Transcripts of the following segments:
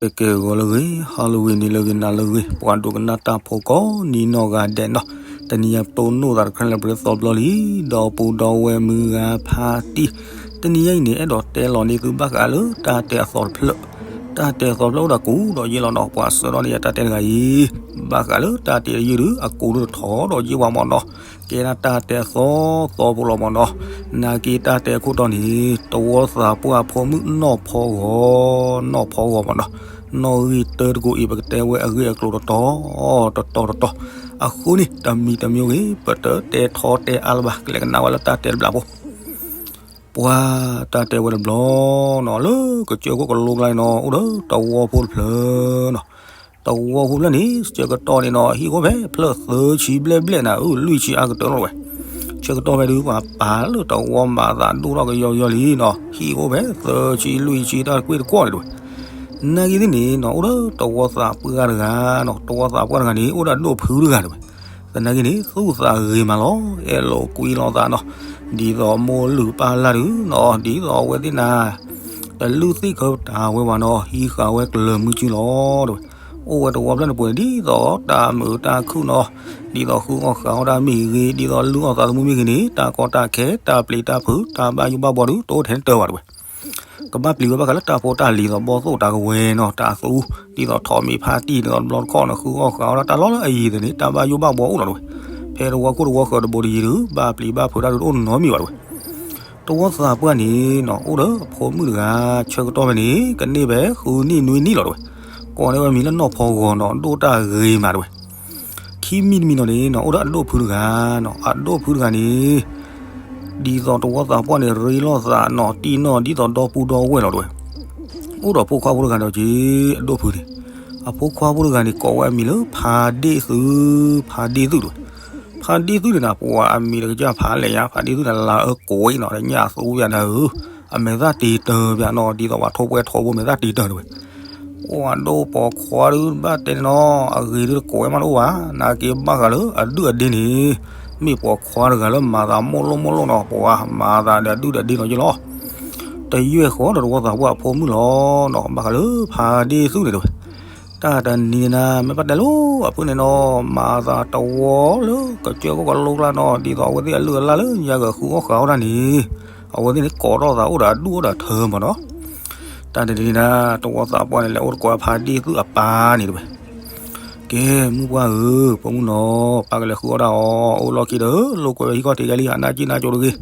ကဲကဲ ဂီၤလၢအဂ့ၤ, Halloween နံၤလၢအဂ့ၤ နၤလၢအဂ့ၤ, ပှၤဒိကနၣ်တၢ်ဖိကိးနံၤနီၢ်ဂၤဒဲးနီၤ, တနံၤအံၤပတိၢ်နီၣ်သးတခါလၢပှဲၤသီဘျီလံ, ဒီပုၢ်ဒီဝဲၢ်မုၢ်ဂၤဖါတံၢ်, တနံၤအံၤန့ၣ် အဲၣ်ဒိးတဲလီၤန့ၢ်သုဘၣ်ဃးလၢတၢ်တဲအသီတဖျၢၣ်, တၢ်တဲအသီတဖျၢၣ်အိၣ်ဒီးကူဒီးယ့ၢ်လီၤနီၤ, ပှၤဆှၢထီၣ်န့ၢ်ယၤတၢ်တဲတဂၤအံၤ, ဘၣ်ဃးလၢတၢ်တဲတယုၢ်ဒုး အကူဒိၣ်ထီၣ်ဒီးယ့ၢ်ဝဲမ့ၢ်နီၤ, ကဲဒၣ်တၢ်တဲအသီသီဖိလီၤမ့ၢ်နီၤ, နာ်က့တၢ်တဲအခိၣ်တီန့ၣ် တဝီသးပှၢ်အဖိမုၣ်နီၢ်ဖီဂီၤ, နီၢ်ဖီဂီၤမ့ၢ်နီၤ, နီၣ်ဂံၢ်တၢတကိးအံၤ ပကတဲဝဲအဂ့ၢ်အကျိၤတတီၤတတီၤတတီၤ, အဃိန့ၣ် တမံၤတမံၤဂ့ၤ ပတတဲထီတဲအါလၢၤဘၣ်, ကလဲၤကနၣ်ဝဲလၢတၢ်တဲတဘျီဖိ ပှၤတၢ်တဲဝဲတဘျီနီၤ, လၢကစၢၢ်ခိၣ်ကလိကျါန့ၣ်နီၤ အိၣ်ဒီးတဝီဖိတဖျၢၣ်နီၤ, တဝီဖိတဖျၢၣ်န့ၣ် ဆၢကတီၢ်န့ၣ်နီၤ ဟံၣ်အိၣ်ဖဲဖျၢၣ်သၢဆံဘျဲၣ်ဘျဲၣ်နၤဧၢ, လွံၢ်ဆံအါကတၢၢ်လီၤဝဲ, ဆၢကတီၢ်ဖဲဒုး ပှၤပာ်လၢတဝီမၤသးဒိၣ်ထီၣ်ကယီကယီလံနီၤ, ဟံၣ်အိၣ်ဖဲသၢဆံလွံၢ်ဆံတၢ်တကွ့ၢ်တကွီၢ်န့ၣ်တဝဲ, နာ်က့သ့ၣ်န့ၣ်နီၤ အိၣ်ဒီးတဝီသးပှၢ်တဂၤနီၤ, တဝီသးပှၢ်တဂၤန့ၣ် အိၣ်ဒီးအဒိၣ်ဖုတဂၤတဝဲ, သနာ်က့န့ၣ် သူၣ်သးဂ့ၤမးလီၤ, အဲၣ်လိာ်ကွံလိာ်သးနီၤ, ဒ်သိးမိၢ်လုၢ်ပၢ်လၢ်ဒုးနီၤ, ဒ်သိးအဝဲသ့ၣ်နၤ တလုၢ်သ့ၣ်ခၢပတာ်ဝဲဘၣ်နီၤ, ဟံးဃာ်ဝဲကျၢၤမုၢ်စုလီၤတဝဲ, အိၣ်ဝဲတဝီဖျၢၣ်န့ၣ်ပူၤန့ၣ် ဒ်သိးတၢ်မုာ်တၢ်ခုၣ်နီၤ, ဒ်သိးဃုအီၣ်ဃုအီတၢ်မ့ၢ်ဂ့ၤ, ဒ်သိးလုၢ်အီၣ်သးသမူမ့ၢ်ဂ့ၤန့ၣ် တၢ်ကီတၢ်ခဲ တၢ်ပျံၤတၢ်ဖုး တၢ်ဘၣ်ယိၣ်ဘၣ်ဘှီဒုး တအိၣ်ထဲန့ၣ်တၢၢ်ဘၣ်တဝဲ ကဘၣ်ပျံၤဝဲဘၣ်ဃးလၢတၢ်ဖိတၢ်လံၤသီးဘီၣ်သိၣ်တၢ်ကဝဲၤနီၤ, တၢ်သူ, ဒ်သိးထိးမံၤဖါတံၢ် ဒ်သိးတဘျီတခီၣ်န့ၣ် ဃုအီၣ်ဃုအီတၢ်လီၢ်လၢအယံၤသ့ၣ်န့ၣ် တၢ်ဘၣ်ယိၣ်ဘၣ်ဘှီအိၣ်လီၤတဝဲ, ဖဲတဝီခိၣ်တဝီဃၢၤတဘိတယံၤဒုး ဘၣ်ပျံၤဘၣ်ဖုးတၢ်ဒုးတအိၣ်နီတမံၤဘၣ်တဝဲ, တဝီသးပှၢ်န့ၣ်နီၤ အိၣ်ဒီးအဖိမုၣ်တဂၤ ဆၢကတီၢ်ဖဲန့ၣ် ကန့ၢ်ဖဲဃုနံၣ်နွံနံၣ်လီၤတဝဲ, ကိးန့ၢ်ဝဲမံၤလၢနီၢ်ဖီဂီၤနီၤ ဒိၣ်တၢ်ဂ့ၤမးတဝဲ ခံမံၤတမံၤနီၤန့ၣ်နီၤ အိၣ်ဒီးအဒိၣ်ဖုတဂၤနီၤ, အဒိၣ်ဖုတဂၤန့ၣ် ဒ်သိးတဝီသးပှၢ်န့ၣ် ရ့လိာ်သးနီၤ တံၢ်နီၢ်ဒ်သိးဒီပုၢ်ဒီဝဲၢ်လီၤတဝဲ, အိၣ်ဒီးဖိခွါဖိတဂၤဒီးက့ၤ အဒိၣ်ဖုန့ၣ်, အဖိခွါဖိတဂၤန့ၣ် ကိးဝဲအမံၤလၢဖါဒ့ၣ်သု, ဖါဒ့ၣ်သုတဝဲ, ဖါဒ့ၣ်သုန့ၣ်နၤ ပှၤအမံၤတကစၢ်ဖးလဲၣ်ညါ ဖါဒ့ၣ်သုန့ၣ် လါအၢကိးအံၤနီၤ ညၣ်အသူပၠးနၤဧၢ, အမဲာ်သၣ်တ့တၢပၠးနီၤ ဒ်သိးပှၤထိၣ်ပှဲၤထိၣ်ဘိမဲာ်သၣ်တ့တၢတဝဲ အိၣ်အဒိၣ်ပိာ်ခွါဒုးဘၣ်တဲန့ၣ်နီၤ အဂ့ၤဒုးတကိးဝဲမးတအိၣ်ဘၣ်, နာ်က့ဘၣ်ဃးလၢအဒုၣ်အဒ့န့ၣ်, မ့ၢ်ပိာ်ခွါတဂၤလၢမၤသးမိၣ်လိၣ်မိၣ်လိၣ်နီၤ ပှၤမၤသးဒီးအဒုၣ်ဒီးအဒ့နီၤယ့ၢ်လီၤ, တယွဲၢ်ဃီဒီးတဝီသးပှၢ်အဖိမုၣ်လီၤနီၤ ဘၣ်ဃးလၢဖါဒ့ၣ်သုန့ၣ်တဝဲ, တၢ်တနံၤန့ၣ်နၤ မ့ၢ်ဘၣ်တဲလိၤအဖုန့ၣ်နီၤ မၤသးတဝီလၢကစၢၢ်ခိၣ်ကလိကျါနီၤ ဒ်သိးအဝဲသ့ၣ်အလုၢ်အလၢ်လၢညါကဃုအီၣ်ဃုအီတၢ်န့ၣ်, အဝဲသ့ၣ်န့ၣ်ကိးထီၣ်သးအိၣ်ဒီးအဒူၣ်အိၣ်ဒီးထၢမးနီၤ, တၢ်တနံၤန့ၣ်နၤ တဝီသးပှၢ်န့ၣ် လဲၤအိၣ်တကိးဖါဒ့ၣ်သုအပၢ်န့ၣ်တဝဲ, ကဲ မုၢ်ပှၢ်ဧၢ, ဖိမုၣ်နီၤ ပၢ်ကလဲၤဃုအီၣ်တၢ်အီၤ အိၣ်လီၢ်ခံဒီး လိာ်ကွဲဝဲဟံၣ်ခီၣ်ထံးခဲလံ အနၢ်က့ၣ်နၢ်ကၠိတဂ့ၤ,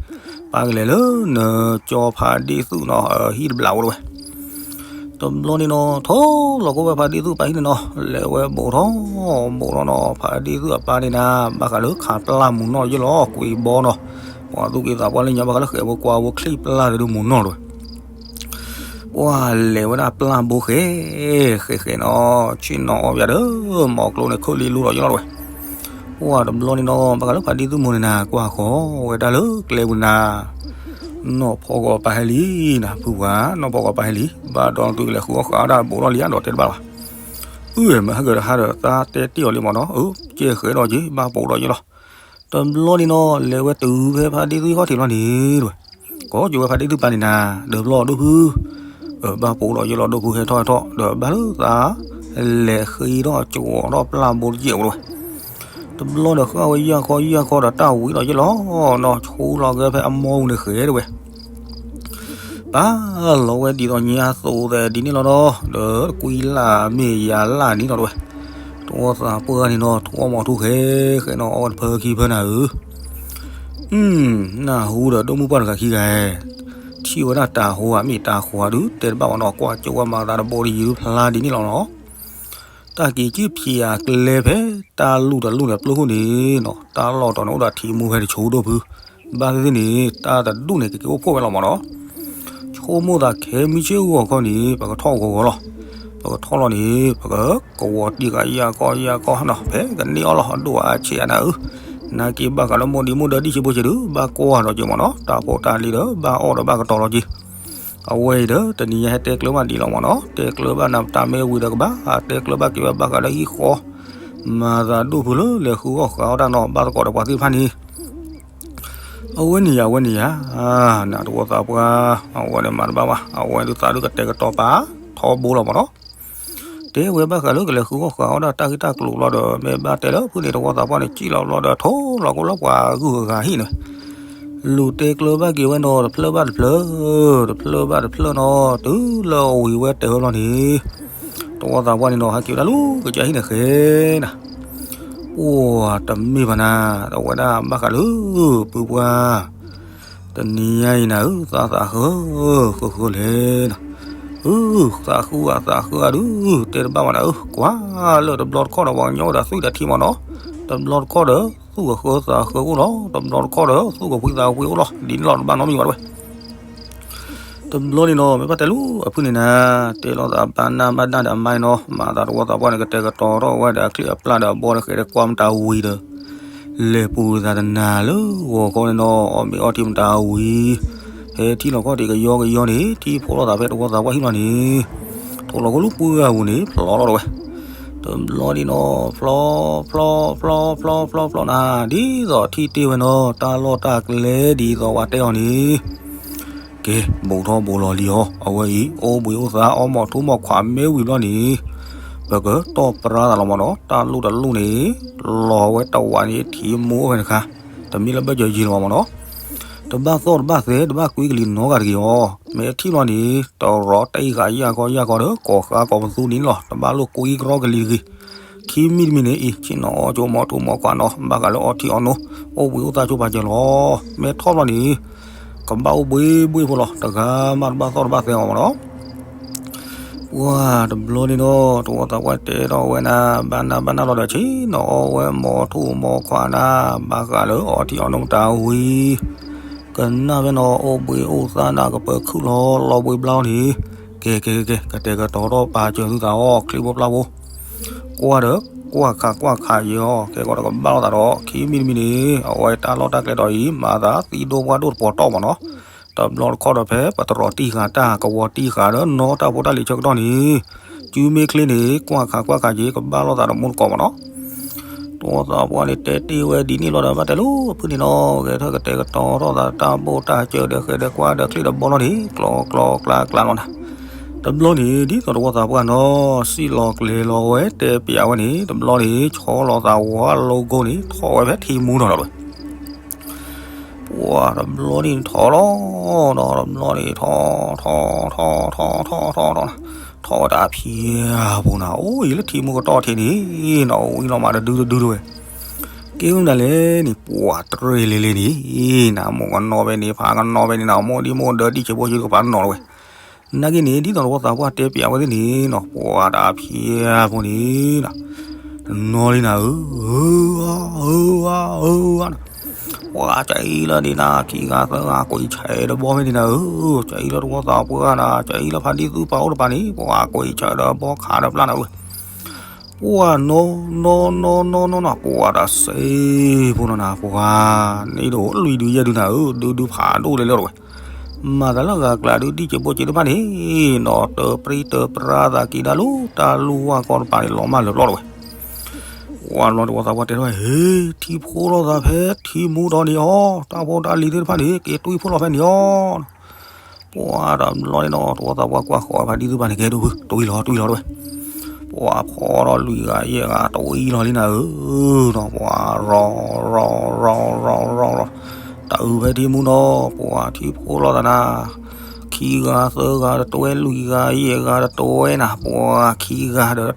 ပၢ်ကလဲၤလၢနကၠီဖါဒ့ၣ်သုနီၤ ဟံၣ်တဘျးအိၣ်တဝဲ, တဘျီန့ၣ်နီၤ ထီၣ်လီၤကီဝဲဖါဒ့ၣ်သုအပၢ်ဟံၣ်န့ၣ်နီၤ လဲၤဝဲဘူးထီၣ်, ဘူးထီၣ်နီၤ ဖါဒ့ၣ်သုအပၢ်န့ၣ်နၤ ဘၣ်ဃးလၢခးပျၢ်မူးနီၢ်ယ့ၢ်လီၤ ကွံာ်ဘီနီၤ, ပှၤသူၣ်က့သးပှၢ်လၢညါဘၣ်ဃးလၢဃဲးဖိကွၢ်ဖိချံၣ်ပျၢ်ဒီးဒုးမူးနီၢ်တဝဲ ပှၤလဲၤဝဲဒၣ်ပျၢ်ဘိဃဲ, ဃဲးဃဲးနီၤ, ဆ့ၣ်နီၤအီၣ်ပၠးဒီး မီၤကျိန့ၣ် ခိၣ်လံလူလီၤယ့ၢ်လီၤတဝဲ, ပှၤတဘျီန့ၣ်နီၤ ဘၣ်ဃးလၢဖါဒ့ၣ်သုမိၢ်န့ၣ်နၤ ကွၢ်ဃီဝဲဒၣ်လၢကျဲပူၤနၤ, နီၢ်ဖီဂီၤပၢ်ဟဲလံနၤ ဖုပှၢ် နီၢ်ဖီဂီၤပၢ်ဟဲလံ, ဘၣ်ဒီးသုကလဲၤဃုအီၣ်ဃုအီတၢ်ဘူးထီၣ်လံဧါ ဒီးတဲတဘၣ်ဘၣ်, အၢ မဟဲကဒီးဟးဒီးသးတဲတ့ၢ်အီၤလံမ့ၢ်နီၤ, အၢ ကဲဃဲးဒီးက့ၤ ဘၣ်ဘူးဒီးယ့ၢ်လီၤ, တဘျီန့ၣ်နီၤ လဲၤဝဲတုၤဖဲဖါဒ့ၣ်သုဟံၣ်ခီၣ်ထံးလီၤန့ၣ်တဝဲ, ကိးကၠိဝဲဖါဒ့ၣ်သုပၢ်န့ၣ်နၤ ဒီးဘျီဒိၣ်ဖု ဘၣ်ဘူးဒီးယ့ၢ်လီၤ ဒိၣ်ဖုဟဲထီၣ်ဟဲထီၣ် ဒီးဘၣ်လၢသး လဲၤဃ့ထီၣ်ကၠီထီၣ်ပျၢ်ဘိတကဲးဝဲတဝဲ, တဘျီဒီးဃၣ်ဝဲယၢ်ခီယၢ်ခီဒီးတၢ်ဝံၤဒီးယ့ၢ်လီၤနီၤ, ဆူလီၤက့ၤဖဲအမိၢ်ပူၤန့ၣ်ဃဲးတဝဲ ပာ်လီၤဝဲဒ်သိးညါသိးသဲးဒ်န့ၣ်လီၤဒီး ဒီးတကွံလၢ်မ့ၢ်ယၤလၢ်န့ၣ်လီၤတဝဲ, တဝီသးပှၢ်န့ၣ်နီၤ ထူအီၣ်မီၤထူဃဲဃဲနီၤ အီၣ်ဝဲတဖၢခံဖၢနၤဧၢ, နၢ်ဟူဒီးဒိၣ်မုၢ်ပှၢ်တဂၤခံဂၤ, ထံၣ်ဝဲဒၣ်တၤဟိဧါမ့ၢ်တၤဃီဧါဒုး တဲတဘၣ်ဘၣ်နီၤ ကွၢ်ကၠိဝဲမၤသးတဘိတယံၤဒုးဖျါဒ်န့ၣ်လီၤနီၤ တၢ်က့ၤကံၣ်ဖျံးအကျဲဖဲ တၢ်လူၢ်တၢ်လူၢ်န့ၣ်ပျိၢ်ခိၣ်န့ၣ်နီၤ တၢ်လီၢ်တီၤန့ၣ်အိၣ်ဒီးထံမူဖဲတဆိဒိၣ်ဖု, ဘၣ်သ့ၣ်သ့ၣ်န့ၣ် တၢ်တဒူၣ်န့ၣ် ကက့ၤအိၣ်ဖှိၣ်ဝဲလီၤမ့ၢ်နီၤ, ဆိကမိၣ်သးခဲမုၢ်ဆ့ၣ်ဂီၤခီန့ၣ် ပကထီၣ်ဂီၤဂီၤလီၤ, ပကထီၣ်လီၤန့ၣ် ပကကဝီၤတံၢ်ဃာ်ယၢ်ကီၢ်ယၢ်ကီၢ်နီၤ ဖဲကန့ၢ်အီၣ်လီၤအဒိၣ်အါဆံးအနၤဧၢ, နာ်က့ဘၣ်ဃးလၢမိၢ်ဒံးမိၢ်ဒၢဒံၣ်ဆံးဖိဆံးဒုး ဘၣ်ကွၢ်ဒီးက့ၤမ့ၢ်နီၤ တၢ်ဖိတၢ်လံၤဒီး ဘၣ်အီၣ်ဒီးဘၣ်ကတီၤလီၤက့ၤ အဝဲအံၤဒီး တနံၤညါဟဲတဲကျၢၤဘၣ်ဒ်လီၤမ့ၢ်နီၤ, တဲကျၢၤဘၣ်နၤတၢ်မ့ၢ်ဝံၤဒီးကဘၣ် တဲကျၢၤဘၣ်က့ၤဝဲဘၣ်ဃးဒီးဟံၣ်ဃီ, မၤသးဒိၣ်ဖုလၢလဲၤဃုအီၣ်ဃုအီတၢ်နီၤ ဘၣ်သကိးဒီးပှၤသ့ၣ်တဖၣ်န့ၣ်, အဝဲန့ၣ်ယၤ အဝဲန့ၣ်ယၤ, နတဝီသးပှၢ်, အဝဲန့ၣ်မၤတဘၣ်ဘၣ်, အဝဲဒုးသးဒုးကတဲာ်ကတီၤပာ်ထီဘိလီၤမ့ၢ်နီၤ. တဲဝဲဘၣ်ဃးလၢကလဲၤဃုအီၣ်ဃုအီဒီးတၢ်ဂ့ၢ်တၢ်ကျိၤလီၤဒီး မ့ၢ်ဘၣ်တဲလၢဖုန့ၣ် တဝီသးပှၢ်န့ၣ် စံၣ်လီၤဘျီဒီး ထိးလီၤကအိၣ်လၢပှၤဂုၤအဂၤဟံၣ်န့ၣ် လူၤတဲကျၢၤဘၣ်က့ၤဝဲနီၤ တဖျၢၣ်ဘၣ်တဖျၢၣ်, တဖျၢၣ်ဘၣ်တဖျၢၣ်နီၤ တုၤလၢအဝံၤဝဲတဲဝဲဘျီန့ၣ် တဝီသးပှၢ်န့ၣ်နီၤ ဟဲက့ၤဝဲဒၣ်လၢကစၢ်ဟံၣ်န့ၣ်ဃဲနၤ အိၣ်တမ့ၢ်ဘၣ်နၤ အဝဲဒၣ်ဘၣ်ဃးလၢ ပုၢ်ပှၢ် တနံၤညါအံၤနၤဧၢ သးသးဃၢ ဃၢဃၢလဲၣ်နၤ, အု သးဃုအသးဃုအဒု တဲတဘၣ်ဘၣ်နၤဧၢ ကွၢ်လၢတဘျီတခီၣ်ဒီး ပှၤကညီအိၣ်ဒီးသွံၣ်ဒီးထံမးနီၤ, တဘျီတခီၣ်ဒီး သူၣ်ကဃၢသးဃၢအိၣ်လီၤ, တဘျီတခီၣ်ဒီး သူၣ်ကဖှံသးဖှံအိၣ်လီၤ, ဒ်န့ၣ်လီၤ တဘၣ်နီတမံၤဘၣ်တဝဲ တဘျီန့ၣ်နီၤ မ့ၢ်ဘၣ်တဲလၢအဖုန့ၣ်နၤ, တဲလိာ်သးဘၣ်နၢ်ဘၣ်နၢ်ဒီးအမါနီၤ, မၤသးတဝီသးပှၢ်န့ၣ် ကတဲာ်ကတီၤထီၣ်ဝဲဒီးအချံအပျၢ်ဒီးအဘီဒီးဃဲၤဒီးကွၢ်မတၤဝံၤဒီး, လဲၤပူၤသးတနၤလၢဂီၤခီန့ၣ်နီၤ, အီၣ်မ့ၤအီထံမတၤဝံၤ, ဖဲထံလီၤခီၣ်ထံးကယီကယီန့ၣ် ထံဖိလိာ်သးဖဲတဝီသးပှၢ်ဟံၣ်လီၤန့ၣ်, ထိးလီၤကအိၣ်လၢပှၢ်ပူၤန့ၣ် ဖျိးလီၤတဝဲ, တဘျီန့ၣ်နီၤ ဖျိး ဖျိး ဖျိး ဖျိး ဖျိး ဖျိးနၤ, ဒ်သိးထံၣ်တ့ၢ်ဝဲနီၤ တၢ်လီၢ်တၢ်ကျဲဒ်သိးဝဲတဲအီၤန့ၣ် ကဲ ဘူးထီၣ်ဘူးလီၤလံအီၤ, အဝဲအံၤ အိၣ်ဘှံးအိၣ်သါ အီၣ်မီၤထူၣ်မီၤခွးမ့ၢ်ဝံၤဘျီန့ၣ်, ပကတီၢ်ပြါသးလီၤမးနီၤ, တၢ်လိၣ်တလိၣ်န့ၣ် လီၤဝဲတဝးန့ၣ် ထံမူအိၣ်ဖဲန့ၣ်တခါ, တမ့ၢ်လၢဘၢၣ်စၢၤယံၤလီၤမးနီၤ, တဘၣ်သီၣ်တဘၣ်သဲ တဘၣ်ကွံကလံၤနီတဂၤတဂ့ၤအီၤ, မ့ၢ်ထံၣ်ဘျီန့ၣ် တရီတံၢ်ဃာ်ယၢ်ခီယၢ်ခီဒီး ကိးဃါကိးပသူန့ၣ်လီၤ, တဘၣ်လိၣ်ကွံကရီကလံၤတဂ့ၤ ခံမံၤတမံၤန့ၣ်အံၤ ဆ့ၣ်နီၤအီၣ်ကၠိမီၤထူၣ်မီၤခွးနီၤ, ဘၣ်ဃးလၢအီထံအီနိ အိၣ်ဘှံးအိၣ်သါဆိပာ်စၢၤလီၤ, မ့ၢ်ထီၣ်ဘျီန့ၣ် ကဘၣ်အိၣ်ဘှံးဘှံးဖိလီၤ, တဂၤမးတဘၣ်သီၣ်တဘၣ်သဲအီၤမးနီၤ, ပှၢ်တဘျီန့ၣ်ဒီး တဝီသးပှၢ်တဲထီၣ်ဝဲနၤ ဘၣ်နၢ်ဘၣ်နၢ်လီၤဒီး ဆ့ၣ်နီၤအီၣ်ဝဲမီၤထူၣ်မီၤခွးနၤ, ဘၣ်ဃးလၢအီထံအီနိမတၤဝံၤ ကနၣ်ဖဲနီၤ အိၣ်ဘှံးအိၣ်သါနၤ ကပၢၤခုၣ်လီၤ လီၤဘှံးဘျါန့ၣ်, ကဲကဲကဲ ကတဲာ်ကတီၤထီၣ်ပာ်စၢၤသုသးအီၤ ချံဖိပျၢ်ဖိ, ကွၢ်ဒီး ကွၢ်ခးကွၢ်ခးယဲအီၤ ကဲကီးဒီးကဘၣ်လိာ်သးဒီး ခံမံၤတမံၤန့ၣ် အဝဲတၢ်လီၢ်တၢ်ကျဲဒီးအံၤ မၤသးသံဒိၣ်ပှၢ်ဒိၣ်တပီၤတီၢ်မးနီၤ, တဘျီတခီၣ်ဒီးဖဲပတြီၤတံၢ်ဃာ်တၢ် ကဝီၤတံၢ်ဃာ်ဒီးနီၢ်တၢ်ဖိတၢ်လံၤဆၢကတီၢ်န့ၣ်, စုမ့ၢ်ချ့န့ၣ် ကွၢ်ခးကွၢ်ခးက့ၤ ကဘၣ်လိာ်သးဒီးမူတကိးမးနီၤ တဝီသးပှၢ်န့ၣ် တဲတ့ၢ်ဝဲဒ်န့ၣ်လီၤဒီး ဘၣ်တဲလိာ်ဖုန့ၣ်နီၤ ဂဲၤထၢၣ်ကတဲာ်ကတီၤထီၣ်သးတၢ်ဘိၣ်တၢ်စၢၤဒီးဃဲၤဒီးကွၢ်ဒီးချံဒီးဘီလီၤန့ၣ် ကျီကျီကျါကျါလီၤနၤ, တဘျီန့ၣ် ဒ်သိးတဝီသးပှၢ်နီၤ စံၣ်လီၤကျဲၤလီၤဝဲတဲပျးဝဲန့ၣ် တဘျီန့ၣ် ဆီလီၤသးဝါလိကိန့ၣ် ထီၣ်ဝဲဖဲထံမူနီၤလီၤဝဲ ပှၢ်တဘျီန့ၣ်ထီၣ်လီၤ, ဒီးတဘျီန့ၣ်ထီၣ် ထီၣ် ထီၣ် ထီၣ် ထီၣ် ထီၣ် ထီၣ် ထီၣ်ဝဲတၢ်ဖံးအပူၤနၤ, အိၣ်အံၤလၢထံမူကတီၢ်ထံးန့ၣ်နီၤ ဝံၤလီၤမးတဒုတဒုတဝဲ, ကဲမနုၤလဲၣ်န့ၣ် ပှၢ်တရ့ၣ်လံလံန့ၣ် နမိၢ်ကနီၢ်ဖဲန့ၣ် ဖါကနီၢ်ဖဲန့ၣ်နၤ မိၢ်ဒံမိၢ်ဒၢဒံၣ်ဆဲးဘိဆဲးကပၤနီၤတဝဲ နာ်က့န့ၣ် ဒ်သိးတဝီသးပှၢ်တဲပျးဝဲသ့ၣ်န့ၣ်နီၤ ပှၢ်တၢ်ဖံးအပူၤန့ၣ်နီၤ နီၢ်လံနၤဧၢ, ဧၢ ဧၢ ဧၢ ဧၢ နၤ, ပှၢ်ကၢအံၤလၢဒ်နၤ ခံဂၤသၢဂၤ ကွံာ်ဆဲးဒီးဘီဖဲန့ၣ်နၤဧၢ, ကၢအံၤလၢတဝီသးပှၢ်နၤ ကၢအံၤလၢဖါဒံသူပာ်အိၣ်တပၤန့ၣ် ပှၢ်ကွံာ်ဆဲးဒီးဘီခးဒီးပျၢ်နၤဧၢ, ပှၢ်နီၢ်နီၢ်နီၢ်နီၢ်နီၢ်နီၢ် ပှၢ်တၢ်စ့ဖိနီၤနၤ ပှၢ်န့ၣ်ဒိးလွံၢ်ဒုယဲၢ်ဒုနၤဧၢ, ဒုဒုဖးဒိၣ်လဲၣ်လဲၣ်တဝဲ မၤသးလၢဂၤကျါဒုး ဒံၣ်စဲးဘိဆဲးတဖၣ်န့ၣ်နီၤ တပြံတပြါသးက့ၤဒၣ်လၢတၢ်လူၢ်ဝၢ်ကီတပၤန့ၣ် လီၤမၢ်လၢာ်ပျီတဝဲ, ပှၢ်တဘျီတဝီသးပှၢ်တဲထီၣ်ဝဲ ဟ့ ထံဖိလိာ်သးဖဲထံမူဒီးန့ၣ်အီၤ တၢ်ဖိတၢ်လံၤသ့ၣ်တဖၣ်န့ၣ် က့ၤတွံၢ်ဖိလီၤဖဲန့ၣ်အီၤ ပှၢ်တဘျီန့ၣ်နီၤ တဝီသးပှၢ်ကွၢ်ဃီၤဖါဒံသူပၤန့ၣ် ကဲဒိၣ်ဖု တွံၢ်လီၤတွံၢ်လီၤတဝဲ, ပှၢ်ဖီဒီးလွံၢ်ဂၤယဲၢ်ဂၤ တွံၢ်လီၤလံနၤဧၢ, ဒီးပှၢ်ရီၤရီၤရီၤရီၤရီၤ တၢ်အုးဖဲထံမူနီၤ ပှၢ်ထံဖိလိာ်သးနၤ ခံဂၤသၢဂၤတတွဲ လွံၢ်ဂၤယဲၢ်ဂၤတတွဲနၤ ပှၢ်ခံဂၤဒီးတ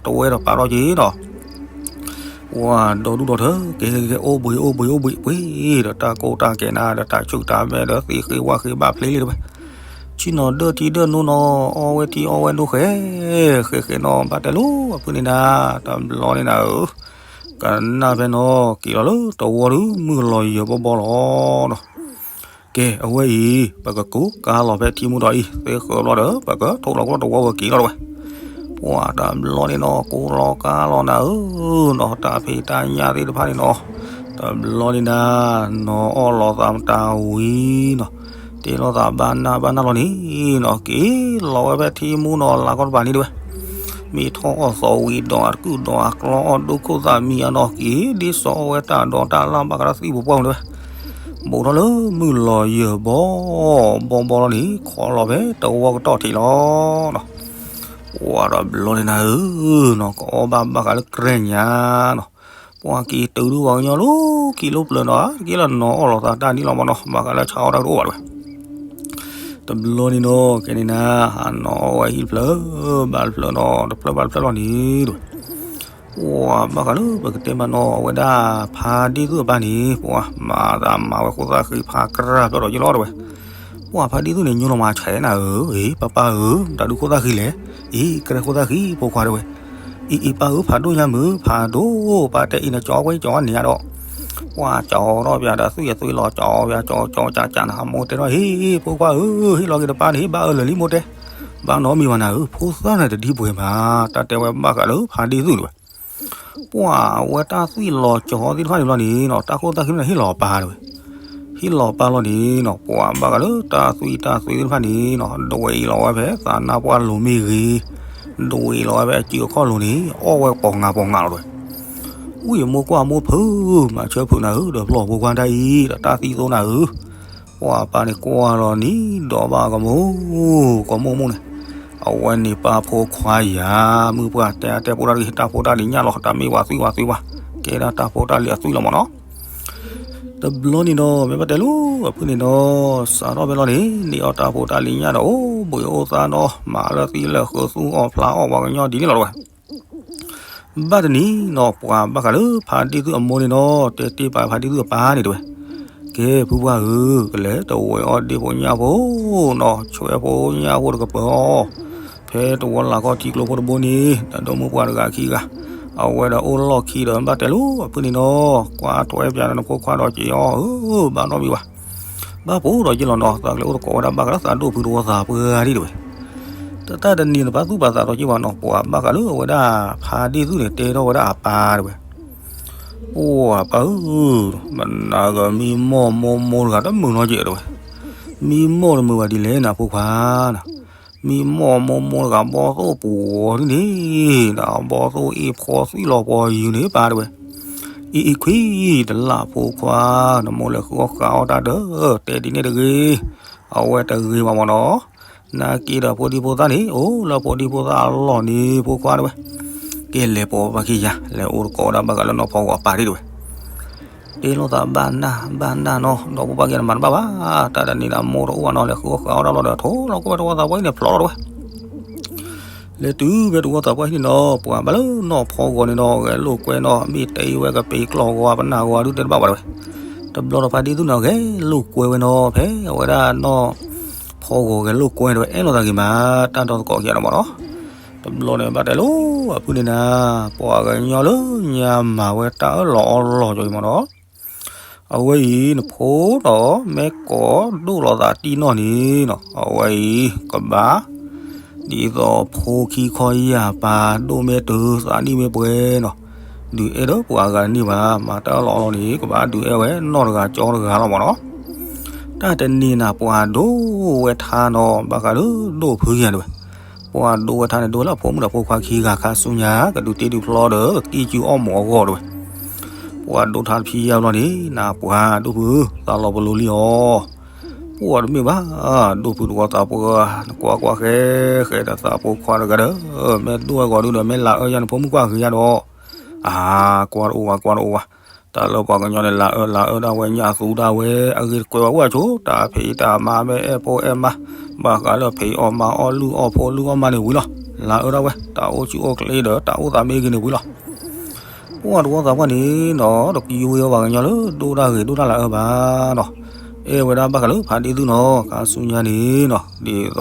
တွဲဒီးပာ်ထီၣ်က့ၤနီၤ ပှၢ်ဒီဒူၣ်ဒီထၢ ကဲကဲကဲ အိၣ်ဘှံးအိၣ်ဘှံးအိၣ်ဘှံးပှ့ၤ ဒီးတၢ်ကိၢ်တၢ်ကဲနၤ ဒီးတၢ်ဆူၣ်တၢ်မဲဒီးသ့ဃ့ဝၣ်ဃ့ဘၣ်ဖျ့လံတဝဲ, ဆ့ၣ်နီၤဒၢထံဒၢနိနီၤ အီဝဲထံအီဝဲနိဃဲ ဃဲဃဲနီၤ ဘၣ်တဲလိာ်အဖုန့ၣ်နၤ တဘျီန့ၣ်နၤဧၢ, ကနၣ်ဖဲနီၤ က့ၤလီၤလၢတဝီဒုး မုၢ်လီၤယၢၤဘီဘီလီၤနီၤ ကဲ အဝဲအံၤ ပကကူကါလီၤဖဲထံမူဒီးအံၤ သ့ဃၢၤဘျီဒီး ပကထိၣ်လီၤကျီၢ်တဝီဝဲက့ၤလီၤတဝဲ, ပှၢ်တဘျီန့ၣ်နီၤ ကူလီၤကါလီၤနၤဧၢ, နီၤတၢ်ဖံးတၢ်ညၣ်သ့ၣ်တဖၣ်န့ၣ်နီၤ, တဘျီန့ၣ်နၤ နီၤအီၣ်လီၤသးမတၤဝံၤနီၤ, တဲလိာ်သးဘၣ်နၢ်ဘၣ်နၢ်လီၤန့ၣ်နီၤ က့ၤလီၤဝဲဖဲထံမူနီၤ လါကီၢ်တပၤန့ၣ်တဝဲ မ့ၢ်ထီၣ်အီၣ်သီဝံၤဒီးအတကုၢ်ဒီးအကျီအီၣ်ဒိခိၣ်သၣ်မံအနီၤ က့ၤဒ်စီၤအီၣ်ဝဲတၢ်ဒီးတၢ်လၢ်ဘၣ်ဃးဒီးသံၣ်ပူၤပှၢ်မူၤတဝဲ, ဘူးထီၣ်လၢမုၢ်လီၤယၢၤဘီဘီဘီလီၤန့ၣ် ခီလီၤဖဲတဝီကတီၢ်ထံးလီၤနီၤ. ပှၤဒီးဘျီန့ၣ်နၤဧၢနီၤ ကအီၣ်ဘၣ်ဘၣ်ဃးလၢကြဲၢ်ညါနီၤ, ပှၤက့ၤတုၤဒုပှၤကညီလၢခံလၢပျၢၤနီၤ တက့ၢ်လၢနီၤအီၣ်လီၤသးတၢ်ဒ်လီၤမးနီၤ ဘၣ်ဃးလၢဆါအီၣ်တၢ်ကတအိၣ်ဘၣ်တဝဲ. တဘျီန့ၣ်နီၤ ကဲန့ၣ်နၤ ဟးနီၤအီၣ်ဝဲဟံၣ်တဖျၢၣ် ဘၣ်တဖျၢၣ်နီၤ တဖျၢၣ်ဘၣ်တဖျၢၣ်လီၤန့ၣ်တဝဲ. ပှၤဘၣ်ဃးလၢပကတဲမးနီၤ အဝဲဒၣ်ဖါဒ့သူၣ်အပၢ်န့ၣ် ပှၤမၤသးမၤဝဲခိၣ်သၣ်ဃံဖးကြၢးဖျၢၣ်ဒီးယလီၤတဝဲ. ပှၤဖါဒ့သူၣ်န့ၣ် ညိလီၤမၤဆဲးနၤဧၢ, အ့ ပၢ်ပၢ်ဧၢ, တၢ်ဒုးခိၣ်သၣ်ဃံလဲၣ်, အ့ ကြဲခိၣ်သၣ်ဃံဖိခွါတဝဲ. အ့ အ့ ပၢ်ဧၢ ဖးဒိၣ်ညါမုၢ် ဖးဒိၣ်, ပၢ်တဲအံၤနကၠီဝဲကၠီန့ၣ်ဒီး ပှၤကၠီထီၣ်ပၠးဒီးသွံၣ်အသွံၣ်လီၤ ကၠီဝဲကၠီကၠးကၠးနၤ မိၢ်တဲထီၣ် ဟ့ၣ် ဖိခွါဧၢ, ဟ့ၣ်လီၤက့ၤတပၢ်န့ၣ် ဟ့ၣ်ဘၣ်အၢလၢာ်လံမိၢ်တဲ, ဘၣ်နီတမံၤဘၣ်နၤဧၢ, ဖိသၣ်န့ၣ်တဒံပှဲၤဘၣ်, တၢ်တဲဝဲဘၣ်ဃးလၢဖါဒ့သူၣ်တဝဲ. ပှၤအဝဲတၢ်သွံၣ်လီၤကၠီသ့ၣ်တဖၣ်န့ၣ်ဘျီန့ၣ်နီၤ တၢ်ခိၣ်သၣ်ဃံန့ၣ်ဟ့ၣ်လီၤပၢ်တဝဲ. ဟ့ၣ်လီၤပၢ်လီၤန့ၣ်နီၤ ပှၤဘၣ်ဃးလၢတၢ်သွံၣ်တၢ်သွံၣ်သ့ၣ်တဖၣ်န့ၣ်နီၤ ဒွဲၣ်လီၤဝဲဖဲသးနါပှၢ်လိၤမ့ၢ်ဂ့ၤ, ဒွဲၣ်လီၤဝဲဖဲအစုအခီၣ်လိၤန့ၣ် အီၣ်ဝဲပိာ်ငါပိာ်ငါလီၤတဝဲ. ဝံၣ်အမိၢ်ကွၢ်အမိၢ်ဖုး မၤဆၢဖုးနၤဧၢ ဒီးဖျီၣ်ဖိခွါတၢ်အံၤ ဒီးတၢ်သံသိနၤဧၢ. ပှၤပၢ်န့ၣ်ကွၢ်လီၤနံၤဒီးဘၣ်ကမိၢ်, ကမိၢ်မိၢ်န့ၣ်, အဝဲန့ၣ်ပၢ်ဖိခွါယၤ, မုၢ်ပှၢ်တဲအါတဲပိာ်တၢ်တဂ့ၤ တၢ်ဖိတၢ်လံၤညၣ်လီၤ တၢ်မ့ၢ်ဝၤသွံၣ်ဝၤသွံၣ်ဝၤ, ကဲဒၣ်တၢ်ဖိတၢ်လံၤအသွံၣ်လီၤမးနီၤ. တဘျီန့ၣ်ဒီး မ့ၢ်ဘၣ်တဲလၢအဖုၣ်န့ၣ်ဒီး စးထီၣ်ဖဲလီၤန့ၣ် န့ၢ်အီၣ်တၢ်ဖိတၢ်လံၤညၣ်ဒီး အိၣ်ဘှံးအိၣ်သါနီၤ မၤလၢသံလၢဃုသူအီၣ်ဖျါအီၣ်ပှၤကညီဒ်န့ၣ်လီၤတဝဲ. ဘၣ်တနံၤနီၤ ပှၤဘၣ်ဃးလၢဖါဒ့သူၣ်အမိၢ်န့ၣ်နီၤ တဲတ့ၢ်ပာ်ဖါဒ့သူၣ်အပၢ်န့ၣ်တဝဲ, ကဲ ဖုပှၢ်ဧၢ, ကလဲၤတဝဲၤအီၣ်ဒ့ၣ်ဖိညၣ်ဖိနီၤ ဆွဲဖိညၣ်ဖိတကပၤအီၤ, ဖဲတဝီလၢ်ခီၣ်ထံကျိဖိတဘိန့ၣ် ဒီးဒိၣ်မုၢ်ပှၢ်တဂၤခံဂၤ, အဝဲဒီးအိၣ်လီၢ်ခံဒီးဘၣ်တဲလၢအဖုၣ်န့ၣ်နီၤ ကွၢ်ထွဲပၠးဒီးနဖိခွါဒီးက့ၤအီၤဧၢ, ဘၣ်နီတမံၤဘၣ်. ဘၣ်ပိာ်ဒီးယ့ၢ်လီၤနီၤ သးကလဲၤအိၣ်တကိးဝဲဒၣ်ဘၣ်ဃးလၢသးဒိၣ်ဖုတဝီသးပှၢ်ဒ်တဝဲ. တၢ်တနံၤန့ၣ်ပာ်သူၣ်ပာ်သးဒီးက့ၤဘၣ်နီၤ ပှၤဘၣ်ဃးလၢအဝဲဒၣ်ဖါဒ့သူၣ်န့ၣ် တဲထီၣ်ဝဲဒၣ်အပၢ်တဝဲ, ပှၤပၢ်ဧၢ, မနၤဂၤမံမီၢ်မိၢ်မိၢ်တဂၤတမုာ်နီတစဲးတဝဲ, မံမီၢ်တမုာ်ဘၣ်ဒ်လဲၣ်နၤဖိခွါနၤ, မံမီၢ်မိၢ်မိၢ်တဂၤဘီၣ်သိၣ်ပှီၤဒ်န့ၣ်, ဒီးဘီၣ်သိၣ်အ့ၣ်ဖီသွံၣ်လီၤပှီၤယုာ်န့ၣ်ပၢ်တဝဲ. အံၤအံၤခွံ, တလၢ်ဖိခွါ, နမိၢ်လဲၤဃုအီၣ်ဃုအီတၢ်ဒီး တဲဒ်န့ၣ်တဂ့ၤ, အဝဲတဂ့ၤဘၣ်မးနီၤ. နာ်က့ဒီးဖိဒံဖိသၣ်န့ၣ် အိၣ်လၢဖိဒံဖိသၣ်အလီၢ်န့ၣ် ဖိခွါတဝဲ, ကဲလဲၤပိာ်ဘၣ်ခံယၤ လဲၤအိၣ်တကိးဝဲဒၣ်ဘၣ်ဃးလၢနီၢ်ဖီဂီၤအပၢ်ဒ်တဝဲ. တဲလိာ်သးဘၣ်နၢ်ဘၣ်နၢ်နီၤ ဒီဖိပၢ်ကဲနမၤတဘၣ်ဘၣ်, တၢ်တနံၤန့ၣ်မိၢ်တအိၣ်ဘၣ်နီၤ လဲၤဃုအီၣ်ဃုအီတၢ်လီၤဒီး ထိၣ်လီၤကွၢ်ဝဲတဝီသးပှၢ်အံၤန့ၣ် ဖျိးလီၤတဝဲ. လဲၤတုၤဖဲတဝီသးပှၢ်အံၤန့ၣ်နီၤ ပှၤဘၣ်လၢနီၢ်ဖီဂီၤန့ၣ်နီၤ ဂဲၤလိာ်ကွဲနီၤ မ့ၢ်တဲအံၤဝဲကပ့ၤကျီၢ်ဂီၤ ပနၢ်ဂီၤဒုးတဲတဘၣ်ဘၣ်တဝဲ. တဘျီဒီးဖါဒ့သူၣ်န့ၣ် ဂဲၤလိာ်ကွဲဝဲနီၤ ဖဲအဝဲဒၣ်နီၢ်ဖီဂီၤဂဲၤလိာ်ကွဲတဝဲ အဲၣ်လိာ်သးဂ့ၤမး တၢ်ဒီသကိးခံဂၤဒီးမးနီၤ. တဘျီန့ၣ်ဘၣ်တဲလၢအဖုၣ်န့ၣ်နၤ ပှၤကညီလၢညါမၤဝဲတၢ်အၢၣ်လီၤအီလီၤကီးအံၤမးနီၤ. အဝဲအံၤနဖိဒီး မ့ၢ်ကိးဒိၣ်လီၤသးတံၢ်နီၢ်န့ၣ်နီၤ အဝဲအံၤကဘၣ် ဒ်သိးဖိခံခီယၢ်ပၤ ဒိၣ်မ့ၢ်တုၤသးနံၣ်မ့ၢ်ပှဲၤနီၤ ဒုးအဲၣ်ဒီးပှၤဂၤတန့ၢ်ဘၣ် မၤတၢ်အၢၣ်လီၤအီလီၤန့ၣ် ကဘၣ်ဒုးအဲၣ်ဝဲနီၢ်တဂၤကၠီတဂၤလီၤမးနီၤ. တၢ်တနံၤနၤပှၤဒိဝဲထါနီၤ ဘၣ်ဃးလၢဒိၣ်ဖုယၤတဝဲ ပှၤဒိဝဲထါန့ၣ် ဒိဝဲလၢအဖိမုၣ်ဒီးဖိခွါခံဂၤခါဆူညါ ကဒုးတ့ဒုးဖျီဒီး ကံၢ်ကူအီၣ်မူးအဂီၢ်တဝဲ. ပှၤဒိထါတဖံးယါဘျီန့ၣ် နပှၤဒိၣ်ဖု သးလီၤပလိာ်လံအီၤ ပှၤတမ့ၢ်ဘၣ် ဒိၣ်ဖုတဝီသးပှၢ် နကွၢ်ကွၢ်ဃဲ ဃဲဒီးသးဖိခွါတဂၤဒီး မ့ၢ်ဒိၣ်ဝဲဂီၤဒုဒီး မ့ၢ်လၤအၢယၤနဖိမုၣ်ကွၢ်ဃုာ်ယၤဒီး အါ ကွၢ်တအိၣ်ဘၣ် ကွၢ်တအိၣ်ဘၣ်. တၢ်လၢပှၤကညီန့ၣ် လၤအၢလၤအၢဒၣ်ဝဲညၣ်သူဒၣ်ဝဲ အဂ့ၢ်တကွဲးဘၣ်ဝဲဆိ တၢ်ဖံးတၢ်မၤမ့ၢ်အဲၣ်ဖိအဲၣ်မါ ဘၣ်ဃးလၢဖံးအီၣ်မၤအီၣ်လုၢ်အီၣ်ဖိလုၢ်အီၣ်မါန့ၣ်ဝံၤလီၤ. လၤအၢဒၣ်ဝဲ တၢ်အိၣ်ဆူၣ်အိၣ်ချ့ဒီး တၢ်အိၣ်သးမ့ၢ်ဂ့ၤန့ၣ်ဝံၤလီၤ. ပှၤတဝီသးပှၢ်န့ၣ်နီၤ တကယိယိပှၤကညီလၢဒိၣ်တၢ်ဂ့ၤဒိၣ်တၢ်လၤအၢဘၣ်နီၤ အဲၣ်ဝဲဒၣ်ဘၣ်ဃးလၢဖါဒ့သူၣ်နီၤ ခါဆူညါန့ၣ်နီၤ ဒ်သိးက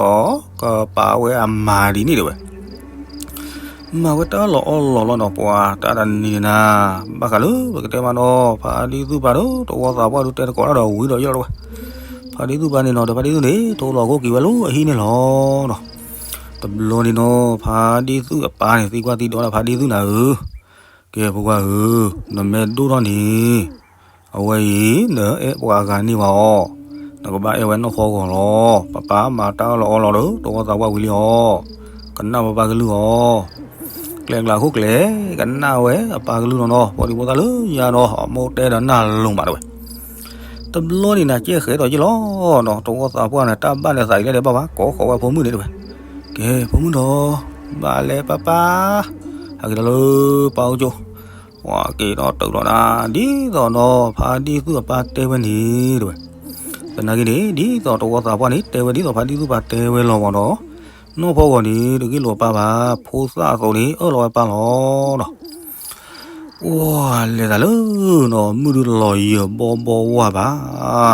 ပာ်ဝဲအမၤဒ်န့ၣ်တဝဲ မၤဝဲတၢ်အၢၣ်လီၤအီလီၤလီၤနီၤ ပှၤတၢ်တနံၤန့ၣ်နၤ ဘၣ်ဃးလၢပကတဲမးနီၤ ဖါဒ့သူၣ်ပၢ်ဒီးတဝီသးပှၢ်ဒုးတဲတကိးတၢ်ဒီးဝံၤဒီးယဲၢ်လီၤတဝဲ ဖါဒ့သူၣ်ပၢ်န့ၣ်နီၤ ဒီးဖါဒ့သူၣ်န့ၣ် တအိၣ်လီၤခိၣ်က့ၤဝဲလၢအဟံၣ်န့ၣ်လီၤနီၤ တဘျီန့ၣ်နီၤ ဖါဒ့သူၣ်အပၢ်န့ၣ် သံကွၢ်သံဒိးဒၣ်ဖါဒ့သူၣ်နၤဧၢ ကဲဖိခွါဧၢ, နမ့ၢ်ဒိၣ်ထီၣ်န့ၣ် အဝဲအံၤ နအဲၣ်ပှၤဂၤန့ၢ်ဘၣ်အီၤ, နကဘၣ်အဲၣ်ဝဲနီၢ်ဖီဂီၤလီၤ. ပပၢ်မၤတၢ်အၢၣ်လီၤအီလီၤဒီး တဝီသးပှၢ်ဝံၤလံအီၤ, ကနၣ်ပပၢ်ကလုၢ်အီၤ, ကျဲကျါခိၣ်ကျဲ ကနၣ်ဝဲအပၢ်ကလုၢ်နီၤနီၤ, ဖိဒံဖိသၣ်လၢညါနီၤ အမိၢ်တဲဒီးနၢ်လိၤမးတဝဲ တဘျီန့ၣ်နၤ ကဲဃဲးဒီးက့ၤလီၤနီၤ, တဝီသးပှၢ်န့ၣ် တၢ်ဘၣ်လဲၤသးအံၤလဲၣ်ဒဲးဘၣ်ဘၣ် ကိးဃီၤဝဲဖိမုၣ်န့ၣ်တဝဲ, ကဲ ဖိမုၣ်ဒီး ဘၣ်လဲၤပၢ်ပၢ်, ဟဲက့ၤဒီးလၢပၢ်အိၣ်ကၠိ, ပှၤက့ၤဒီးတုၤလီၤဒၣ် ဒ်သိးဒီးဖါတံၢ်သူၣ်အပၢ်တဲဝဲန့ၣ်တဝဲ, သနာ်က့န့ၣ် ဒ်သိးတဝီသးပှၢ်န့ၣ် တဲဝဲဒ်သိးဖါတံၢ်သူၣ်ပၢ်တဲဝဲလီၤဘၣ်ဒီး, နီၢ်ဖီဂီၤန့ၣ် တဂ့ၢ်လိာ်ပၢ်ဘၣ်, ဖိသၣ်အသိးန့ၣ် အၢၣ်လီၤဝဲပၢ်လီၤဒီး ပှၤလဲၤသးလၢနီၤ မုၢ်ဒုလီၤယံာ်ဘီဘီဝါဘၣ်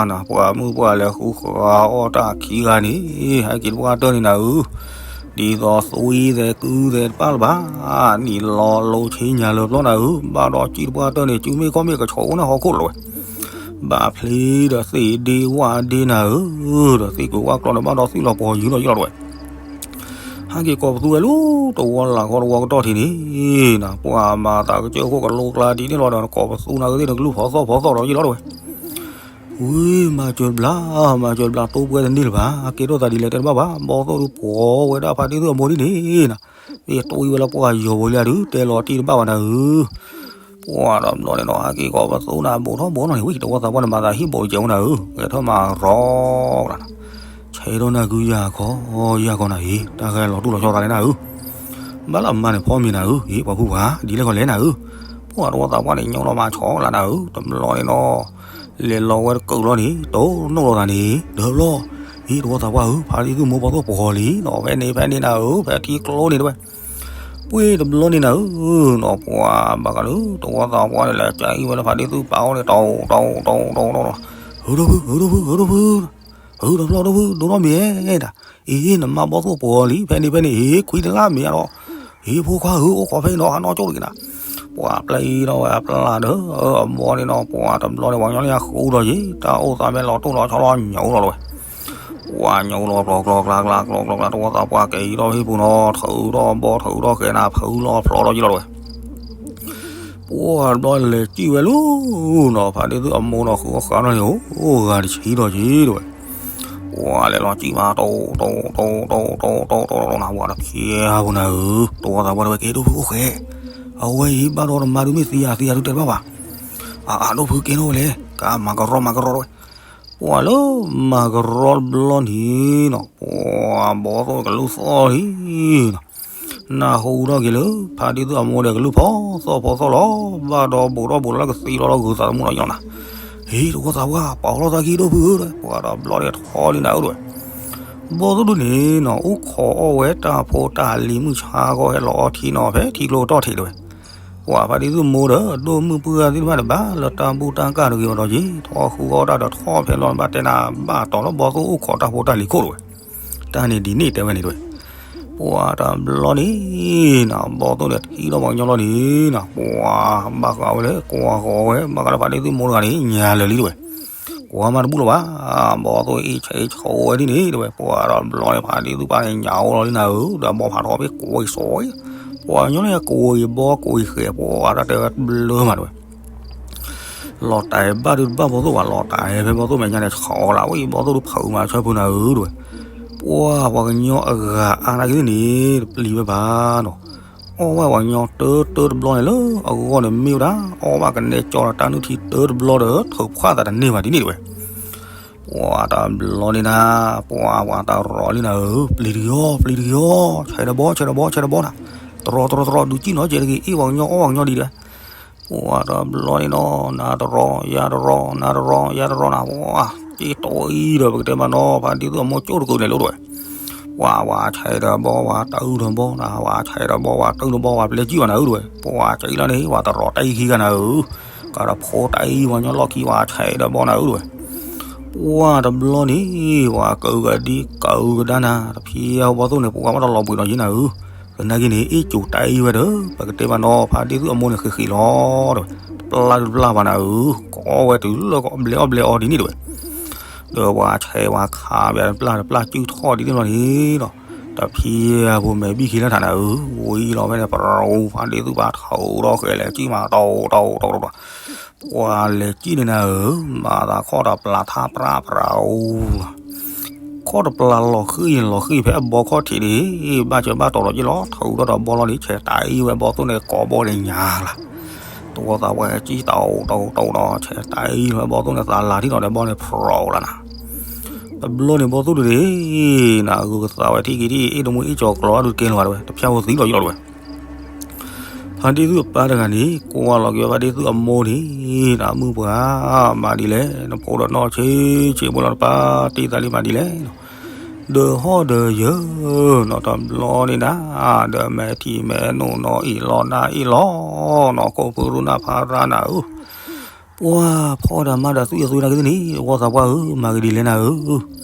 နၤ, ပှၤမုၣ်ပှၢ်လဲၤဃုဃးအီၣ်တၢ်ခံဂၤန့ၣ်, ဟဲက့ၤတပှၢ်တၢၢ်န့ၣ်နၤဧၢ, ဒ်သိးသွံသဲးကုသဲးတပၢ်လၢၤဘၣ်, နံၤလီၤလိဆ့ညါလၢပျီနၤဧၢ, ဘၣ်ဒီးကံၣ်တပှၢ်တၢၢ်န့ၣ် စုမ့ၢ်ခီၣ်မ့ၢ်ကဆီအိၣ်န့ၣ်ဟီၣ်ခိၣ်လီၤဝဲ, ဘၣ်ဖျ့ဒီးသ့ၣ်ဒ့ဝၣ်ဒ့နၤဧၢ, ဒီးသ့ၣ်ကဝၣ်ကျီန့ၣ် ဘၣ်ဒီးသွံၣ်လီၤပှီၤယုၢ်လီၤယုၢ်လီၤတဝဲ ဟဲက့ၤကိးပသူဝဲလၢ တဝီလၢ်ခီတဝီကတီၢ်ထံးန့ၣ်နၤ, ပှၤမၤသးကစၢၢ်ခိၣ်ကလိကျါဒ်န့ၣ်လီၤဒီး ကိးပသူနၤဧၢသ့ၣ်န့ၣ် ကလူၢ်ဖီသီၣ်ဖီသီၣ်ဒီးယုၢ်လီၤတဝဲ, ဝံၤမၤစၢၤတဘျါ, မၤစၢၤတဘျါ တိၢ်ပှဲၤတန့ၢ်လၢၤဘၣ်, ကဲထီၣ်သးဒ်လဲၣ်တဲတဘၣ်ဘၣ်, ဘီသိၣ်ဒုးပိာ်ဝဲဒၣ်ဖါတံၢ်သူၣ်အမိၢ်ဒ်န့ၣ်နၤ, မ့ၢ်တိၢ်အံၤဝဲလၢပှၤယီၤဘိလံဒုး တဲလီၤတံၢ်တဘၣ်ဘၣ်နၤဧၢ ပှၤတဘျီန့ၣ်နီၤ ဟဲက့ၤကိးပသူနၤ ဘူးထီၣ်ဘူးနီၤန့ၣ် ဝံၤတဝီသးပှၢ်န့ၣ် မၤသးဟံၣ်ဘိးတကဲးဝဲနၤဧၢ, ဂဲၤထၢၣ်မၤရီကလၤနီၤ, ဆဲးဒီးနၤကုယၤခီ, ယၤခီနၤဧၢ, တၢ်ဂဲၤလီၤတူၢ်လီၤဆီသးလၢနၤဧၢ, ဘၣ်လၢအမါန့ၣ်ဖီမ့ၤနၤဧၢ, ဟ့ၣ်ပှၤဖုပှၤ ဒ်လဲၣ်ခီလဲၣ်နၤဧၢ, ပှၤတဝီသးပှၢ်န့ၣ် ညိလီၤမၤဆီကလၤနၤဧၢ, တဘျီန့ၣ်နီၤ လဲၤလီၤဝဲတကုာ်လီၤန့ၣ် တိၢ်နီၣ်လီၤသးန့ၣ် ဒၢဘျီ, ဟ့ၣ်တဝီသးပှၢ်ဧၢ, ဖါတံၢ်သူၣ်မိၢ်ဘီသိၣ်ပိာ်လံနီၤ, ဖဲန့ၣ်ဖဲန့ၣ်နၤဧၢ, ဖဲထံကျိန့ၣ်တဝဲ ပှ့ၤတဘျီန့ၣ်နၤဧၢ, နီၤပှၤဘၣ်ဃးလၢ တဝီသးပှၢ်န့ၣ်လဲၤကၢအံၤဝဲလၢဖါတံၢ်သူၣ်ပၢ်အိၣ်န့ၣ် တီတီတီတီတီတီ, ဟုဒိၣ်ဖု ဟုဒိၣ်ဖု ဟုဒိၣ်ဖု, ဟုတဘျီဒိၣ်ဖု ဒိၣ်ထီၣ်မ့ၤဒၣ်, အ့ နမါဘီသိၣ်ပိာ်လံ ဖဲန့ၣ်ဖဲန့ၣ် အ့ ခွံတလၢ်မ့ၤအါဒီး, အ့ ဖိခွါဧၢ အိၣ်ခိးဖဲန့ၣ်ဒီး ဟးနီၣ်ကၠိၣ်တဂ့ၤနၤ, ပှၤပျဲအံၤဒီးဝဲအပျၢ်ဒီး အဘီန့ၣ်နီၤ ပှၤတဘျီန့ၣ် ပှၤကညီလၢညါဃူဒီးယံၤ တၢ်အိၣ်သးမ့ၢ်လီၤတိၢ်လီၤဆီလီၤညိးလီၤတဝဲ ပှၤညိးလီၤကျီကျီကျါကျါကျီကျီကျါ တဝီသးပှၢ်ကဲအံၤဒီးဟံၣ်ပူၤနီၤ ထုးဒီးဘီထုးဒီးဃဲနၤ ဖုလီၤဖျီလီၤယံၤလီၤတဝဲ ပှၤဘျီလဲၤစံၣ်ဝဲလီၤနီၤ ဖါတံၢ်သူၣ်အမိၢ်နီၤ ဃုအီၣ်ဃးနီၤန့ၣ် အိၣ်ဂၤတဆံဒီးက့ၤတဝဲ ပှၤလဲၤလီၤစံၣ်မး တိၢ်တိၢ်တိၢ်တိၢ်တိၢ်တိၢ်တိၢ်တိၢ်နၤ ပှၤတဖျဲးဖိနၤဧၢ တဝီသးပှၢ်တဝဲကဲဒိၣ်ဖုအိၣ်ဃဲ အဝဲအံၤဘၣ်ဒီးနမါဒုးမ့ၢ်သံယၤသံယၤဒုးတဲတဘၣ်ဘၣ် အၢ အၢ ဒိၣ်ဖုကဲထီၣ်ဝဲလဲၣ် ကမၤကရီမၤကရီတဝဲ ပှၤလၢမၤကရီတဘျီန့ၣ်နီၤ ပှၤဘီသိၣ်ကလူၢ်သီၣ်လံနီၤ နၢ်ဟူထီၣ်က့ၤလၢ ဖါတံၢ်သူၣ်အမိၢ်ဒီးကလူၢ်ဖီသီၣ်ဖီသီၣ်လီၤ ဘၣ်ဒီးဘူးထီၣ်ဘူးလီၤလၢကသံလီၤလီၤဂုၤသးသမူလီၤယီၤနၤ ဟ့ၣ် တဝီသးပှၢ် ပာ်လီၤသးခံဒိၣ်ဖုဧၢ ပှၤတဘျီန့ၣ်ထီၣ်လံနၤဧၢတဝဲ ဘီသိၣ်ဒုန့ၣ်နီၤ အိၣ်ခိးအီၣ်ဝဲတၢ်ဖိတၢ်လံၤမုၢ်ဆါခီဟဲလီၤအီထံနီၤ ဖဲထံကျိကတီၢ်ထံးတဝဲ ပှၤဖါတံၢ်သူၣ်မိၢ်ဒီး ဒိၣ်မုၢ်ပှၢ်သ့ၣ်တဖၣ်တဘၣ်လၢတၢ်ဘူၣ်တၢ်ကၢ်တဂ့ၤအီၤဒီးက့ၤ ထီၣ်ဃုအီၣ်တၢ်ဒီးထီၣ်ဖဲလီၤဘၣ်တဲနၤ ဘၣ်တီၤလၢဘီသိၣ်အိၣ်ခိးတၢ်ဖိတၢ်လံၤခိၣ်တဝဲ တၢ်န့ၣ်ဒ်န့ၣ်တဲဝဲန့ၣ်တဝဲ ပှၤတဘျီန့ၣ်နီၤ ဘီသိၣ်န့ၣ်ထံၣ်ဒီးပှၤကညီလီၤန့ၣ်နီၤ ပှၤဘၣ်ဃးဝဲလၢ ကွၢ်ဃီဝဲ ဘၣ်ဃးလၢဖါတံၢ်သူၣ်မိၢ်တဂၤန့ၣ် ညါလၢာ်လံတဝဲ ကွၢ်မးတဘူၣ်လၢၤဘၣ် ဘီသိၣ်အ့ၣ်ဆဲးဆိဝဲဒ်န့ၣ်တဝဲ ပှၤတဘျီန့ၣ် ဖါတံၢ်သူၣ်ပၢ်န့ၣ် ညါအိၣ်လီၤလံနၤဧၢ ဒီးဘီဖးထီၣ်ဖဲကွံာ်စီၤ ပှၤကညီန့ၣ် ကွံာ်ဘီကွံာ်ဃဲၤ ပှၤတၢ်တဲဝဲဘျၢမးတဝဲ လီၤတဲာ်ဘၣ်ဒုးတဘၣ်ဘီသိၣ်ဘၣ် လီၤတဲာ်ဖဲဘီသိၣ်မဲာ်ညါန့ၣ် ဆီလၢဝဲအံၤ ဘီသိၣ်ဒုးဖုးမၤဆၢဖုးနၤဧၢတဝဲ ပှၤပှၤကညီအဂၤအါနာ်က့န့ၣ် တပျံၤဝဲဘၣ်နီၤ အီၣ်ဘၣ်ပှၤကညီတၢတၢတဘျီန့ၣ်လၢအဂီၢ်န့ၣ်မ့ၢ်ဝဲဒၣ် အီၣ်ဘၣ်ကနဲကၠီဒီးတၢ်နုၢ်ထံတၢတဘျီဒီး ထုးဖှၣ်သးတန့ၢ်ဘၣ်ဒ်န့ၣ်တဝဲ ပှၤတဘျီန့ၣ်နၤ ပှၤပှၤတရီလံနၤဧၢ ပျံၤတက့ၤအီၤ ပျံၤတက့ၤအီၤ ဆဲးဒီးဘီ ဆဲးဒီးဘီ ဆဲးဒီးဘီနၤ တရီတရီတရီ ဒုးကံၣ်နီၤကဲတဂ့ၤ အ့ၣ်ပှၤကညီအီၣ်ပှၤကညီဒ်လဲၣ် ပှၤတဘျီန့ၣ်နီၤ နၤတရီ ယၤတရီ နၤတရီ ယၤတရီနၤ ပှၤက့ၤတီအံၤဒီး ပကတဲမးနီၤ ဖါတံၢ်သူၣ်အမိၢ်ကၠိၣ်တကုာ်န့ၣ်လီၤတဝဲ ပှၤပှၤဆဲးဒီးဘီ ပှၤတၢ်အုၣ်ဒီးဘီနၤ ပှၤဆဲးဒီးဘီ ပှၤတၢ်အုၣ်ဒီးဘီ ပှၤပျဲကံၣ်ဘၣ်နၤဧၢတဝဲ ပှၤကံၣ်လီၤန့ၣ် ပှၤတရီတၢ်အံၤခံဂၤနၤဧၢ ကဒီးဖိတၢ်အံၤ ပှၤကညီလီၢ်ခံ ပှၤဆဲးဒီးဘီနၤဧၢတဝဲ ပှၤတဘျီန့ၣ် ပှၤကၢကဒံကၢကဒါနၤ တဖံးအဘီသိၣ်န့ၣ် ပှၤဘၣ်တလီၤဘှံးနီၤယံၤနၤဧၢ သနာ်က့န့ၣ် အ့ၣ်ကၠိတၢ်အံၤဝဲဒီး ပကတဲမးနီၤ ဖါတံၢ်သူၣ်အမိၢ်န့ၣ်ဃံးဃံးလီၤဒီး တပျၢ်တပျၢ်ဘၣ်နၤဧၢ ကအီၣ်ဝဲတုၤလၢကဘျဲးအီၣ်ဘျဲးအီဒ်န့ၣ်တဝဲ ဒီးပှၤဆဲးပှၤခးဘၣ်တပျၢ်တပျၢ်စုၣ်ထီၣ်ဒ်န့ၣ်လီၤန့ၣ်နီၤ တဖံးအပူၤမဲာ်ဘံၣ်ခံလၢထးနၤဧၢ ဝံၤလီၤဖဲန့ၣ် ပရူၤ ဖါတံၢ်သူၣ်ပၢ်ထီၣ်ဒီးဃဲၤလဲၤကံၣ်မးတီတီတီတီ ပှၤလဲၤကံၣ်န့ၣ်နၤဧၢ မၤသးခီၣ်တပျၢ်ထါပြးပြးဧိၤ ခီၣ်တပျၢ်လီၤဃံၣ်န့ၣ်လီၤဃံၣ်ဖဲအဘီခီၣ်ထံးန့ၣ် ဘၣ်စၢၤဘၣ်တီၤဒီးက့ၤလီၤ ထုးဒီးဒီးဘီလီၤန့ၣ် ဆဲးတၢ်အံၤဝဲဘီသိၣ်န့ၣ် ကိးဘီန့ၣ်ညါလၢ် တဝီသးပှၢ်ကံၣ်တီတီတီတီဒီး ဆဲးတၢ်အံၤဝဲဘီသိၣ်န့ၣ် သးလၤထံၣ်ဒီးဘီန့ၣ် ဖြီလၢ်နၤ တဘျီန့ၣ်ဘီၣ်သိၣ်ဒုန့ၣ် နဂုာ်ကသးဝဲထံၣ်က့ၤထံၣ် အ့ၣ်တမူအ့ၣ်ကၠီၤကျီၤအဒုးတကဲလၢၤဘၣ်တဲဝဲ တဖၠၣ်ဖိသံလီၤယလီၤတဲဝဲ ဖါတံၢ်သူၣ်အပၢ်တဂၤန့ၣ် ကွၢ်လီၤက့ၤဝဲဖါတံၢ်သူၣ်အမိၢ်န့ၣ် နမုၢ်ပှၢ် မၤဒ်လဲၣ် နဖိဒီးနီၢ်ဆံးဆံးဖိလီၤတပၢ် တ့ၢ်သးလံမၤဒ်လဲၣ်နီၤ ဒီးဟီၣ်ဒီးယၢၤနီၤ တဘျီန့ၣ်နၤ ဒီးမဲာ်ထံမဲာ်နိနီၤ အ့ၣ်လီၤနၤအ့ၣ်လီၤနီၤ ခိၣ်ဖုရူနၢ်ဖးရၢနၤဧၢ ပှၤဖီၣ်ဒီးမါဒီးသွံၣ်အသွံၣ်နာ်က့ၤသ့ၣ်န့ၣ် တဝီသးပှၢ်ဧၢ မၤက့ၤဒ်လဲၣ်နၤဧၢ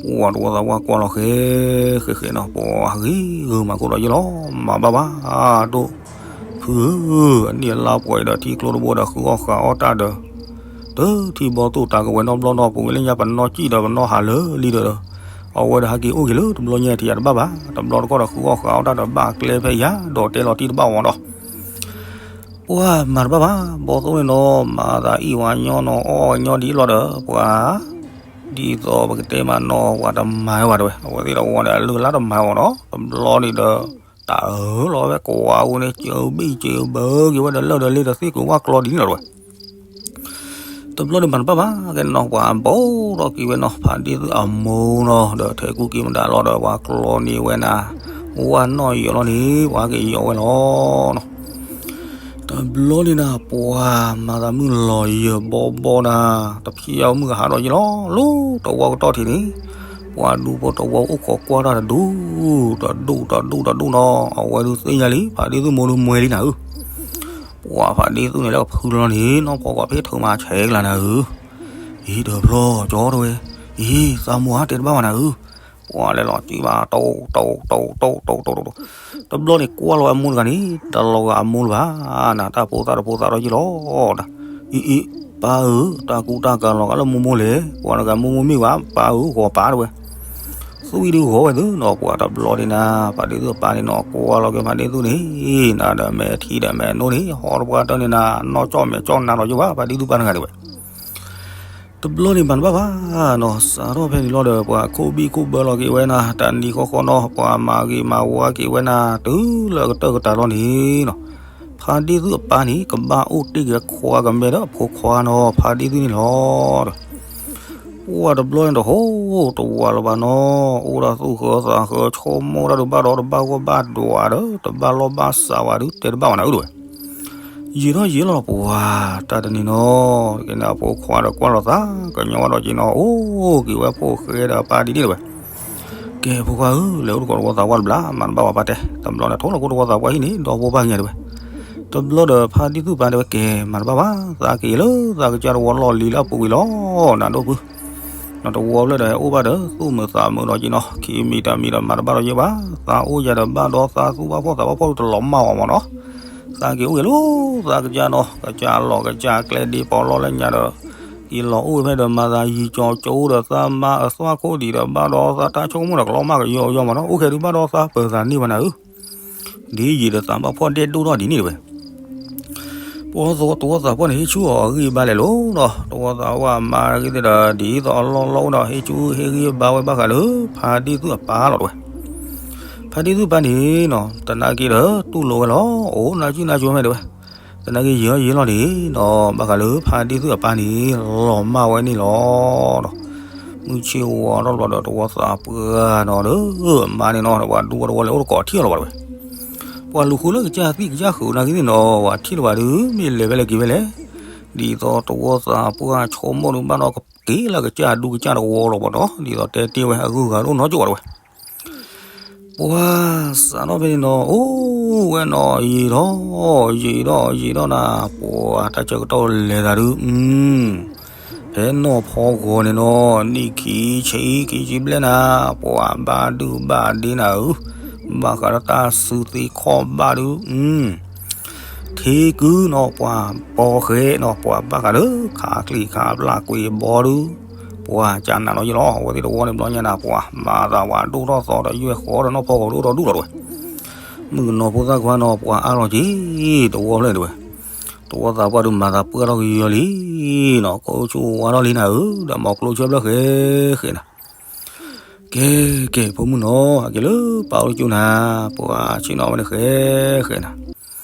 ပှၤတဝီသးပှၢ်ကွၢ်လီၤဃဲၤဃဲၤဃဲၤနီၤ ပှၤဂ့ၤဂ့ၤမၤခိၣ်ဒီးယလီၤ မၤဘၣ်ဘၣ်ဒိၣ် ဖုဧၢ အနံၣ်အလါပှဲၤဒီးထံကျိတဘိဒီးဃုအီၣ်ဃးအီၣ်တၢ်ဒီး တထံၣ်ဘီၣ်သိၣ်တၢ်ကဝဲၤနီတဘျီနီၤ ပူၤဝဲလၢညါပနီၢ်စံၣ်ဒီးပနီၢ်ဟးလၢလံဒီး အဝဲဒီးဟဲက့ၤအိၣ်က့ၤလၢတဘျီညါထံၣ်ယၤတဘၣ်ဘၣ် တဘျီတခီၣ်ဒီးဃုအီၣ်ဃးအီၣ်တၢ်ဒီးဘၣ်ကျဲဖဲယၤဒီးတဲလီၤတံၢ်တဘၣ်ဝဲဒီး ပှၤမၤတဘၣ်ဘၣ် ဘီၣ်သိၣ်န့ၣ်နီၤ မၤသးအံၣ်ဝဲညီနီၤ အီၣ်ဝဲညီဒ်လီၤဒီး ပှၤ ဒ်သိးပကတဲမးနီၤ ပှၤတမၤဝဲဘၣ်တဲဝဲ အဝဲသ့ၣ်ဒီးဝဲဒီးအလုၢ်အလၢ်တမၤဝဲနီၤ တဘျီန့ၣ်ဒီး တၢ်အၢၣ်လီၤဝဲကိးဝဲအူန့ၣ် စၢဘံၣ်စၢဘၢက့ၤဝဲဒီးလၢၢ်ဒီးလ့ဒီး သ့ၣ်ကွံာ်ဝၣ်ကျီဒ်န့ၣ်လီၤတဲဝဲ တဘျီန့ၣ်မၤတဘၣ်ဘၣ်ကဲနီၤ ပှၤဘီၣ်ထီၣ်က့ၤဝဲနီၤ ဖါတံၢ်သူၣ်အမိၢ်နီၤ ဒီးထဲကူက့ၤမတၤလီၤဒီး ပှၤကျီန့ၢ်ဝဲနၤ ဝၣ်နီၣ်ယီၤလီၤန့ၣ် ပှၤက့ၤယီၤဝဲလီၤနီၤ တဘျီန့ၣ်နၤ ပှၤမၤသးမုၢ်လီၤယၢၤဘီဘီနၤ တဖျၢၣ်မုၢ်ကဟးထီၣ်ယလီၤ လၢတဝီကတီၢ်ထံးန့ၣ် ပှၤဒူဖိတဝီအိၣ်ခိးကွၢ်တၢ်တဒူၣ် တဒူၣ်တဒူၣ်တဒူၣ်နီၤ အဝဲဒုးသ့ၣ်ညါလံ ဖါတံၢ်သူၣ်မိၢ်ဒုးမွဲလံနၤဧၢ ပှၤဖါတံၢ်သူၣ်န့ၣ်လၢကဖုလီၤန့ၣ် နီၢ်ဖီကီးဖ့ၣ်ထုးမၤဆဲးကလၤနၤဧၢ အံၤတဖျီကၠီတဲဝဲ အံၤသးမိၢ်ဧါတဲတဘၣ်ဝဲနၤဧၢ ပှၤလဲၤလီၤစံးဘၣ် တိၢ်တိၢ်တိၢ်တိၢ်တိၢ်တိၢ်တိၢ်တိၢ် တဘျီန့ၣ်ကွၢ်လီၤဝဲအမိၢ်တဂၤန့ၣ် တလီၤဂာ်အမိၢ်လၢၤဘၣ် နတၢ်ဖိသၣ်တဖိသၣ်ထီၣ်ယလီၤ အံၤအံၤ ပၢ်ဧၢ တၢ်ကူတၢ်ကၤလီၤဂာ်လၢမိၢ်မိၢ်လဲၣ် ပှၤတဂၤမိၢ်မိၢ်မ့ၢ်ဘၣ် ပၢ်ဧၢဂီၤပၢ်တဲဝဲ သွံၣ်ဒုးဂီၤဝဲသုနီၤ ပှၤတဘျီန့ၣ်နၤ ဖါတံၢ်သူၣ်အပၢ်န့ၣ်နီၤ ကွၢ်လီၤက့ၤဖါတံၢ်သူၣ်န့ၣ် နၤဒီးမဲာ်ထံဒီးမဲာ်နိန့ၣ် ဟီၣ်တပှၢ်တၢၢ်န့ၣ်နၤ နီၢ်ကၠီၣ်မဲာ်ကၠီၣ်နၤလီၤယိၣ်ဘၣ် ဖါတံၢ်သူၣ်ပၢ်တဂၤတဲဝဲ တဘျီန့ၣ်မၤတဘၣ်ဘၣ်နီၤ စးထီၣ်ဖဲန့ၣ်လီၤဒီး ပှၤခိၣ်ဘံၣ်ခိၣ်ဘၢလီၤက့ၤဝဲနၤ တနံၤဃီဃီနီၤ ပှၤမၤဂ့ၤမၤဝါက့ၤဝဲနၤ တုၤလၢအကတၢၢ်ကတၢၢ်လီၤန့ၣ်နီၤ ဖါတံၢ်သူၣ်အပၢ်န့ၣ် ကဘၣ်အိၣ်တ့ၢ်က့ၤခွါကမဲဒီးအဖိခွါနီၤ ဖါတံၢ်သူၣ်န့ၣ်လီၤ ပှၤတဘျီန့ၣ်တဟိတဝးလၢၤဘၣ်နီၤ အိၣ်ဒၣ်သူၣ်ဃၢသးဃၢ ဆိကမိၣ်တၢ်ဒုးဘၣ်ဒီးတဘၣ်ဂီၢ်ဘၣ်ဒွးဒီး တဘၣ်လီၢ်ဘၣ်စးဝဲဒုးတဲတဘၣ်ဝဲနၤဧၢတဲဝဲ ယံာ်ထီၣ်ယံာ်လီၤပှၤ တၢ်တနံၤနီၤ က့ၤန့ၣ်အဖိခွါဒီးကွၢ်လိာ်သး ကညီဝဲဒီးက့ၤနီၤ အိၣ်က့ၤဝဲဖိၣ်ဃဲဒီးပၢ်ဒ်န့ၣ်တဲဝဲ ကဲဖိခွါဧၢ လဲၤအိၣ်တကိးတဝီသးပှၢ်တဘျီ မၤတဘၣ်ဝဲပၢ်တဲ တဘျီန့ၣ်ထိၣ်လီၤကိၣ်တဝီသးပှၢ်ဟံၣ်န့ၣ် ဒီဖိပၢ်ကညီတဲဝဲ တဘျီဒီးဖါတံၢ်သူၣ်ပၢ်တဲဝဲ ကဲမၤတဘၣ်ဘၣ် သးက့ၤလၢသးကစၢ်တဝီလီၢ်လံၤလၢအပူၤကွံာ်လီၤ နၤဒိၣ်ဖု နတဝီဖျၢၣ်ဒီးအိၣ်ဘၣ်ဒီး သူၣ်မုာ်သးမုာ်ဒီးက့ၤနီၤ ခံမံၤတမံၤဒီးမၤတဘၣ်ဒီးယဲဘၣ် သးအိၣ်ယၤဒီးဘၣ်ဒီးသးသူၣ်ဘၣ်ဖှီၣ်သးဘၣ်ဖှီၣ်ဒုးတလီၤမၢ်ဝဲမၢ်နီၤ သးက့ၤအိၣ်က့ၤလၢသးကစၢ်နီၤ ကစၢ်လီၢ်ကစၢ်ကျဲဒ်ပီးလီၢ်လၢညါဒီး က့ၤလီၤအိၣ်ဖဲဒီးမၤသးယံၤကၠီကၠိဒီးသးမါအသွၣ်ခိၣ်ဒံးဒီးဘၣ်ဒီးသးတၢ်ဆိကမိၣ်ဒီးကလီၤမၢ်ကယီကယီမၢ်နီၤ အိၣ်ခဲဒုးဘၣ်ဒီးသးပၢၤသးန့ၢ်ဘၣ်နၤဧၢ ဒ်ယံာ်ဒီးသးဘၣ်ဖှီၣ်ဒဲးဒိၣ်ထီၣ်ဒ်န့ၣ်တဲဝဲ ပှၤတဝီသးပှၢ်န့ၣ် ဟ့ၣ်ဆူၣ်အီၤအဂံၢ်အဘါလဲၣ်လီၤနီၤ တဝီသးပှၢ်မါဂ့ၤသ့ၣ်ဒီး ဒ်သိးအလီၢ်လီၢ်အိၣ်ဒီး ဟ့ၣ်ဆူၣ်ဟ့ၣ်ဂံၢ်ဘါဝဲဘၣ်ဃးလၢ ဖါတံၢ်သူၣ်အပၢ်လီၤတဲဝဲ ဖါတံၢ်သူၣ်ပၢ်န့ၣ်နီၤ တနာ်က့ဒီး တူၢ်လိာ်ဝဲလီၤ အိၣ်နါစုနါစိၤမဲာ်တဲဝဲ တနာ်က့ယံာ်ထီၣ်ယံာ်လီၤန့ၣ်နီၤ ဘၣ်ဃးလၢဖါတံၢ်သူၣ်အပၢ်န့ၣ် လီၤမၢ်ဝဲန့ၣ်လီၤနီၤ မုၢ်ဆ့ၣ်ဝါထီၣ်တဘျီဒီး တဝီသးပှၢ်နီၤဒီး အမါန့ၣ်နီၤ ပှၤဒူပှၤတဝီလဲၤအိၣ်တကိးထံၣ်လီၤဘၣ်တဲဝဲ ပှၤလူၤဃုလၢကစၢ်သံၣ်ကစၢ်ဃုာ်နာ်က့န့ၣ်နီၤ ပှၤထံၣ်လီၤဘၣ်ဒုး မ့ၢ်လဲၤဖဲလဲၣ်က့ၤဖဲလဲၣ် ဒ်သိးတဝီသးပှၢ်ဆိကမိၣ်ဒုးဘၣ်ဒီး ကက့ၤလၢကစၢ်ဒူကစၢ်တဝီလီၤဘၣ်နီၤ ဒ်သိးတဲတ့ၢ်ဝဲအဂုၤအဂၤတအိၣ်နီတဂၤတဲဝဲ ပှၤစးထီၣ်ဖဲန့ၣ်နီၤ အိၣ်ဝဲနီၤ ယံာ်ထီၣ်ယံာ်ထီၣ်ယံာ်ထီၣ်နၤ ပှၤတၢ်ဆၢကတီၢ်လဲၤသးဒုး ဖဲနီၢ်ဖီဂီၤန့ၣ်နီၤ နံၣ်ခံဆံခံဆံဘျဲၣ်နၤ ပှၤဘၣ်ဒုၣ်ဘၣ်ဒ့နၤဧၢ ဘၣ်ဃးဒီးတၢ်စုသ့ခီၣ်ဘၣ်ဒုး ထံကုနီၤ ပှၤပီဃဲနီၤ ပှၤဘၣ်ဃးလၢခးချံခးပျၢ်ကွံာ်ဘီဒုး ပှၤကနၣ်နီၤယလီၤ အဝဲသ့ၣ်တဝီန့ၣ်ဘျီညါနၤ ပှၤမၤသးဝဲဒိၣ်ထီၣ်သီဒီးယွဲၢ်ဃီဒီးနီၢ်ဖီဂီၤဒိၣ်ထီၣ်ဒူၣ်လီၤတဲဝဲ မုၣ်ကနီၤဖိသၣ်ခွါနီၤ ပှၤအါလီၤက့ၤ တဝီဖျၢၣ်တဲဝဲ တဝီသးပှၢ်ဒုးမၤသးပှၢ်ထီၣ်ကယီၤလံနီၤ ကိးဆူဝါထီၣ်လံနၤဧၢ ဒီးမီၤကျိဆၢဖျၢၣ်ဃဲဃဲနၤ ကဲ ကဲ ဖိမုၣ်နီၤ ဟဲက့ၤလၢပၢ်အိၣ်ကၠိနၤ ပှၤဆ့ၣ်နီၤဝဲန့ၣ်ဃဲဃဲနၤ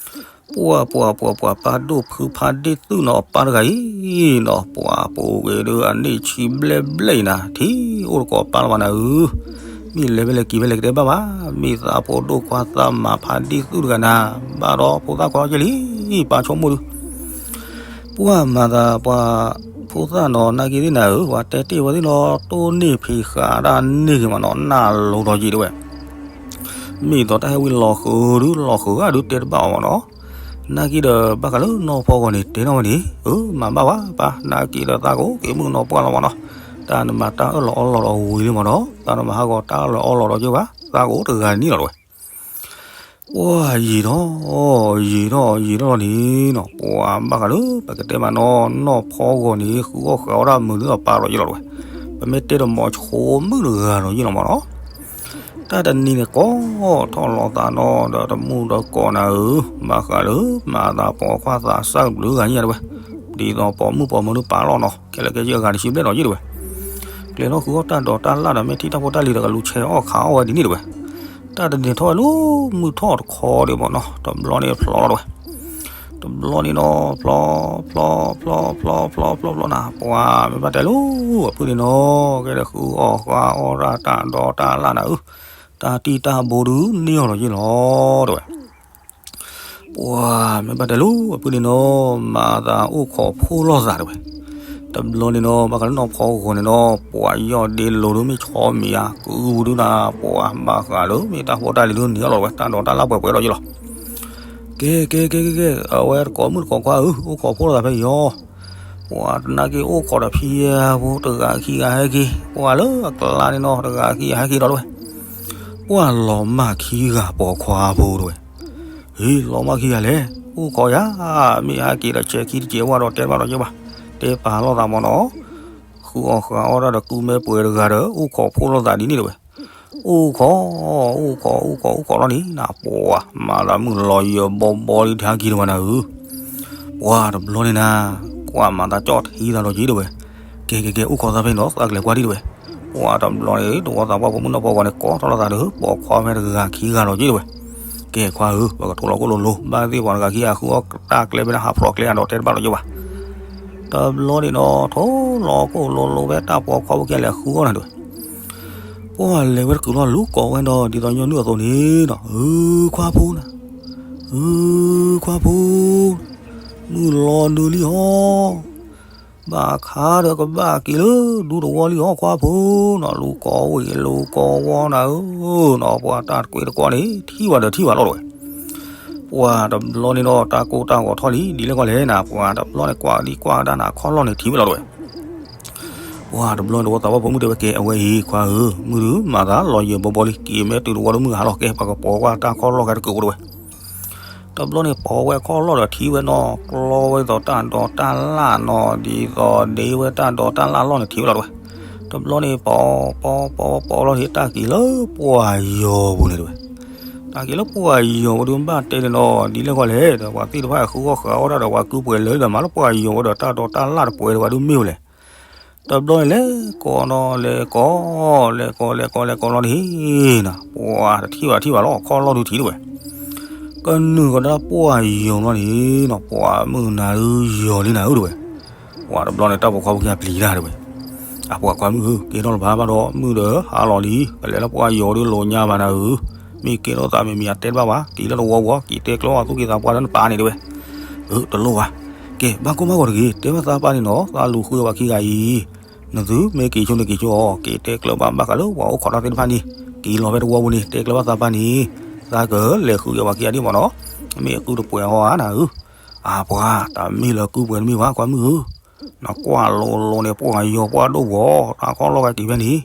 ပှၤပှၤပှၤပှၤ ပၢ်ဒိၣ်ဖုဖါဒ့ၣ်သုးနီၤ ပၢ်တဂၤအံၤနီၤ ပှၤပူၤကွံာ်ဒုးအနံၣ်ဆံဘျဲၣ်ဘျဲၣ်အံၤနၤ ထံၣ်အိၣ်တကိးပၢ်လၢၤဘၣ်နၤဧၢ, မ့ၢ်လဲၤဖဲလဲၣ်က့ၤဖဲလဲၣ်ကတဲဘၣ်ဘၣ်, မ့ၢ်သးဖိဒိၣ်ခွါသးမၤဖါဒ့ၣ်သုးတဂၤနၤ, ဘၣ်ဒီးဖိသၣ်ခွါအီၤကဲလံ, ပၢ်ဆိကမိၣ်ဒုး ပှၤမၤသးပှၤဖိသၣ်နီၤ နာ်က့သ့ၣ်နၤဧၢ, ပှၤတဲတ့ၢ်ဝဲသ့ၣ်နီၤ တိၢ်န့ၢ်ဖံးဃာ်ဒၣ်န့ၢ်ဂ့ၤမးနီၤ နၢ်လိၤဒီးယံာ်တဝဲ, မ့ၢ်သိးတၢ်ဟဲဝံၤလီၤဃုာ်ဒုး လီၤဃုာ်ဂၢ်ဒုးတဲတဘၣ်အီၤမးနီၤ, နာ်က့ဒီးဘၣ်ဃးလၢနီၢ်ဖီဂီၤန့ၣ် တဲနီၢ်ဝဲန့ၣ် အၢ မၤဘၣ်ဝဲပၢ် နာ်က့ဒီးသးကအိၣ်က့ၤမုၣ်ကနီၤပှၢ်လီၤမးနီၤ, တၢ်နမၤတၢ်အၢၣ်လီၤအီလီၤဒီးဝံၤလံမးနီၤ တၢ်နမၤဟးဂီၤတၢ်အၢၣ်လီၤအီလီၤဒီးက့ၤဘၣ် သးကအိၣ်တဂၤန့ၣ်လီၤတဝဲ ပှၤယံာ်ထီၣ် ယံာ်ထီၣ် ယံာ်ထီၣ်လီၤန့ၣ်နီၤ ပှၤဘၣ်ဃးလၢပကတဲမးနီၤ နီၢ်ဖီဂီၤန့ၣ် ဃုအီၣ်ဃုအီဒၣ်မုာ်ဒုးအပၢ်လီၤယံာ်လီၤတဝဲ, ပမ့ၢ်တဲတမီၤဆိမုၣ်တဂၤလီၤယံာ်လီၤမးနီၤ, တၢ်တနံၤန့ၣ်ကိးထီၣ်လီၤသးနီၤ ဒီးတမူတကိးနၤဧၢ, ဘၣ်ဃးလၢမၤသးပိာ်ခွါသးစၢ်ဘျုးဂၤညါတဝဲ, ဒ်သိးပိာ်မုၣ်ပိာ်မုၣ်ဒုးပာ်လီၤနီၤ ခဲလၢာ်ခဲဆ့အဂၤတဆံဘျဲၣ်လီၤယံာ်တဝဲ ကျဲၤထီၣ်ဃုအီၣ်တၢ်ဒိးတၢ်လၣ်ဒီး မ့ၢ်ထံၣ်တၢ်ဖိတၢ်လံၤဒီးကလူၤဆဲးအီၣ်ခးအီၣ်ဝဲဒ်န့ၣ်တဝဲ, တၢ်တနံၤထီၣ်ဝဲလၢမုၢ်ထီၣ်တခီဒံးမးနီၤ တဘျီန့ၣ်ဖျိးလီၤတဝဲ, တဘျီန့ၣ်နီၤ ဖျိး ဖျိး ဖျိး ဖျိး ဖျိး ဖျိး ဖျိး ဖျိးနၤ ပှၤမ့ၢ်ဘၣ်တဲလၢ အဖုန့ၣ်နီၤ ကဲဒီးဃုအီၣ်ဃုအီၣ်တၢ်တၢ်ဒိးတၢ်လၣ်နၤဧၢ, တၢ်တံၢ်တၢ်ဘိဒုးန့ၢ်အီၤလီၤယံာ်လီၤတဝဲ ပှၤမ့ၢ်ဘၣ်တဲလၢအဖုန့ၣ်နီၤ မၤသးအိၣ်ခိးဖှိၣ်လိာ်သးတဝဲ, တဘျီန့ၣ်နီၤ ဘၣ်ဃးလၢနီၢ်ဖီဂီၤန့ၣ်နီၤ ပှၤယီၢ်ဒ့လိၤဒုးမ့ၢ်ဆီမံၤဧါ ကုဒုးနၤ ပှၤဘၣ်ဃးလၢမ့ၢ်တၢ်ဖိတၢ်လံၤဒုးန့ၢ်အီၤလီၤတဝဲ တၢ်ဒိးတၢ်လၣ်ပှဲၤပှဲၤလီၤယံာ်လီၤ, ကဲ ကဲ ကဲ ကဲ ကဲ အဝဲတကိးမုၣ်တကိးခွါဧၢ အိၣ်ခိးဖှိၣ်လိာ်သးဖဲယီၤ ပှၤတနာ်က့အိၣ်ခိးဒီးဖံယၤဖိ တဂၤခံဂၤဟဲက့ၤ ပှၤလၢအကျါန့ၣ်နီၤ တဂၤခံဂၤဟဲက့ၤဒီးတဝဲ, ပှၤလီၤမၢ်ခံဂၤပိာ်ခွါဖိတဝဲ, ဟ့ၣ် လီၤမၢ်ခံဂၤလဲၣ် အိၣ်ခိးယၤ, မ့ၢ်ဟဲက့ၤဒီးဆဲးခံတစဲးဝဲဒီးတဲတဘၣ်ဒီးယဲဘၣ်, တဲပာ်လိာ်သးမးနီၤ, ဃုအီၣ်ဃုအီၣ်တၢ်ဒီးကုမဲပှဲၤတဂၤဒီး အိၣ်ခိးဖှိၣ်လိာ်သးဒ်န့ၣ်တဝဲ အိၣ်ခိး အိၣ်ခိး အိၣ်ခိး အိၣ်ခိးလီၤန့ၣ်နၤ ပှၤမၤသးမုၢ်လီၤယံာ်ဘီဘီလံ တဟဲက့ၤတဝဲနၤဧၢ, ပှၤတဘျီန့ၣ်နၤ, ပှၤမၤသးကၠီၣ်ထံသးဒီးယံာ်တဝဲ, ကဲ ကဲ ကဲ အိၣ်ခိးသးဖဲန့ၣ်ဒီး သးကလဲၤကွၢ်ဒံးတဝဲ, ပှၤတဘျီန့ၣ် တဝီသးပှၢ်ပိာ်မုၣ်နီၢ်ဖီဂီၤန့ၣ် ကိးထီၣ်လိာ်သးဒီး ပိာ်ခွါဖဲတဂၤခံဂၤလီၤယံာ်တဝဲ, ကဲခွါဧၢ ပကထိၣ်လီၤခိၣ်လိၤလိၤ ဘၣ်သ့ၣ်ပှၤတဂၤခံဂၤဃုအီၣ်တၢ်ကျဲဖဲန့ၣ် ဟးဖျိးကျဲဒီးတဲတဘၣ်ဒီးယဲဘၣ် တဘျီန့ၣ်ဒီး ထိၣ်လီၤခိၣ်လိၤလိၤဖဲတၢ်ပိာ်ခွါဖိခံဂၤလဲၤဃုအီၣ်နၤတဝဲ, ပှၤလဲၤဝဲတကုာ်လီၤလူၤကိးဝဲဒီး ဒ်သိးညီနုၢ်အသိးန့ၣ်နီၤ, အၢ ခွါဖိနၤ, အၢ ခွါဖိ, မုၢ်လီၤဒုးလံဟီ, ဘၣ်ခါဒီးကဘၣ်က့ၤလၢဒူသဝီလံဟီ ခွါဖိနီၤ, လူၤကိးဝ့ၢ်လူၤကိးဝီနၤဧၢ, နီၤ ပှၤတၢ်တကွဲးတကွီန့ၣ် ထံၣ်ဝဲဒီးထံၣ်ဝဲလီၤတဝဲ ပှၤတဘျီန့ၣ်ဒီး တၢ်ကိၢ်တၢ်ဂီၤထီၣ်လံ ဒ်လဲၣ်ကီလဲၣ်နၤ, ပှၤတဘျီန့ၣ်ကွၢ်ဒံးကွၢ်ကဒါနၤ ခီၣ်လီၢ်န့ၣ်ထံၣ်ဝဲလီၤတဝဲ, ပှၤတဘျီန့ၣ် တဝီသးပှၢ်ပိာ်မုၣ်တဲဝဲကဲ အဝဲအံၤခွါဧၢ, မုၢ်ဒုးမၤသးလီၤယံာ်ဘီဘီလံ က့ၤမ့ၢ်တုၤတဝီဒီးမုၢ်ဟါလီၤ ကဲ ပကပိာ်ကွၢ်တၢ်ခီၣ်လီၢ်ကဲတကုာ်ဖိတဝဲ တဘျီန့ၣ်ပိာ်ဝဲခီၣ်လီၢ်ဒီးထံၣ်ဝဲနီၤ, ကျီဝဲဒ်သိးတၢ်ဒိးတၢ်လၣ်နီၤ, ဒ်သိးဒ့ဝဲတၢ်ဒိးတၢ်လၣ်လီၢ်န့ၣ်ထံၣ်ဝဲလီၤတဝဲ, တဘျီန့ၣ်ပိာ်ပိာ်ပိာ်ပိာ်လီၤန့ၣ် တၢ်က့ၤလၢပှၢ်ယီၤပူၤန့ၣ်တဝဲ, တၢ်က့ၤလၢပှၢ်ယီၤပူၤဒုးဘၣ်တဲန့ၣ်နီၤ, ဒ်လဲၣ်ကီလဲၣ်ဒီး ပှၤသ့ၣ်တဖၣ်ဃုအီၣ်ဃုအီၣ်တၢ်ဒီးပှၤကုပှဲၤလၢဒီးမၤလၢပှၢ်ယီၤဝဲဒီးတၢ်ဒိးတၢ်လၣ်တပှဲၤတဝဲဒုးမ့ၢ်ဝဲလဲၣ် တဘျီန့ၣ်လဲၤကိးနီၤ လဲၤကိး လဲၤကိး လဲၤကိး လဲၤကိးလီၤန့ၣ် ပှၤတထံၣ်ဘၣ်ထံၣ်ဘၣ်လီၤ ခီၣ်လီၢ်ဒုးထံၣ်တဝဲ, ကနုာ်ကဒါပှၢ်ယီၤလီၤန့ၣ်နီၤ, ပှၤမုၢ်နၤဒုးယီၤလံနၤဧၢတဝဲ, ပှၤတဘျီန့ၣ်တၢ်ပိာ်ခွါဖိခံဂၤပျံၤတၢ်တဝဲ, အပှၤခွါမုၣ်ဧၢ, ကဲထီၣ်လၢၤဘၣ်ဘၣ်ဒီး မုၢ်ဒီးဟါလီၤလံ, ကလဲၤလၢပှၢ်ယီၤဒုးလိာ်ညါဘၣ်နၤဧၢ, မ့ၢ်ကဲထီၣ်သးမံၤမံၤအတဲတဘၣ်ဘၣ်, က့ၤလၢတဝီဝီ က့ၤတဲကျၢၤအသူၣ်က့ၤသးပှၢ်လၢနပၢ်န့ၣ်တဝဲ, အၢ တလိၣ်ဘၣ်, ကဲ ဘၣ်ကိၢ်ဘၣ်ဂီၤတဂ့ၤ, တဲဘၣ်သးပၢ်န့ၣ်နီၤ, သးလူၤဃုဝဲပှၤခံဂၤအံၤ, နသုမ့ၢ်က့ၤဆိန့ၣ်က့ၤဆိအီၤ, က့ၤတဲကျၢၤဘၣ်ဘၣ်ဃးလၢပှၤအိၣ်ခိးတၢ်သ့ၣ်တဖၣ်န့ၣ်, က့ၤလီၤဖဲတဝီပူၤန့ၣ် တဲကျၢၤဘၣ်သးပၢ်န့ၣ်, သးကလဲၤဃုက့ၤပှၤခံဂၤဒ်မးနီၤ, မ့ၢ်အကုတပှဲၤဟီဧါနၤဧၢ, အပှၤ တၢ်မ့ၢ်လၢကုပှဲၤတမ့ၢ်ဘၣ် ခွါမုၣ်ဧၢ နကွၢ်လိၤလိၤန့ၣ် ပှၢ်ယီၤပှၢ်ဒိၣ်ဝီၤ တၢ်ခီၣ်လီၢ်ကက့ၤဖဲန့ၣ်,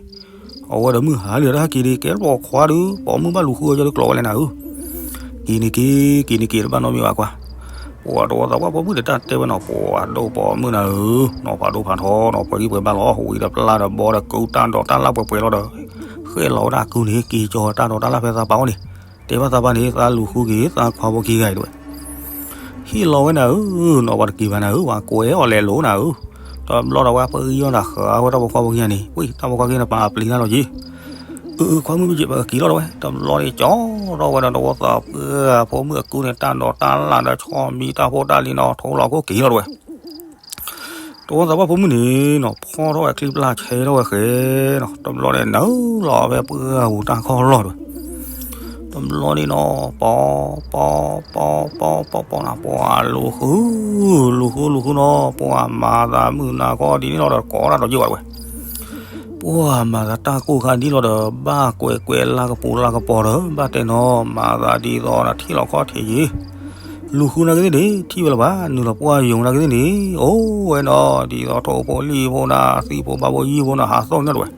အဝဲဒီးမုၢ်ဟါလံဒီးဟဲက့ၤဒံး ကဲလၢပိာ်ခွါဒုး ပိာ်မုၣ်ဘၣ်လူၤဃုအီၤကၠီဒုးကျိးဝဲလဲၣ်နၤဧၢ, က့ၤန့ၣ်က့ၤ က့ၤန့ၣ်က့ၤ တဘၣ်နီတမံၤဘၣ်ကွၢ်, ပှၤတဝီသးပှၢ်ပိာ်မုၣ်ဒီးတၢ်တဲဝဲနီၤ ပှၤဒိၣ်ပိာ်မုၣ်နၤဧၢ, နီၤဖးဒိၣ်ဖးထီနီၤ ပှဲၤဂံၢ်ပှဲၤဘါလီၤ ဝံၤဒီးပျၢ်ဒီးဘီဒီးကုတၢ်ဒိးတၢ်လၣ်ပှဲၤပှဲၤလီၤဒီး, ဃဲလီၤဝဲဒၣ်ကုန့ၣ် က့ၤကၠီၤတၢ်ဒိးတၢ်လၣ်ဖဲသးပၢ်အိၣ်န့ၣ်, တဲဘၣ်သးပၢ်န့ၣ် သးလူၤဃုက့ၤ သးခွါဖိခံဂၤအံၤတဝဲ ဟ့ၣ်လီၤဝဲနၤဧၢ, နီၢ်ပှၤတက့ၤဘၣ်နၤဧၢ, ပှၤကွဲးအီၤလဲၤလိၤနၤဧၢ, တဘျီဒီးဝဲပဂံၢ်ယီၢ်တၢ်ဃာ်ဝဲတၢ်ပိာ်ခွါဖိခံဂၤန့ၣ်, ဝံၣ်တၢ်ပိာ်ခွါခံဂၤန့ၣ် ပာ်ပျံၤတၢ်လီၤက့ၤ, အၢ ခွါမုၣ်မုၢ်က့ၤ ပကက့ၤလီၤတဝဲ. တဘျီန့ၣ် ကၠီထီၣ်ဝဲဒီးတဝီသးပှၢ်ဖိမုၣ်အကုန့ၣ် တၢ်ဒိးတၢ်လၣ်ဒီး ဆီမံတၢ်ဖိတၢ်လံၤနီၤ ထိလီၤခိၣ်က့ၤလီၤတဝဲ. တဝီသးပှၢ်ဖိမုၣ်န့ၣ်နီၤ ဖီၣ်ထီၣ်ဝဲချံပျၢ် ဆဲထီၣ်ဝဲဃဲနီၤ. တဘျီန့ၣ် နုာ်လီၤဖဲပှၢ်ပူၤတၢ်ခီၣ်လီၢ်တဝဲ. တဘျီန့ၣ်နီၤ ပီ ပီ ပီ ပီ ပီ ပီနၤ ပှၤလူၤဃု လူၤဃုလူၤဃုနီၤ ပှၤမၤသးမုၢ်နၤခီဒ်န့ၣ်လီၤဒီး ကိးတၢ်ဒီးယ့ၢ်ဝဲတဝဲ. ပှၤမၤသးတၢ်ကိၢ်ခါဒ်လီၤဒီး ဘၣ်ကွဲးကွဲးလၢကပူၤလၢကပီၤဒီး ဘၣ်တဲနီၤ မၤသးဒ်သိးနထံၣ်လီၤခီၣ်ထံးယံၤ လူၤဃုနာ်က့သ့ၣ်န့ၣ် ထံၣ်ဝဲလၢၤဘၣ် နုာ်လီၤပှၢ်ယိာ်နာ်က့သ့ၣ်န့ၣ် အိၣ်ဝဲနီၤ ဒ်သိးထိၣ်ဖိလံၣ်ဖိနၤ သံၣ်ဖိဘါဖိယံၢ်ဖိနၤ ဟးသိၣ်န့ၣ်တဝဲ.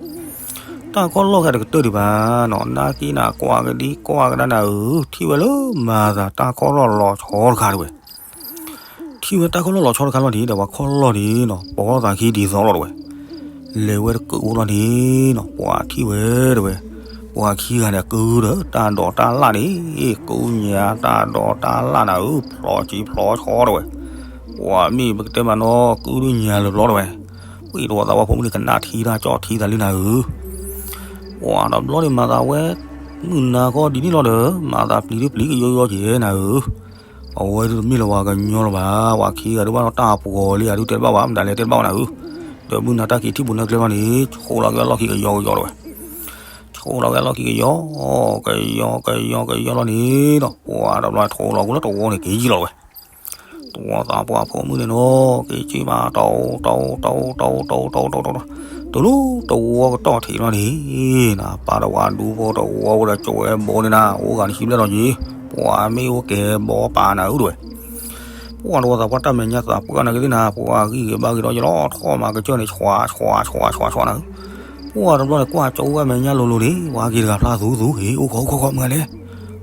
တၢ်ခီၣ်လီၢ်ခဲတကတၢၢ်ဒံးဘၣ်နီၤ နာ်က့နၤ ကွၢ်ကဒံကွၢ်ကဒါနၤဧၢ ထံၣ်ဝဲလၢမၤသးတၢ်ခီၣ်လီၢ်လီၤဆီတခါတဝဲ. ထံၣ်ဝဲတၢ်ခီၣ်လီၢ်လီၤဆီတခါလီၤန့ၣ် ဒီးပှၤခီၣ်လီၢ်န့ၣ်နီၤ ပိာ်သးခံဒ်သိးလီၤတဝဲ. လဲၤဝဲတကုးအိၣ်လီၤန့ၣ်နီၤ ပှၤထံၣ်ဝဲတဝဲ. ပှၤခံဂၤန့ၣ် ကုဒီးတၢ်ဒိးတၢ်လၣ်န့ၣ် ကုညါတၢ်ဒိးတၢ်လၣ်နၤဧၢ ဖျိးကံဖျိးဆီတဝဲ. ပှၤမ့ၢ်ပကတဲမးနီၤ ကုဒုညါလၢာ်ဘျီတဝဲ. ပှၤတဝီသးပှၢ်ဖိမုၣ်န့ၣ် ကနၣ်ထံတၢ်ကၠီၣ်ထံတၢ်လံနၤဧၢ. ပှၤတဘျီန့ၣ် မၤသးဝဲ မုၢ်နၤခီဒ်န့ၣ်လီၤဒီး မၤသးပျံၤဒုပျံၤကယီကယီက့ၤနၤဧၢ. အဝဲဒုတမ့ၢ်လၢၤဝဲကညီလၢၤဘၣ် ပှၤခံဂၤဒုဘၣ်ဒီးတၢ်ပှီၤလံ အဒုတဲတဘၣ်ဘၣ် မတၤလဲၣ်တဲတဘၣ်ဘၣ်နၤဧၢ. ဒီးမုၢ်နၤတၢ်က့ၤထံၣ်ပူၤနဲကျဲလီၤန့ၣ် ဆှိးလီၤက့ၤအလီၢ်ခံကယီကယီတဝဲ. ဆှိးလီၤက့ၤအလီၢ်ခံကယီ ကယီကယီကယီလီၤန့ၣ်ဒီး ပှၤတဘျီထိးလီၤက့ၤလၢတဝီန့ၣ် က့ၤယံၤလီၤတဝဲ. တဝီသးပှၢ်ဖိမုၣ်န့ၣ်နီၤ က့ၤက့ၤမး တအိၣ်တအိၣ်တအိၣ်တအိၣ်တအိၣ်တအိၣ်တအိၣ်တအိၣ် တုၤလၢတဝီကတီၢ်ထံးလီၤန့ၣ် နပၢ်တဝၤဒူဖိတဝီဝဲဒီး ကၠိဝဲဘီန့ၣ်နၤ အိၣ်ဂၤန့ၣ် ဟံးဘျဲၣ်လီၤက့ၤ ပှၤမ့ၢ်အိၣ်ကဲဘီပာ်နၤဧၢတဝဲ. ပှၤတဝီသးပှၢ်တၢ်မဲာ်ညါသးပှၢ်နၤက့ၤသ့ၣ်နၤ ပှၤဂံၢ်ဂ့ၤဘါဂ့ၤဒီးယလီၤ ထီၣ်မၤကစၢၢ်န့ၣ် ဆွးဆွးဆွးဆွးဆွးနၤဧၢ. ပှၤတဘျီန့ၣ် ကွၢ်ကၠီအိၣ်ဝဲမဲာ်ညါလိၤလိၤန့ၣ် ပှၤက့ၤတဂၤဖျါသူသူ ဟ့ၣ်အိၣ်ဃီအိၣ်ဃီဃီမုၢ်ဂၤလဲၣ်.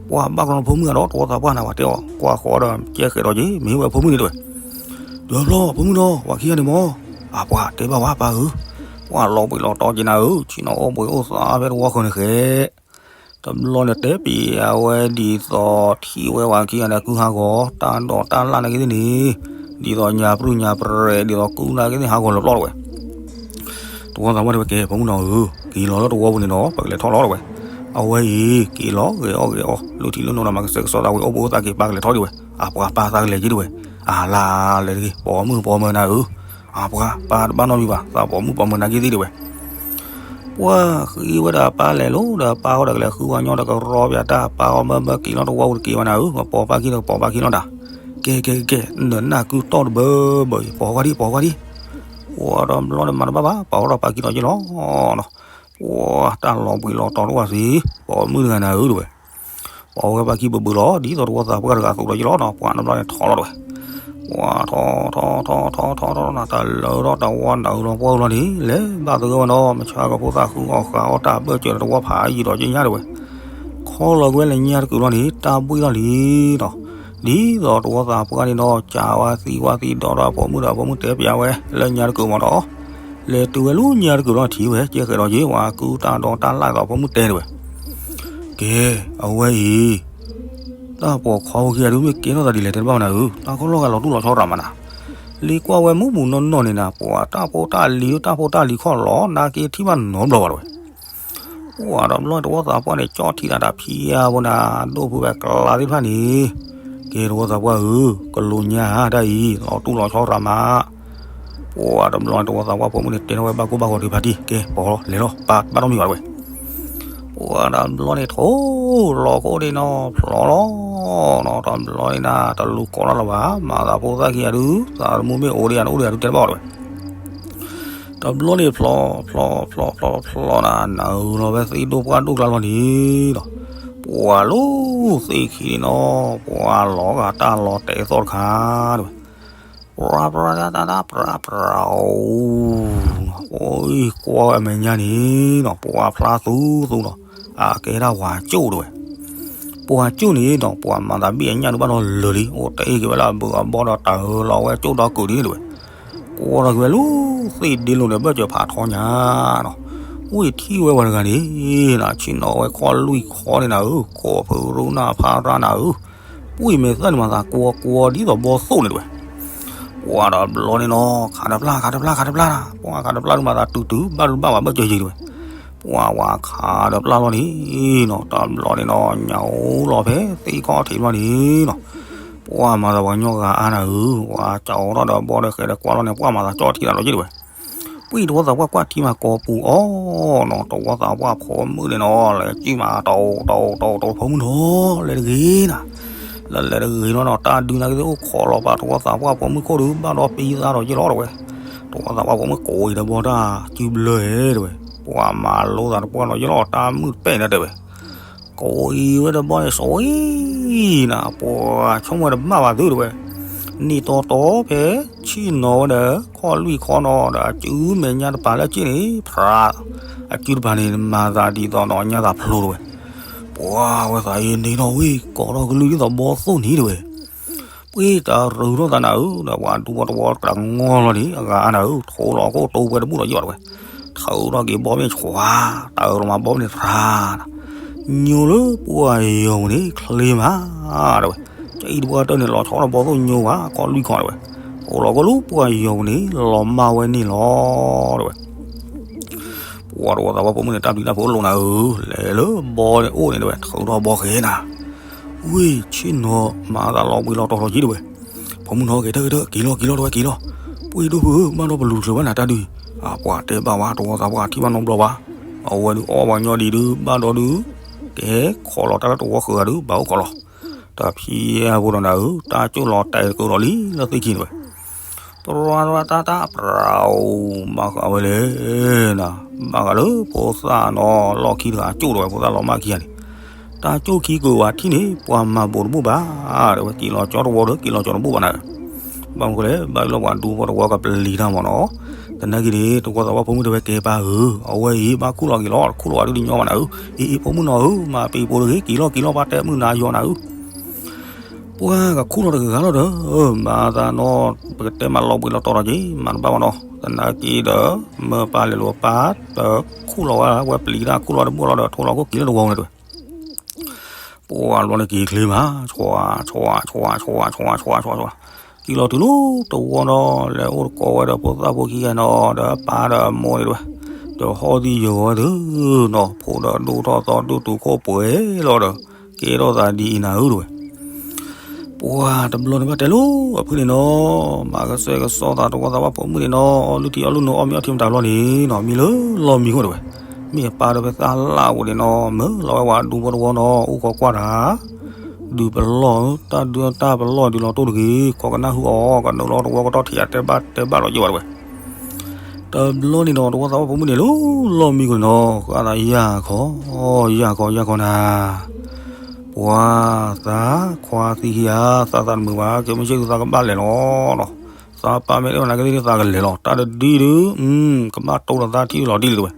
ပှၤဘၣ်ကလီဖိမုၣ်ဂၤဒီး တဝီသးပှၢ်နၤ ပှၤတဲအီၤ ကွၢ်ဃီဒီး ကဲဃဲးဒီးက့ၤ မ့ၢ်ဝဲဖိမုၣ်န့ၣ်တဝဲ. ဒီးဖျီ ဖိမုၣ်ဒီး ပှၤခံဂၤန့ၣ်မး အပှၤတဲဘၣ်ဝဲပၢ်ဧၢ, ပှၤလီၤဘှံးလီၤတီၤက့ၤနၤဧၢ, ဆ့ၣ်နီၤအိၣ်ဘှံးအိၣ်သါဖဲတဝီဃၢၤန့ၣ်ဃဲ. တဘျီန့ၣ်တဲပျံၤအဝဲဒ်သိး ထံၣ်ဝဲပှၤခံဂၤန့ၣ် ကုဟးဂီၤ တၢ်ဒိးတၢ်လၣ်နာ်က့သ့ၣ်န့ၣ်, ဒ်သိးညါပြူၢ်ညါပြဲၤ ဒ်သိးကုနာ်က့သ့ၣ် ဟးဂီၤလၢပျီတဝဲ. တဝီသးပှၢ်တဲဝဲကဲ ဖိမုၣ်နီၤဧၢ, က့ၤလီၤလၢတဝီပူၤန့ၣ်ဒီး ပကလဲၤထီၣ်လီၤတဝဲ. အဝဲအံၤ က့ၤလီၤဂဲၤအီၣ်ဂဲၤအီ လုၢ်ထံလုၢ်နိဒီး မၤကစဲးကစီးသးဝံၤ အိၣ်ဘှံးအိၣ်သါက့ၤ ပၢ်ကလဲၤထီၣ်ဒံးဝဲ. အပှၤပၢ်သးကလဲၤက့ၤတဝဲ. အလါလဲၤတဂ့ၤ ပိာ်မုၣ်ပိာ်မၢၤနၤဧၢ, အပှၤပၢ်တဘၣ်နီတမံၤဘၣ် သးပိာ်မုၣ်ပိာ်မၢၤနာ်က့သ့ၣ်တဝဲ. ပှၤဃ့ဝဲဒီးအပၢ်လဲၤလိၤဒီး အပၢ်ဃီဒီးကလဲၤဃုဝဲညီဒီးကရီပၠးတၢ် ပၢ်ဃီမၢမၢက့ၤလီၤတဝီပူၤတက့ၤဘၣ်နၤဧၢ, မ့ၢ်ပိာ်ပၢ်ခံဒီးပိာ်ပၢ်ခံလီၤတၢ်. ကဲကဲကဲ နနၢ်ကုတီၢ်တဘၢဘၢအံၤ ပိာ်ဃီဒံးပိာ်ဃီဒံး. ပှၤတဘျီန့ၣ်မၤတဘၣ်ဘၣ် ပာ်ဃီဒီးပၢ်ခံဒီးယ့ၢ်လီၤနီၤ. ပှၤတၢ်လီၤဘှံးလီၤတီၤတဝၢ်သ့, ပိာ်မုၣ်တဂၤနၤဧၢတဝဲ. ပိာ်ဝဲပၢ်ခံဘၢဘၢလီၤ ဒ်သိးတဝီသးပှၢ်တဂၤသိးဒီးယ့ၢ်လီၤနီၤ. ပှၤတဘျီန့ၣ်ထီၣ်လီၤတဝဲ. ပှၤထီၣ်ထီၣ်ထီၣ်ထီၣ်ထီၣ်ထီၣ်ထီၣ်နၤ တၢ်လၢထီၣ်တဝီနၤဧၢလီၤပှၢ်ဧၢလီၤန့ၣ် လဲၤဘၣ်သဂၢၢ်ဝဲနီၤ မဆါကဖိသၣ်ဃုအီၣ်ဃာ်အီၣ်တၢ်ဘၢၣ်စၢၤဒီးတဝီဖးယံာ်ဒီးကညါတဝဲ. ခီလီၤကွံာ်ဝဲလၢညါတကုာ်လီၤန့ၣ် တၢ်ဘှံးလီၤလံနီၤ. ဒ်သိးတဝီသးပှၢ်န့ၣ်နီၤ ကးဝဲသံဝဲသံဒီးဒီးအဖိမုၣ်ဒီးအဖိမုၣ်တဲပျးဝဲ လၢညါတကုာ်မးဒီး လဲၤတုၤဝဲလၢညါတကုာ်လီၤထံၣ်ဝဲ ကဲဃဲးဒီးက့ၤ ပှၤကုတၢ်ဒိးတၢ်လၣ်ဒီးအဖိမုၣ်တဲတဝဲ. ကဲ အဝဲအံၤ တၢ်ပိာ်ခွါဖိခံဂၤဒုးမ့ၢ်ကဲထီၣ်သးဒ်လဲၣ်တဲတဘၣ်နၤဧၢ, တၢ်ခီၣ်လီၢ်ဂၤလီၤတူၢ်လီၤဆီရၤမးနၤ. လံကွၢ်ဝဲမုၢ်မုၢ်နီၢ်နီၢ်န့ၣ်နၤ ပှၤတၢ်ဖိတၢ်လံၤ တၢ်ဖိတၢ်လံၤခီၣ်လီၤ နာ်က့ထံၣ်ဘၣ်နီတဘျီဘၣ်တဝဲ. ပှၤတဘျီတဝီသးပှၢ်န့ၣ် ကၠီၣ်ထံတၢ်တၢ်ဖံးအါဖိနၤ ဒိၣ်ဖုဝဲကျါသ့ၣ်တဖၣ်န့ၣ် ကဲတဝီသးပှၢ်ဧၢ, ကလူၤညါဧါတၢ်အံၤ လီၤတူၢ်လီၤဆီရၤမး. ပှၤတဘျီန့ၣ် တဝီသးပှၢ်ဖိမုၣ်န့ၣ် တဲထီၣ်ဝဲဘၣ်ကိၢ်ဘၣ်ဂီၤတဖၣ်တံၢ် ကဲပီၤလီၤလဲၤလီၤ ပၢ်တဘၣ်နီတမံၤဘၣ်တဝဲ. ပှၤတဘျီန့ၣ်ထိၣ်လီၤခိၣ်ဒ့နီၤ ဖျိးလီၤနီၤ တဘျီန့ၣ်နၤ တလူၤကိးတၢ်လၢၤဘၣ် မၤသးဖိသၣ်ခံဂၤဒုး သးသမူမ့ၢ်အိၣ်ဒံးယၤန့ၣ် အိၣ်ဒံးယၤဒုးတဲတဘၣ်ဘၣ်တဝဲ. တဘျီန့ၣ်ဖျိး ဖျိး ဖျိး ဖျိး ဖျိးနၤ နုာ်လီၤဝဲသ့ၣ်ဒိၣ်ပှၢ်ဒိၣ်ကျါလီၤန့ၣ်ဒီး ပှၤလၢသ့ၣ်ခံန့ၣ်နီၤ ပှၤလီၤဂာ်တၢ်လီၤတဲာ်သီၣ်တခါတဝဲ. ပြၤပြၤတၢ်တၢ်တၢ်ပြၤပြၤ အိၣ် ကွၢ်ဝဲအမဲာ်ညါန့ၣ်နီၤ ပှၤဖျါသူသူနီၤ အကဲဒၣ်ပှၤကၠိၣ်တဝဲ. ပှၤကၠိၣ်န့ၣ်နီၤ ပှၤမၤသးဘံၣ်အညၣ်ဒုးဘၣ်ဒီးလၢာ်လံ အိၣ်တ့ၢ်က့ၤဝဲလၢအဘုးအဘီဒီးတၢ်လီၤဝဲကၠိၣ်ဒီးကုာ်ဒ်န့ၣ်တဝဲ. ကွၢ်ထီၣ်က့ၤဝဲလၢသ့ၣ်ဒ့လိၤန့ၣ် ဘၢၣ်စၢၤဖးထီညါနီၤ. ဝံၣ်ထံၣ်ဝဲပှၤတဂၤန့ၣ် နၤဆ့ၣ်နီၤဝဲခီလွံၢ်ခီန့ၣ်နၤဧၢ, ကိးဖုရူနၢ်ဖးရၣ်နၤဧၢ, ဝံၣ်မဲာ်သၣ်န့ၣ်မၤသးကွီကွီဒ်သိးဘီသိၣ်န့ၣ်တဝဲ. ပှၤဒီးဘျီန့ၣ်နီၤ ခးတပျၢ် ခးတပျၢ် ခးတပျၢ်, ပှၤခးတပျၢ်ဒုးမၤသးတုၤတုၤ ဘၣ်ဒုးဘၣ်ဝဲဘၢၣ်စၢၤယံၤတဝဲ. ပှၤဝၤခးဒီးပျၢ်လီၤန့ၣ်နီၤ, တဘျီန့ၣ်နီၤ ညၣ်အိၣ်လီၤဖဲသ့ၣ်ခီၣ်ထံးဘျီန့ၣ်နီၤ, ပှၤမၤသးပှၤကညီဂၤအါနၤဧၢ, ပှၤကၠီထီၣ်ဒီးဘီဒီးဃဲဒီးကွၢ်လီၤန့ၣ် ပှၤမၤသးကၠီထံးတၢ်လီၤက့တဝဲ, ပှၤတဝီသးပှၢ်ကွၢ်ထံမၤကိာ်ပူၤအီၤနီၤ, တဝီသးပှၢ်ဖိမုၣ်န့ၣ်နီၤ လဲၤကံၣ်မး တအိၣ်တအိၣ်တအိၣ်တအိၣ် ဖိမုၣ်နီၤ လဲၤတဂ့ၤနၤ, လဲၤလဲၤတဂ့ၤလီၤနီၤ, တၢ်ဒုးနာ်က့သ့ၣ်အိၣ်ခိးလီၤပာ်တဝီသးပှၢ်ဖိမုၣ်ခိၣ်ဒုး ဘၣ်ဒီးပံသါဒီးယ့ၣ်လီၤတဝဲ, တဝီသးပှၢ်ဖိမုၣ်ကိးအံၤဒီးဘီတၢ်စုဘျၢဧဲတဝဲ, ပှၤမၤလိသးတပှၢ်ဒီးယ့ၣ်လီၤ တၢ်မုၣ်တပဲၣ်န့ၣ်တဲဝဲ ကိးအံၤဝဲဒီးဘီန့ၣ် ဆိအံၤနၤ ပှၤဆိကမိၣ်ဝဲတဘၣ်ဘၣ်သုတဝဲ, န့ၢ်တီတီဖဲဆ့ၣ်နီၤဝဲဒီး ခီၣ်လွံၢ်ခီနီၤ ဒီးအစုမဲာ်ညါတပၤလၢက့ၣ်န့ၣ် ဖြး အစုတပၤန့ၣ် မၤသးဒ်သိးနီၤ ညါသးဖျိတဝဲ, ပှၤဝဲသးအံၤန့ၣ်နီၤဝံၤ ကိးထီၣ်ကလုၢ်ဒ်သိးဘီသိၣ်န့ၣ်တဝဲ ပှၤတရုၤထီၣ်သးနၤဧၢ, ဒီးပှၤဒူဖိတဝီတကးငီၢ်လီၤန့ၣ် အဂၤအါနၤဧၢ, ထိလီၤခိၣ်တိၤပှဲၤတဘူၣ်ဒီးယ့ၣ်လီၤတဝဲ, ထုးထီၣ်က့ၤဘီမ့ၣ်ဆှး, တၢ်အၢလီၤမးဘီမ့ၣ်န့ၣ်သရၣ်နၤ, ညိလၢပှၤယီၤပူၤန့ၣ် ချ့မးတဝဲ, ကၠံတပှၢ်တၢၢ်န့ၣ် လီၤဆီဒီးဘီသိၣ်ညိဝဲ ခီလွံၢ်ခီတဝဲ, အိၣ်လီၤကီၢ်လၢပှၤယီၤပူၤန့ၣ် လီၤမၢ်ဝဲန့ၣ်လီၤတဝဲ ပှၤတဝီသးပှၢ်ဖိမုၣ်န့ၣ် တၢ်ဘျုးတၢ်ဖှိၣ်အိၣ်လီၤနၤဧၢ, လဲၤလၢဘီန့ၣ်အိၣ်န့ၣ်တဝဲ ထုးထီၣ်ဘီဃဲနၤ, ဝ့ၢ်ဆ့ၣ်နီၤမၤသးလီၤဘှံးလီၤတီၤလီၤက့တဝဲ, ဖိမုၣ်နီၤ ကဲထၢၣ်ကဲထၢၣ် က့ၤလီၤက့ၤလီၤတဝဲက့ၤလီၤ, ပှၤဒိၣ်ဖုဧၢ ဘၣ်ဒီးပလူၤချုးဘၣ်နၤတၢ်ဒုး, အပှၤတဲဘၣ်ဝဲ တဝီသးပှၢ်ထံၣ်ဘၣ်နီတဘျီဘၣ်, အဝဲဒုးအီၣ်ပှၤကညီဒံးဒုး ဘၣ်ဒီးဒုး, ကဟဲခိးလီၤတၢ်လၢတဝီဃၢၤဂၤဒုး ဘၣ်အိၣ်ခိးလီၤ, တဖံးအဖိဒီးနၤဧၢ, တၢ်ကၠိၣ်လီၤတဲာ်တကၢလီၤလံလၢသ့ၣ်ခံန့ၣ်ဝဲ ပရၢတၢ်တၢ်ပြးအိၣ် ဘၣ်ဃးဝဲလဲၣ်နၤ, ဘၣ်ဃးလၢဖိသၣ်နီၤ လီၢ်ခံတဂၤကၠိၣ်တဝဲ ဖိသၣ်လီၤမၢ်ခံဂၤန့ၣ်, တၢ်ကၠိၣ်ခံကၢၤဝဲထံၣ်န့ၣ် ပှၤမၤဘိးတဘူၣ်ဘၣ်, တဲဝဲက့ၤလီၤကၠီတဝီဒီး က့ၤလီၤကၠီတဘူၣ်ဘၣ်နၤ, ဘၣ်မနုၤလဲၣ် ဘၣ်လၢပှၤဒူဖိတဝီကပျံၤတၢ်မးနီၤ, သနာ်က့န့ၣ် တဝီသးပှၢ်ဖိမုၣ်တဲဝဲကဲပၢ်ဧၢ, အဝဲအံၤ ဘၣ်ခူၣ်လီၤက့ၤလီၤ တခူၣ်လီၤဝဲဒုးတညီဘၣ်နၤဧၢ, အ့အ့ ဖိမုၣ်နီၤဧၢ မၤပံၤပိၤတဂ့ၤ က့ၤလီၤက့ၤလီၤ ပှၤတဲမုၢ်နၤယီၤနၤဧၢ ပှၤကခူၣ်လီၤတဂၤလီၤဒီး, မၤသးနီၤ, ပကတဲမၤလီၤဘှံးလီၤတီၤလီၤက့ၤ မၤတဘၣ်ဘၣ်နီၤ, သနာ်က့ဒီး, မၢပၢ်လဲၤလိာ်ပၢ်, ဒီးခူၣ်လီၤဝဲ ဝဲပျံၤတၢ်ခူၣ်လီၤတဘူၣ်လီၤဒီး ထိလီၤခိၣ်က့ၤလၢတဝီန့ၣ်တဝဲ, ပှၤဘျီန့ၣ်က့ၤချ့မး, ဆှး, ဆှး, ဆှး, ဆှး, ဆှး, ဆှး, ဆှး, ဆှး, ဆှး, က့ၤလီၤတုၤလီၤတဝီဒီး လဲၤအိၣ်တကိးဝဲဒီးဖိသၣ်ဖိခံဂၤနီၤ ဒီးအပၢ်ဒီးအမိၢ်န့ၣ်တဝဲ, ဒီးဟီၣ်သံယၢၤဝဲသုနီၤ, ဖိဒီးဒိၣ်ထီၣ်သီဒိၣ်တုာ်ခိၣ်ပှဲၤလီၤဒီး, ကဲထီၣ်သးဒ်အံၤနၤဧၢတဝဲ ပှၤတဘျီန့ၣ်ဘၣ်တဲလိာ်အဖုန့ၣ်နီၤ, မၤကစဲကစီသးတဝီသးပှၢ်ဖိမုၣ်န့ၣ်နီၤ, အီၣ်လုၢ်ထံအီၣ်လုၢ်နိ အီၣ်မ့ၤအီထံမတၤဘျီန့ၣ်နီၤ, မံလၢလီၢ်မံခိၣ်တဝဲ, မ့ၢ်အပၢ်ဒီးဖဲသၣ်လၣ်အိၣ်န့ၣ်နီၤ, မၢလီၤဝဲဝဲဒူဖိတဝီနီၤ, အိၣ်ခိးကွၢ်တၢ်, ဒုးပလီၢ်, တၢ်ဒုးတၢ်ပလီၢ်ဒုးလီၤတိၢ်တဂ့ၤ, ခိးကနၣ်ဟူအီၤ, ကနုာ်လီၤတဝီကတီၢ်ထံး အတဲဘၣ်တဲဘၣ်လီၤယ့ၢ်ဝဲတဝဲ တဘျီန့ၣ်နီၤ, တဝီသးပှၢ်ဖိမုၣ်န့ၣ်လီၤလီၢ်မံခိၣ်န့ၣ်နီၤ, ဃၣ်သးယၢ်ခီ, ယၢ်ခီ, ယၢ်ခီနၤ, ပှၤသးခွါသံခံဂၤ, သးသးတမုာ်ဘၣ်, ကဲမုၢ်ဆ့ၣ်သုသးကဘၣ်လဲၤလီၤနီၤ, သးပၢ်မ့ၢ်အဲၣ်ဝဲနၤကသ့ၣ်သးကလဲၤလီၤ, တၢ်တဒုဒု, ကဘၣ်တိၢ်ဒီးသးထံၣ်လီၤဒ်လဲၣ်တဝဲ,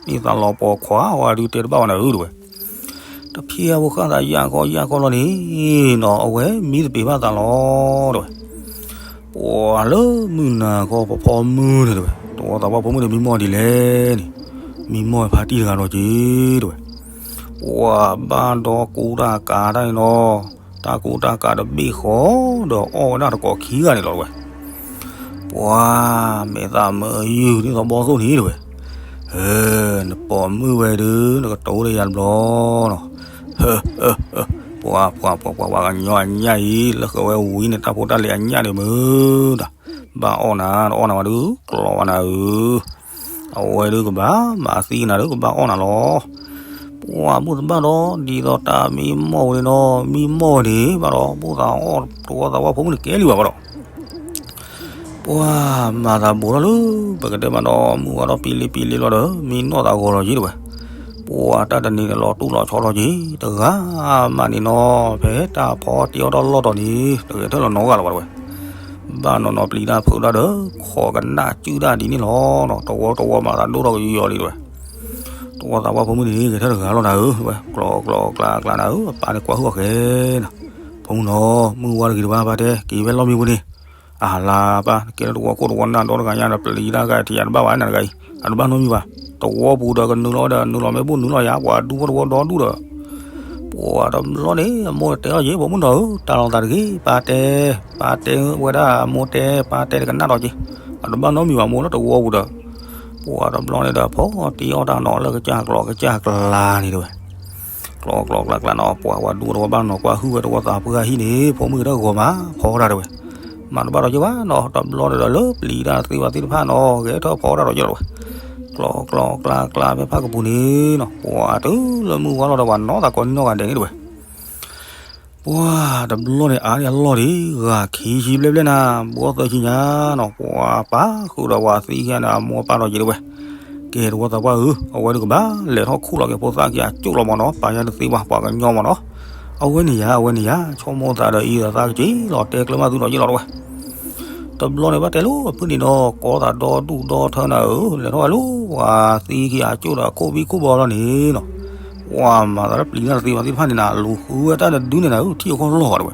မ့ၢ်သးလီၤပိာ်ခွါဝဲဒုးတဲတဘၣ်ဝဲနၤဧၢတဝဲ တဖံးအဖိဃၣ်သးယၢ်ခီယၢ်ခီလီၤန့ၣ်, နီၤအဝဲမံသပ့ၤဘၣ်သးလီၤတဝဲ, ပှၤလၢမုၢ်နၤခီဖီဖီမုၢ်န့ၣ်တဝဲ, တဝီသးပှၢ်ဖိမုၣ်န့ၣ်မံမီၢ်ဒ်လဲၣ်န့ၣ်, မံမီၢ်ဖါတံၢ်တဂၤလီၤက့ၤတဝဲ, ပှၤဘၣ်ဒီကူတၢ်ကၤတၢ်န့ၣ်နီၤ, တၢ်ကူတၢ်ကၤတဘ့ၣ်ဃီ, ဒီးအီၣ်ဝဲဒၣ်တကိးခံဂၤန့ၣ်လီၤတဝဲ ပှၤမဲာ်သၣ်မၢယုၢ်ဒ်သိးဘီသိၣ်န့ၣ်တဝဲ, နပိာ်မုၣ်ဝဲဒုး နကတိၤလၢယၤတဘျီနီၤ, ပှၤ ပှၤ ပှၤ ပှၤ ပှၤကညီအညၣ်အံၤ လၢဃၢၤဝဲဝံၤန့ၣ် တၢ်ဖိတၢ်လံၤအညၣ်န့ၣ်မုၢ်ဒီး, ဘၣ်အီၣ်နၤ တအီၣ်နၤဝဲဒုး ကျိးဝဲနၤဧၢ, အဝဲဒုးကဘၣ်မၤသံနၤဒီး ကဘၣ်အီၣ်နၤလီၤ ပှၤဘူၣ်တဘၣ်ဒီး ဒ်သိးတၢ်မံမီၢ်ဝဲန့ၣ်နီၤ, မံမီၢ်ဝဲန့ၣ် ဘၣ်ဒီး ဘူၣ်သးအီၣ်တဝီသးပှၢ်ဖိမုၣ်န့ၣ်ကဲလံဘၣ်ဘၣ်ဒီး, ပှၤမၤသးဘူးထီၣ်လၢ ပကတဲမးဒီး မုၢ်ဝါထီၣ်ပံလံပံလံလီၤဒီး မံနီၢ်သးဂီၤလီၤက့ၤတဝဲ, ပှၤတၢ်တနံၤန့ၣ်လီၤတူၢ်လီၤဆီလီၤက့ၤ တဂၤမးန့ၣ်နီၤ, ဖဲတၢ်ဖီတ့အီၣ်တၢ်လီၢ်တီၤန့ၣ် တဂဲၤထၢၣ်လီၤနီတဂၤလၢၤဘၣ်တဝဲ ဘၣ်နီၢ်နီၢ်ပျံၤတၢ်ဖုးတၢ်ဒီး ခိးကနၣ်စုၣ်တၢ်ဒ်န့ၣ်လီၤ. တဝီတဝီမၤသးဒိၣ်ထီၣ်ကယီၤလံတဝဲ. တဝီသးပှၢ်ဖိမုၣ်န့ၣ် ဂဲၤထၢၣ်တဂၤလီၤနၤဧၢ, ဝဲကျီကျီကျါကျါနၤဧၢ, အပၢ်န့ၣ်ကွၢ်ဟုၣ်အီၤဃဲနၤ, ဖိမုၣ်နီၤ, မုၢ်ဝါတဂ့ၤတဝါ ပၢ်တဲ က့ၤဝဲလီၢ်မံပူၤန့ၣ်, အလါပၢ် နကဲလၢတဝီခိၣ်တဝီနၢ်ဒီတဂၤညါဒီး ပျံၤတၢ်ဂၤထံးယၤတဘၣ်ဘၣ်နၤတဂၤအံၤ, အတဘၣ်နီတမံၤဘၣ်. တဝီပူၤဒီးကနုာ်လီၤဝဲဒီး နုာ်လီၤမ့ၣ်ပိၢ်နုာ်လီၤယၤ ပှၤဒူဖိတဝီဒီဒူၣ်ဒီး ပှၤတဘျီန့ၣ် အမိၢ်တဲအီၤက့ၤ ဖိမုၣ်နီၤဧၢ, တၢ်လီၤသးတဂ့ၤ, ပၢ်တဲ, ပၢ်တဲဝဲဒၣ်အမိၢ်တဲ, ပၢ်တဲတကနၣ်ဒီးက့ၤ, အတဘၣ်နီတမံၤဘၣ်မိၢ်လၢတဝီပူၤဒီး, ပ ပှၤတဘျီန့ၣ်ဒီး ဖီတ့အီၣ်တၢ်နီၤလၢကစၢ်ကျီကစၢ်ကျါန့ၣ်တဲဝဲ, ကျီကျီကျါကျါနီၤ ပှၤဝၤဒူတဝီဘၣ်နီၤ ကွၢ်ဟုၣ်ဝဲတဝီသးပှၢ်ဟံၣ်န့ၣ် ဖိမုၣ်တဂီၤမး ဖီတၢ်တဲဝဲ, မၤတဘၣ်ဒီးယဘၣ်နီၤ တဘျီန့ၣ်ဒီးလၢပျံၤတၢ်သ့ဝဲသ့ၣ်တဖၣ်နီၤ ဂဲၤထၢၣ်ဖီတၢ်ဒီးယလီၤဝဲ, ကျီကျီကျါကျါဖဲဖးကပူၤန့ၣ်နီၤ ပှၤတုၤလၢမုၢ်ဝါလီၤဒီးပှၤနီၢ်သးကိးနံၣ်နီၢ်ဂၤဒဲးန့ၣ်တဲဝဲ ပှၤတဘျီန့ၣ်အါန့ၢ်အလီၢ်ဒံး ဂၤခံဆံဘျဲၣ်ဘျဲၣ်နၤ ဘီသၢဆံညါနီၤ ပှၤပာ်ဃုာ်ဒီးပှၤသံခံဂၤန့ၣ် အမိၢ်အပၢ်ဒီးယတဲဝဲ, ကဲတဝီသးပှၢ်ဧၢ, အဝဲဒုးကဘၣ်လဲၤထီၣ်ခူၣ်လီၤက့ၤဖိသၣ်ခံအကၠိၣ်လီၤမၢ်နီၤ ပာ်ယၤတသ့ဘၣ် ပှၤကညီမၢ်နီၤ, အဝဲန့ၣ်ယၤ အဝဲန့ၣ်ယၤ ဆိကမိၣ်သးဒီးအံၤဒီးသးကက့ၤလီၤ တဲကျၢၤမးသုဒီးယလီၤတဲဝဲ တဘျီန့ၣ်ဘၣ်တဲလိာ်အဖုၣ်န့ၣ်နီၤ ကီသးဒီဒူၣ်ဒီထၢနၤဧၢ လဲၤထီၣ်ဝဲလၢပှၤသံခံအကၠိၣ်ဒီးခိၣ်ဘံၣ်ခိၣ်ဘီလီၤန့ၣ်နီၤ, ပှၤမၤသးလၢပျံၤတၢ်တသ့ဘၣ်သ့ၣ်တဖၣ်န့ၣ်နၤ လူၤဃုဝဲတၢ်တဒုန့ၣ်နၤဧၢ ထံၣ်အခီၣ်လီၢ်ဘၣ်တဲဝဲ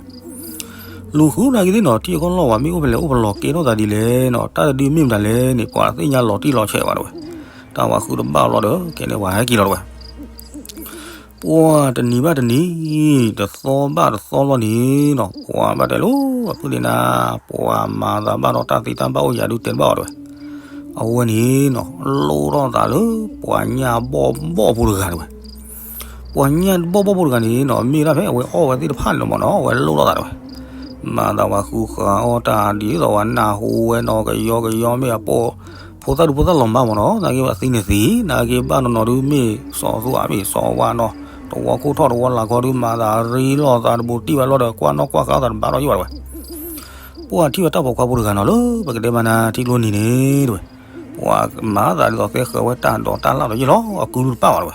လူၤဃုနာ်က့သ့ၣ်နီၤ ထံၣ်အခီၣ်လီၢ်ဘၣ် မ့ၢ်အိၣ်ဖဲလဲၣ်အိၣ်ပလီၢ်ကဲထီၣ်သးဒ်လဲၣ်နီၤ တၢ်တဒုမ့ၢ်မတၤလဲၣ်န့ၣ် ပှၤသ့ၣ်ညါလီၤတံၢ်လီၤဆဲးဘၣ်တဲဝဲ, တၢ်ဝၤဃုတဘၣ်လီၤဒီး ကဲန့ၣ်ပှၤဟဲက့ၤလီၤတဲဝဲ ပှၤတနံၤဘၣ်တနံၤ တသီဘၣ်တသီလီၤန့ၣ်နီၤ ပှၤဘၣ်တဲလိာ်အဖုၣ်န့ၣ်နၤ ပှၤမၤသးဘၣ်ဒီးတၢ်သံတၢ်ဘၣ်အိၣ်ယၤဒုးတဲတဘၣ်ဘၣ်တဲဝဲ, အဝဲန့ၣ်နီၤ လိၣ်ထီၣ်သးလၢပှၤညၣ်ဘီၣ်ဘီၣ်ဖိတဂၤတဲဝဲ ပှၤညၣ်ဘီၣ်ဘီၣ်ဖိတဂၤန့ၣ်နီၤ မ့ၢ်ဒၣ်ဖဲအဝဲအီၣ်ဝဲသ့ၣ်တဖၣ်န့ၣ်လီၤမၢ်နီၤ အဝဲလိၣ်ထီၣ်သးတဲဝဲ, မၤသးဝၤဃုဃာ်အီၣ်တၢ်ဒ်သိးဝဲနၢ်ဟူဝဲနီၤ ကယီကယီမ့ၢ်အပိာ်, ဖိသၣ်ဒူဖိသၣ်လီၤမၢ်မၢ်နီၤ နာ်က့ဘၣ်သံန့ၣ်သံ, နာ်က့ဘၣ်နီၢ်နီၢ်ဒုးမ့ၢ်စီၤသူအမ့ၢ်စီၤဝါနီၤ တဝီခိၣ်ထီၣ်တဝီလၤခီဒုး မၤသးရ့လိာ်သးတဘူးတံၢ်ဝဲလီၤဒီး ကွၢ်နီၣ်ကွၢ်ဃာ်သးတဘၣ်ဒီးယဘၣ်တဲဝဲ ပှၤထံၣ်ဝဲတၢ်ပိာ်ခွါဖိတဂၤနီၤလၢပကတဲမၤနၤထံကျိနံၤန့ၣ်တဲဝဲ, ပှၤမၤသးဒ်သိးသဲဃၢၤဝဲတၢ်ဒိးတၢ်လၣ်ဒီးယလီၤ အကုတပၣ်ဘၣ်တဲဝဲ,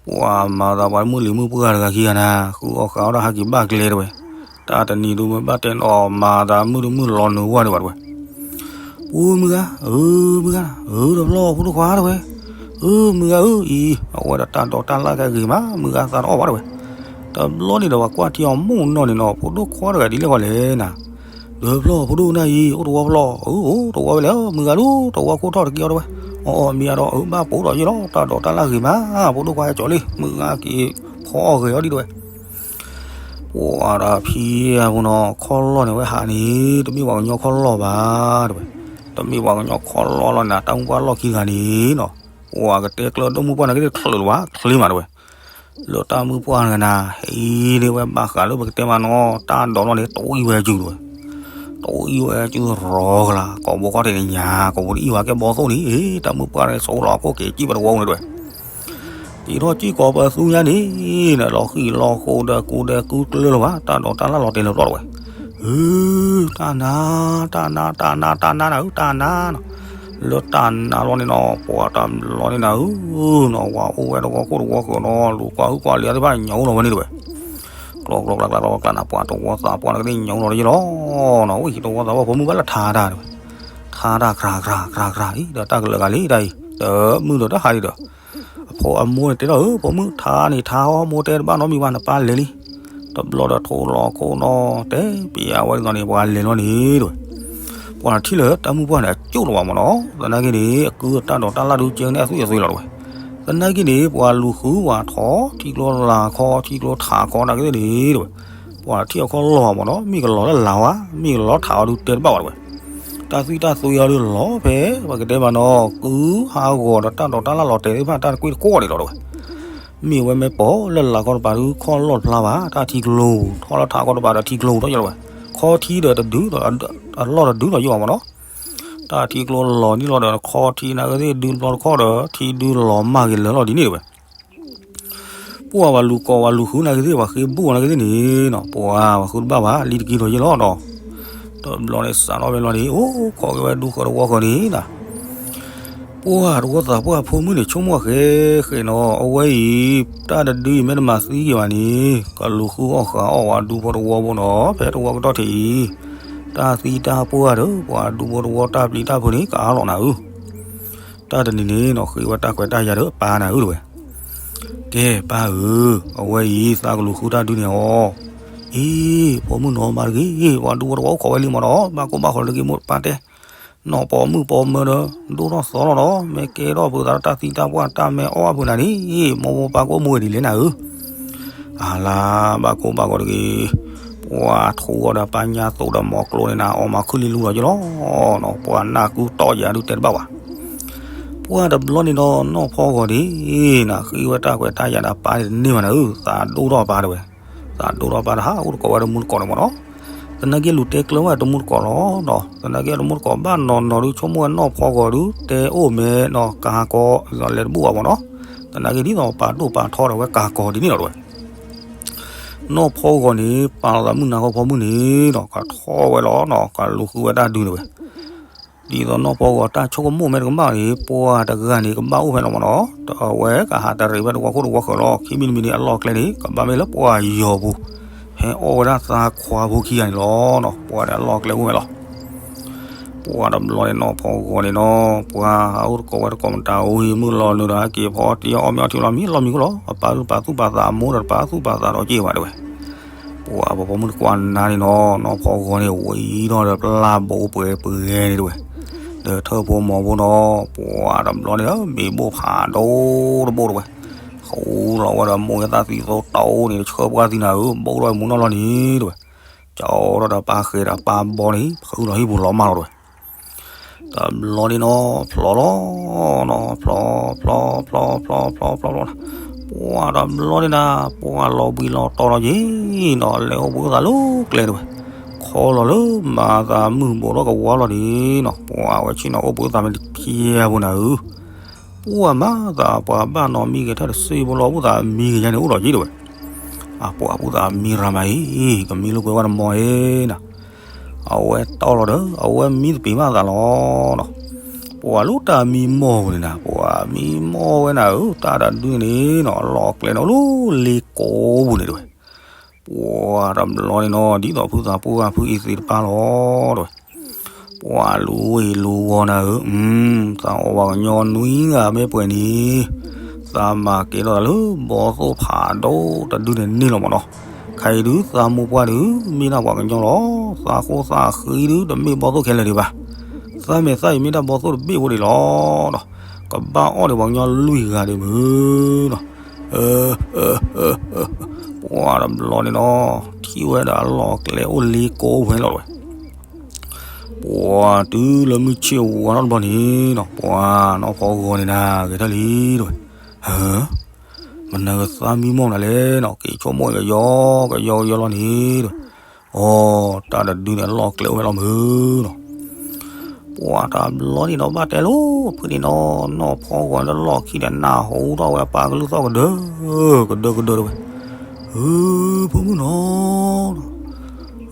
ပှၤမၤသးပှၤမုၢ်လံၤမုၢ်ပှၢ်တဂၤခံဂၤနၤ ဃုအီၣ်ဃာ်အီၣ်တၢ်ဟးက့ၤဘၣ်ကျဲတဲဝဲ, တၢ်တနံၤဒုးမ့ၢ်ဘၣ်တဲနီၤ မၤသးမုၢ်တမုၢ်လီၤနုာ်ဝဲန့ၣ်ဘၣ်တဲဝဲ ပူမုၢ်ဂၤ, အၢ မုၢ်ဂၤ, အၢ တဘျီဖိဒိၣ်ခွါတဲဝဲ, အၢ မုၢ်ဂၤဧၢအံၤ အဝဲဒီးတၢ်ဒိးတၢ်လၣ်ကဲဂ့ၤမး မုၢ်ဂၤသးတအီၣ်ဘၣ်တဲဝဲ, တဘျီန့ၣ်ဒီးပှၤကွၢ်ထံအီၤမိၢ်နီၢ်န့ၣ်နီၤ ဖိဒိၣ်ခွါတဂၤဒ်လဲၣ်ဃီလဲၣ်နၤ, တဘျီဖိဒိၣ်နၤအံၤ အိၣ်တဝီဖျီ, အၢ အိၣ်တဝီဝဲလဲၣ် မုၢ်ဂၤဒုး တဝီခိၣ်ထီၣ်တက့ၢ်အီၤတဲဝဲ, အီၣ်အီၣ်မ့ၢ်အဒီး အၢ ဘၣ်ပိာ်ဒီးယလီၤ တၢ်ဒိးတၢ်လၣ်ဂ့ၤမး, ဖိဒိၣ်ခွါဟဲကၠီၤလံ မုၢ်ဂၤက့ၤဖီအီၣ်ဂ့ၤအီၤဒ်တဲဝဲ ပှၤဒီးဖံအပူၤနီၤ ခီၣ်လီၢ်န့ၣ်ဝဲဟးန့ၣ် တမ့ၢ်ပှၤကညီခီၣ်လီၢ်ဘၣ်တဲဝဲ, တမ့ၢ်ပှၤကညီခီၣ်လီၢ်လီၤန့ၣ် တၢ်မုၢ်ပှၢ်လီၢ်ခံတဂၤန့ၣ်နီၤ, ပှၤကတဲကျၢၤဒိၣ်မုၢ်ပှၢ်န့ၣ်က့ၤတချုးလၢၤဘၣ် ချ့မးတဲဝဲ, လၢတၢ်မုၢ်ပှၢ်တဂၤနၤ ဟဲအံၤန့ၣ်ဝဲဘၣ်ဃးလၢပကတဲမးနီၤ တၢ်ဒိးလီၢ်န့ၣ် တဝံၣ်ဝဲအစုတဲဝဲ, တဝံၣ်ဝဲအစုရီကလၤ ကိာ်ဘိခီၣ်ထံးန့ၣ်ညါ ကိာ်ဘိတအံၣ်ဝဲကဲဘီသိၣ်န့ၣ် တၢ်မုၢ်ပှၢ်န့ၣ် ဆိလီၤခိၣ်က့ၤစံၣ်ပတဝီန့ၣ်တဲဝဲ ပံၤထီၣ်စံၣ်ကိးပသူညါန့ၣ် လီၤဃံၣ်လီၤဃိဒီးကူဒီးကူကျၢၤလၢၤဘၣ် တၢ်ဒိးတၢ်လၣ်လီၤတဲာ်လၢပျီတဲဝဲ, အၢ တၢ်နါ တၢ်နါ တၢ်နါ တၢ်နါနၤဧၢ တၢ်နါနီၤ, လၢတၢ်နါလီၤန့ၣ်နီၤ ပှၤတၢ်လီၤန့ၣ်နၤဧၢနီၤ ဝၤအိၣ်ဝဲတဝီခိၣ်တဝီဃၢၤနီၤ လူၤကွၢ်ဟုၣ်ကွၢ်လံၤသ့ၣ်တဖၣ်ညၣ်အိၣ်လီၤဝဲန့ၣ်တဲဝဲ, ကျီကျီကျါကျါကျါနၤ ပှၤတဝီသးပှၢ်န့ၣ်ကသ့ၣ်ညၣ်အိၣ်လီၤတယ့ၢ်လီၤနီၤ ဝဲဟံၣ်တဝီသးပှၢ်ဖိမုၣ်ဘၣ်လၢထါတၢ်တဲဝဲ, ထါတၢ်ကြၤကြၤကြၤကြၤအံၤ ဒီးတၢ်ကလၢာ်ဂၤလံတၢ်အံၤ တမုၢ်ဒီးတဟါဒံးဒီး အဖိအမိၢ်န့ၣ်တဲဒီး အၢ ဖိမုၣ်ထါန့ၣ် ထါဟီမိၢ်တဲတဘၣ်နီတမံၤဘၣ် နပၢ်လဲၤလံ, တဘျီဒီးထိးလီၤခိၣ်နီၤ တဲပယၤဝဲဒ်သိးန့ၣ် ပှၤလဲၤလီၤန့ၣ်တဲဝဲ, ပှၤထံၣ်လၢတၢ်မုၢ်ပှၢ်န့ၣ် အကၠိၣ်လီၤဘၣ်မၢ်နီၤ သနာ်က့န့ၣ် အကုတၢ်ဒိးတၢ်လၣ်ဒုးကဲန့ၣ်အသွံၣ်အသွံၣ်လီၤတဲဝဲ, သနာ်က့န့ၣ် ပှၤလူၤဃုဝဲထီၣ် ထံကျိလၤခီ ထံကျိထးခီနာ်က့သ့ၣ်န့ၣ်တဲဝဲ, ပှၤထံၣ်အခီၣ်လီၢ်ဘၣ်မၢ်နီၤ မ့ၢ်ကလီၤလၢလၤဝါ မ့ၢ်ကလီၤထးအီၤဒုးတဲတဘၣ်ဘၣ်တဲဝဲ တၢ်သွံၣ်တၢ်သွံၣ်အီၤဒုးလီၤဖဲ ပကတဲမးနီၤ ကုဟးဂီၤဒီးတၢ်ဒိးတၢ်လၣ်လီၤတဲာ်သ့ၣ်တဖၣ် တၢ်တကွ့ၢ်တကွီၢ်န့ၣ်လီၤတဲဝဲ, မ့ၢ်ဝဲမ့ၢ်ပိာ်လၢလၤခီတပၤဒုး ခီၣ်လီၢ်တဖျါဘၣ် တၢ်ထံကျိ ထီၣ်လၢထးခီတပၤဒီးထံကျိထီၣ်ယလီၤဝဲ, ခီထံဒီးတဒုဒီး အလီၢ်တဒုဒီးယိၣ်ဘၣ်မၢ်နီၤ, တၢ်ထံကျိလီၤန့ၣ်လီၤဒီး ခီထံနာ်က့သ့ၣ်ဒုးတဘျီတခီၣ်ဒီး ထံဒုးလီၤမၢ်က့ၤလၢာ်လီၤဒ်န့ၣ်တဲဝဲ ပှၤဝဲလူၤကိးဝဲလူၤဃုနာ်က့သ့ၣ် ပှၤဃ့ဘူၣ်နာ်က့သ့ၣ်န့ၣ်နီၤ ပှၤဝဲဃုတဘၣ်ဘၣ် လံတက့ၤထီၣ်ယ့ၢ်လီၤဒီး တဘျီန့ၣ်စးထီၣ်ဖဲလီၤန့ၣ် အိၣ်ခိးက့ၤဝဲဒူဃၢၤတဝီဃၢၤန့ၣ်နီၤ ပှၤတဝီသးပှၢ်ဖိမုၣ်န့ၣ် ဆိကမိၣ်ဃဲဃဲနီၤ အဝဲအံၤ တၢ်တဒုအံၤမ့ၢ်တမၤသံက့ၤဘၣ်န့ၣ် ကလူၤဃုအီၣ်ဃာ်အီၣ်ဝဲဒူဖိတဝီဖိနီၤ ဖဲတဝီကတီၢ်ထံးအံၤ တၢ်သံတၢ်ပှၢ်ဒီး ပှၤဒူဖိတဝီတၢ်ပျံၤတၢ်ဖုးန့ၣ် ကအါလီၤနၤဧၢ တၢ်တနံၤန့ၣ်နီၤ ဃ့ဝဲတၢ်ခွဲးတၢ်ယာ်ဒီးပၢ်နၤဧၢတဲဝဲ, ကဲပၢ်ဧၢ, အဝဲအံၤသးကလူၤဃုတၢ်ဒုန့ၣ်အီၤ, အ့ ဖိမုၣ်နီၤမၤတဂ့ၤ, ပှၤဒူဖိတဝီအိၣ်ခိးဝဲလံမၢ်နီၤ, ဘၣ်ကိၢ်ဘၣ်ဂီၤတဂ့ၤမိၢ်ပၢ်တဲ, နီၢ်ပိာ်မုၣ်ပိာ်မၢၤဒီး ဒိၣ်ထီၣ်သီလီၤဒီး မ့ၢ်ကဲထီၣ်ဖုးသးဒီးတၢ်သံတၢ်ပှၢ်တၢ်မဲအီၣ်အဖုးနၤန့ၣ်, မိၢ်မိၢ်ပၢ်ကိးမူဝဲဒ်လဲၣ်နၤဧၢ အလါဘၣ်ကိၢ်ဘၣ်ဂီၤတဂ့ၤ, ပှၤထူအီၤဒီးပၢ်ညါသိးဒီးမီၤကျိန့ၣ်နၤ အီၣ်မၤခုၣ်လံလူလီၤယလီၤ, ပှၤနၢ်ကူတီၢ်ယၤဒုတဲတဘၣ်ဘၣ်, ပ ပှၢ်တဘျီန့ၣ်ဒီး နီၢ်ဖီဂီၤန့ၣ် နဃ့ဝဲတၢ်ခွဲးတၢ်ယာ်ဒီးအပၢ်န့ၣ်တန့ၢ်ဘၣ်နၤဧၢ, သးဒိၣ်ထီၣ်အပၢ်တဲဝဲ, သးဒိၣ်ထီၣ်အပၢ်တဟးအိၣ်တကိးဝဲတမူတကိးန့ၣ်မ့ၢ်နီၤ, သနာ်က့လူၤတဲကျၢၤဝဲတမူတကိးလီၤနီၤ, သနာ်က့တမူတကိးဘၣ်နီၤနီၤဒုး ဆိကမိၣ်ဝဲနီၢ်ဖီဂီၤဒုး တဲအိၣ်မဲာ်နီၤ ကၤကီၤ လဲၤတဘူၣ်ဘၣ်မ့ၢ်နီၤ, သနာ်က့ဒ်သိးပၢ်ဒိၣ်ပၢ်ထီဒီးဝဲကၤကီၤဒ်န့ၣ်လီၤတဲဝဲ နီၢ်ဖီဂီၤန့ၣ် ပာ်လီၤသးမုၢ်နၤဃီဖီမုၢ်န့ၣ်ဒီး ကထီၣ်ဝဲလီၤနီၤ, ကလူၤဃုဝဲတၢ်ဒုးန့ၣ်ဝဲ, ဒ်သိးနီၢ်ဖီဂီၤတၢ်ဆိကမိၣ်မ့ၢ်တကမၣ်န့ၣ် ပှၢ်တဂၤန့ၣ် ကဘၣ်အိၣ်ဖဲလီၤမ့ၢ်နီၤ, အဝဲကဟးတရံးဖဲတဝီခိၣ်တဝီဃၢၤလီၤ, ခံမံၤတမံၤန့ၣ် အလီၢ်ကျဲန့ၣ် ကဘၣ်မ့ၢ်လၢပှၢ်ယီၤပူၤ, ဟဲအီၣ်ဝဲဒၣ်သးခွါဖိခံဂၤန့ၣ်လီၤနီၤ, ပှၢ်န့ၣ်အလီၢ်ကျဲအိၣ်ဖဲလီၤ ပှၢ်တဘျီန့ၣ်နီၢ်ဖီဂီၤန့ၣ်နီၤ, ပှၢ်ဟးအိၣ်တကိးဝဲတကိးမတၤဧိၤ မုၢ်လီၤနုာ်ဒီးဟဲက့ၤဖီတံၢ်အီၣ်မ့ၤအီထံလီၤ မံလီၤမံၤခိၣ်လီၤ, အပၢ်ဒုးပာ်သူၣ်ပာ်သးအမိၢ်ဒီးတပာ်သူၣ်ပာ်သးဒီးက့ၤဘၣ်တဲဝဲ, ပှၢ်ပှၤပိာ်မုၣ်တကွၢ်နါန့ၣ်နီၤ, နီၢ်ဖီဂီၤန့ၣ် ဝံၤဒီးဒီးပျၢ်ဘိပှဲၤပှဲၤန့ၣ်တဲဝဲ, ဒီးထၢၣ်ဖိမီၤဖိနီၤ, ပှၢ်တဘျီန့ၣ် မ့ၤဘိၣ်ဖးဒိၣ်တဘိတဲဝဲ, ဃူလီၤဝဲဒီးမိၢ်ယသးသံသိတအိၣ်န့ၣ် ဆှၢပှၢ်သံနၤဧၢ ဘိၣ်ထီၣ်မူနီၢ်လီၤန့ၣ်တဲဝဲ ကၠီထီၣ်ဒီးပၢ်ဃဲၤဒီးပၢ်ဘီန့ၣ် ဖုးလီၤဟံၣ်ပူၤလီၤမၢ်လီၤတဲဝဲ, တဘျီန့ၣ်နီၤ ဖျိးလီၤနီၤ ဖျိး ဖျိး ဖျိး ဖျိး ဖျိး ဖျိး ဖျိး ဖျိး ပှၢ်တဘျီန့ၣ်နၤ ပှၢ်လီၤဘှံးလီၤတီၤလီၤယ့ၤနီၤ လဲၤအိၣ်ဘှံးအိၣ်သးလၢကျဲတဲဝဲ, ခီလီၤလၢမၤသးမုၢ်ဘူးထီၣ်ကဝါလီၤန့ၣ်နီၤ ပှၢ်ဝဲဆ့ၣ်နီၤအိၣ်ဘှံးအိၣ်သးမ့ၢ်တဖျဲးဖိနၤဧၢ ပှၢ်မၤသးပှၢ်ဘၣ်နီတမံၤဂ့ၤ ထၢၣ်တစ့ဖိလီၤအိၣ်သးမံဂ့ၤညါန့ၣ်အိၣ်ဒီးယ့ၤတဲဝဲ, အပှၢ်အိၣ်သးမံရၤမၤအံၤ ကမံလိာ်ကွဲဝဲတမီၤအံၤနၤ, အဝဲတီလီၤဒီး အဝဲမံသပ့ၤမးသးလီၤနီၤ, ပှၢ်လၢတၢ်မံမီၢ်ပူၤန့ၣ်နၤ ပှၢ်မံမီၢ်ဝဲနၤဧၢ တၢ်တဒုန့ၣ်နီၤ အလီၢ်ကျဲန့ၣ်အိၣ်လၢလ့ကိးပူၤန့ၣ်တဲဝဲ, ပှၢ်တဘျီန့ၣ်နီၤ ဒ်သိးဖုသးပှၢ်ဖုအံၤသ့ၣ်တဖၣ်လီၤတဲဝဲ ပှၢ်လူၤဝ့ၢ်လူၤဝီၤနၤဧၢ, သးအီၣ်ပှၤကညီနွံဂၤမ့ၢ်ပှဲၤန့ၣ်, သးမၤကဲထီၣ်သးလၢဘီသိၣ်ဖးဒိၣ်တဒုန့ၣ်န့ၢ်လီၤမ့ၢ်နီၤ, ခဲအံၤဒုးသးမိၢ်ပှၢ်ဒုး မ့ၢ်ဒၣ်ပှၤကညီလီၤ, သးဃိသးဃံဒုး တမ့ၢ်ဘီသိၣ်ခဲလၢာ်ဒံးဘၣ်, သးမဲာ်သးအံၤမ့ၢ်ဒၣ်ဘီသိၣ်တဘ့ၣ်ဖိဒံးလီၤနီၤ, ကဘၣ်အီၣ်ဒီးပှၤကညီလွံၢ်ဂၤဒံးမုၢ်နီၤ ပှၢ်တဘျီန့ၣ်နီၤ ထံၣ်ဝဲဒီးအလီၢ်ကျဲအိၣ်လ့ကိးဝဲလီၤတဲဝဲ, ပှၢ်တုၤလၢမုၢ်ဆ့ၣ်ဝါထီၣ်တဘျီန့ၣ်နီၤ ပှၢ်နီၢ်ဖီဂီၤန့ၣ်နၤ ဂဲၤထၢၣ်လံတဲဝဲ, ဟၢ မနုၤကသးမံမီၢ်မနုၤလဲၣ်နီၤ က့ၤဆိကမိၣ်ကယီကယီကယီလီၤန့ၣ်တဲဝဲ, အိ တၢ်တဒုန့ၣ် အလီၢ်ကျဲအိၣ်ဝဲလီၤမုၢ်နီၤ ပှၢ်တဘျီန့ၣ်ဒီးဘၣ်တဲလိာ်ဖုန့ၣ်နီၤ နီၢ်ဖီဂီၤတလီၢ်ခံဒီးနၢ်ဟူထီၣ်ဝဲအပၢ်ကလုၢ်သီၣ်ကဒၢ ကဒၢကဒၢတဲဝဲ, ဧၢ ဖိမုၣ်နီၤ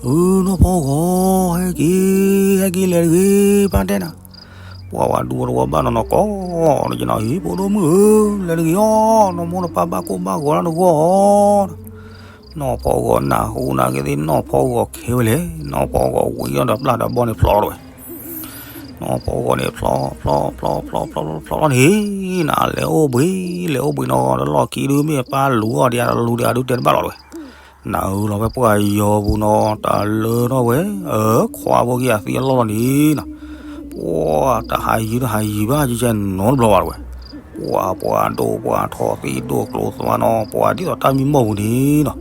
ဧၢ နီၢ်ဖီဂီၤ ဟဲက့ၤ ဟဲက့ၤလဲၤတဂ့ၤ ပၢ်တဲနၤ, ပှၢ်ဝဲဒူဝဲတဝီဘၣ်နီၤနီၤကိး နကနၤအံၤ ဖိဒိၣ်မုၣ်ဧၢ လဲၤတဂ့ၤအီၤ နီၢ်မိၢ်နပၢ်ဘၣ်ကိၢ်ဘၣ်ဂီၤလၢနဂီၢ်အီၤ နီၢ်ဖီဂီၤနၢ်ဟူနၤက့ၤသ့ၣ် နီၢ်ဖီဂီၤခဲဝဲလဲၣ် နီၢ်ဖီဂီၤဝံၤဒီးပျၢ်ဒီးဘီန့ၣ်ဖျိးတဲဝဲ, နီၢ်ဖီဂီၤန့ၣ်ဖျိး ဖျိး ဖျိး ဖျိး ဖျိး ဖျိးလီၤန့ၣ် နလဲၤအိၣ်ဘှံး လဲၤအိၣ်ဘှံးနီၤ တလီၢ်ခံဒုး မ့ၢ်ပၢ်လူၤအီၤဒံးအတလူၤဒံးအဒုးတဲတဘၣ်လီၤတဲဝဲ, နအၢၣ်လီၤဖဲပှၢ်ယီၤပူၤနီၤ တၢ်လၢထီၣ်ဝဲ ခွါဖိခံဂၤသံအလီၢ်လီၤန့ၣ်နီၤ, ပှၢ်တဟးယံၤတဟးယံၤဘၣ် ကကဲနီတဘျီဘၣ်တဲဝဲ, ပှၢ်ပှၢ်ဒိၣ်ပှၢ်ထီသံဒိၣ်ကျိၤသွါနီၤ ပှၢ်ဒ်သိးတၢ်မံမီၢ်ပူၤန့ၣ်နီၤ,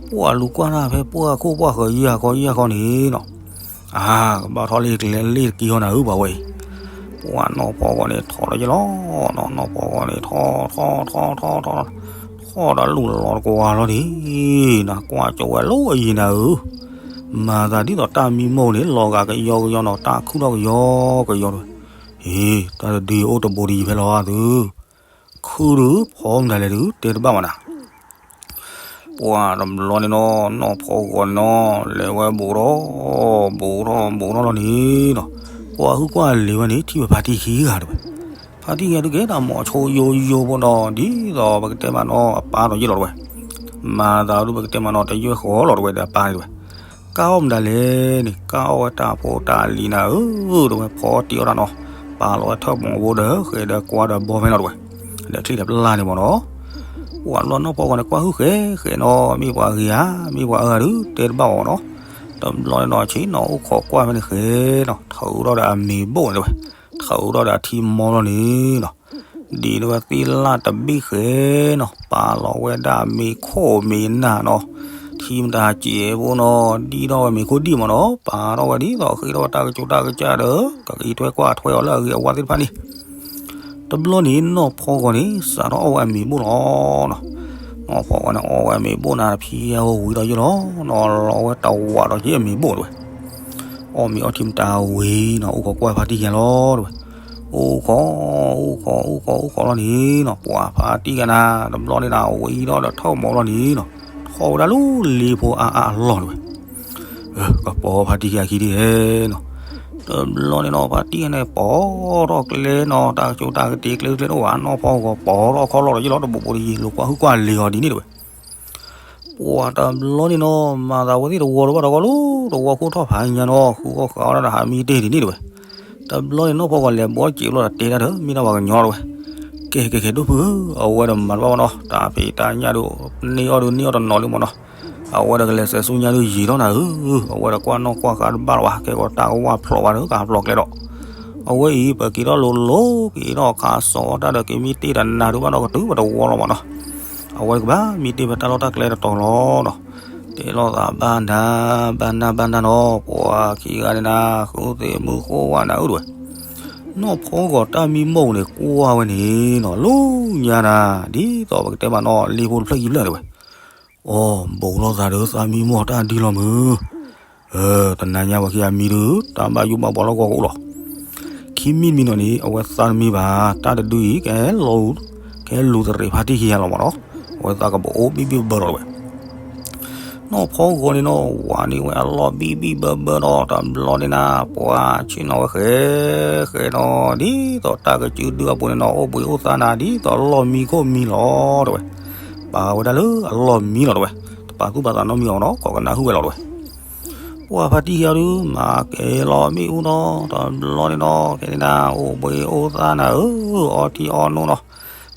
ပှၢ်လူၤကွၢ်တၢ်ဖဲပှၢ်ခိၣ်ပှၢ်ဃၢၤယံာ်ခီယံာ်ခီန့ၣ်နီၤ အါ ကဘၣ်ထီၣ်လံကျဲလ့ၣ်တက့ၢ်ဟီနၤဧၢ ပှၤဝဲအံၤ, ပှၢ်နီၢ်ဖီဂီၤန့ၣ်ထီၣ်ဒီးယလီၤ, နီၢ်ဖီဂီၤန့ၣ်ထီၣ်ထီၣ်ထီၣ်ထီၣ်ထီၣ်, ထီၣ်ဒီးလူၤလီၤတကွၢ်လီၤန့ၣ်, နကွၢ်ကၠီဝဲလိာ်အယံၤနၤဧၢ, မၤသးဒ်သိးတၢ်မံမီၢ်န့ၣ် လီၤဂာ်ကယီကယီနီၤ တၢ်ခုၣ်ထီၣ်ကယီကယီတဲဝဲ, အ့ တၢ်တဒုအံၤအိၣ်တဘိဒံးယဖဲလီၤအသု, ခုၣ်ဒုးဖီမတၤလဲၣ်ဒုး တဲတဘၣ်မးနၤ ပှၢ်တဘျီန့ၣ်နီၤ နီၢ်ဖီဂီၤန့ၣ်နီၤ လဲၤဝဲဘူးထီၣ် ဘူးထီၣ်ဘူးထီၣ်လီၤန့ၣ်နီၤ, ကွၢ်ဟုၣ်ကွၢ်လံၤဝဲန့ၣ် ထံၣ်ဝဲဖါတံၢ်ခံဂၤတဲဝဲ, ဖါတံၢ်ခံဂၤဒုးကဲတၢ်မိၤဆိယိယိဖိဒီး ဒ်သိးပကတဲမးနီၤ အပၢ်ဒီးယ့ၢ်လီၤတဲဝဲ, မၤသးဒုးပကတဲမးနီၤ တယွဲၢ်ဃီလီၤတဲဝဲဒီးအပၢ်န့ၣ်တဲဝဲ ကၢ်အီၣ်မတၤလဲၣ်န့ၣ် ကၢ်အီၣ်ဝဲတၢ်ဖိတၢ်လံၤနၤဧၢ တဲဝဲ ဖီတံၢ်အီၣ်တၢ်နီၤ, ပာ်လီၤဝဲထၢၣ်မီၤဖိဒီး ဃဲၤဒီးကွၢ်ဒီးဘီဖဲနီၤတဲဝဲ, ဒီးချံၣ်ဒီးပျၢ်န့ၣ်မ့ၢ်နီၤ, ပှၢ်လီၤနီၢ်ဖီဂီၤန့ၣ် ကွၢ်ဟုၣ်ဃဲဃဲနီၤ မ့ၢ်ပှၤဂ့ၤဧါ မ့ၢ်ပှၤအၢဧါဒုး တဲတဘၣ်အီၤနီၤ, တဘျီန့ၣ်နီၤ ဆ့ၣ်နီၤအိၣ်ခိးကွၢ်ဖဲန့ၣ်ဃဲနီၤ ထုးထီၣ်ဒီးအမ့ၤဘိၣ်န့ၣ်တဲဝဲ, ထုးထီၣ်ဒီးအထံမီလီၤန့ၣ်နီၤ ဒ်န့ၣ်ဝဲသ့ၣ်လၢ်တဘ့ၣ်ဃဲနီၤ ပာ်လီၤဝဲဒၣ်မ့ၤခိၣ်မ့ၤနၢ်နီၤ, ထံမတၤစဲးဖိနီၤ ဒံၣ်ထီၣ်ဝဲမ့ၤခိၣ်ဒံၣ်မ့ၢ်နီၤ ပာ်ထီၣ်ဝဲဒ်သိးဃ့ထီၣ်ဝဲတၢ်ကစီၣ်တၢ်ကစၢ်ဒီး ကက့ၤထွဲကွၢ်ထွဲအီၤလၢအဂ့ၤအဝါသ့ၣ်တဖၣ်န့ၣ်, တဘျီန့ၣ်နီၢ်ဖီဂီၤန့ၣ် စးထီၣ်အီၣ်ဝဲအမ့ၤဘိၣ်လီၤနီၤ. နီၢ်ဖီဂီၤန့ၣ် အီၣ်ဝဲအမ့ၤဘိၣ်နၤ ဖံယဲၢ်ဟိဝံၤဒီးယဲၢ်လီၤနီၤ, လီၤဝဲတဝးဒီးယဲၢ်အမ့ၤဘိၣ်တဝဲ. အီၣ်မ့ၤအီထံမတၤဝံၤနီၤ အိၣ်ခိးကွၢ်ဖါတံၢ်ယဲၢ်လီၤတဝဲ. အိၣ်ခိး အိၣ်ခိး အိၣ်ခိး အိၣ်ခိးလီၤန့ၣ်နီၤ ပှၤဖါတံၢ်ယဲၢ်နၤ တဘျီန့ၣ်နၤ ဝံၤဒီးထၢၣ်မီၤလီၤန့ၣ်နီၤ, ထီၣ်ဝဲဒၣ်လၢလ့ဖိအါအါအလီၢ်တဝဲ. ကပီၤဖါတံၢ်ယဲၢ်ခံဒ်ဟဲနီၤ. တဘျီန့ၣ်နီၤ ဖါတံၢ်ယဲၢ်န့ၣ် ပီၤထီၣ်ကျဲနီၤ တၢ်ကၠိတၢ်ကတ့ၤကျဲကျဲတအိၣ်ဘၣ် နီၢ်ဖီဂီၤပီၤထီၣ်ခီၣ်လီၢ်ဒီးယဲၢ်လီၤ တဘိးဘိးတယံၤ လိာ်ကွၢ်ဟုၣ်ကွၢ်လ့ၤအီၤဒ်န့ၣ်တဝဲ. ပှၤတဘျီန့ၣ်နီၤ မၤသးဝဲသ့ၣ်တဝီတဘၣ်တဝီလီၤ တဝီခိၣ်ထီၣ်ဖးညါနီၤ ဃုအီၣ်ဃုအီၣ်တၢ်ဒီးဟးမံတ့ၢ်ဒ်န့ၣ်တဝဲ. တဘျီန့ၣ်နီၢ်ဖီဂီၤလဲၤဘီစံးဘျီဒီးတဲတၢ်ဒီး မ့ၢ်တၢ်ပှၤကညီတဝဲ. ကဲ ကဲ ကဲ ဒိၣ်ဖုဧၢ, အဝဲဒီးမၤတဘၣ်ဘၣ်နီၤ တၢ်ဖံးတၢ်ညၣ်ဒုး န့ၢ်အီၣ်ဒုးန့ၢ်အီၣ်တနီၤလံမ့ၢ်နီၤ. အဝဲဒီးကလဲၤဆဲးဆူညါဒုးယံာ်ထီၣ်နၤဧၢ, အဝဲဒီးကွၢ်နီၣ်ကွၢ်ဃါတဘၣ်လၢၤဘၣ် ကဲကီးတၢ်ကဝၢ်ဖျိးဘၣ်ဒီး ကဟးဖျိးကျဲဒီး အဝဲအံၤ ပက့ၤထီၣ်လိၤလိၤ က့ၤထီၣ်ခါစီၤအီၣ်တၢ်ဒီး က့ၤမံတ့ၢ်တနၤဒုးဘၣ်ဒီး ကတုၤပတဝီလီၤမ့ၢ်နီၤ. အဝဲကဘၣ်မံတ့ၢ်ဖဲတၢ်လီၢ်တၢ်ကျဲတတီၤလီၤနီၤ. တဲလိာ်သးဘၣ်နၤ ဘၣ်နၤ ဘၣ်နၤနီၤ ပှၤခံဂၤန့ၣ်နၤ ဃုသ့ၣ်မုၢ်ဃိဝါနၤဧၢတဝဲ. နီၢ်ဖီဂီၤတၢ်မံမီၢ်န့ၣ် ကွၢ်ဝဲန့ၣ်နီၤ လၢညါနၤ ဒ်သိးပကတဲဘၣ်နီၤ လ့ဖိတဖျၢၣ်ခံဖျၢၣ်တဝဲ. အိ ဘူးလိာ်သးဒီးသးမံမီၢ်တၢ်ဒ်လီၤမုၢ်. တနၤညါပှၤခံဂၤမံဒုး တၢ်ဘၣ်ယိၣ်ဘၣ်ဘှီလီၢ်ကဝီၤကအိၣ်လီၤ. ခံမံတမံနီၤန့ၣ် အဝဲသးတမံဘၣ် တၢ်တဒုအံၤ ကဟဲလီၤ ကဟဲလူၤသရံးဖါတံၢ်ခံဂၤလီၤမ့ၢ်နီၤ. အဝဲသးကဘၣ်အိၣ်ဘံၣ်ဘံၣ်ဘၢဘၢလီၤတဝဲ. နီၢ်ဖီဂီၤန့ၣ်နီၤ ဝၤန့ၢ်ဝဲအလီၢ်ဘံၣ်ဘံၣ်ဘၢဘၢဒီး တဘျီန့ၣ်နၤ ပှၤဆ့ၣ်နီၤဝဲဃဲ ဃဲနီၤ ဒ်သိးတၢ်ကစုဒုအပူၤန့ၣ်နီၤ အိၣ်ဘှံးအိၣ်သါနၤ ဒ်သိးလီၢ်မံခိၣ်မံလီၤတဝဲ. ပာ်ဝဲဒၣ်လၢအလီၢ်မံလီၤတဝဲ. တပာ်သူၣ်ပာ်သးနီတမံၤအီၤနီၤ ကိးကနၣ်ဟုၣ်ဝဲလီၤတဝဲ. ပှၤဖါတံၢ်ခံဂၤဒုး မၤကဲလီၤမ့ၣ်အူနီၤ တဘျီန့ၣ်နီၤ ကဲန့ၣ်နၤ အိၣ်ဘှံးအိၣ်သါနၤဧၢ အီထံအီနိနီၤ.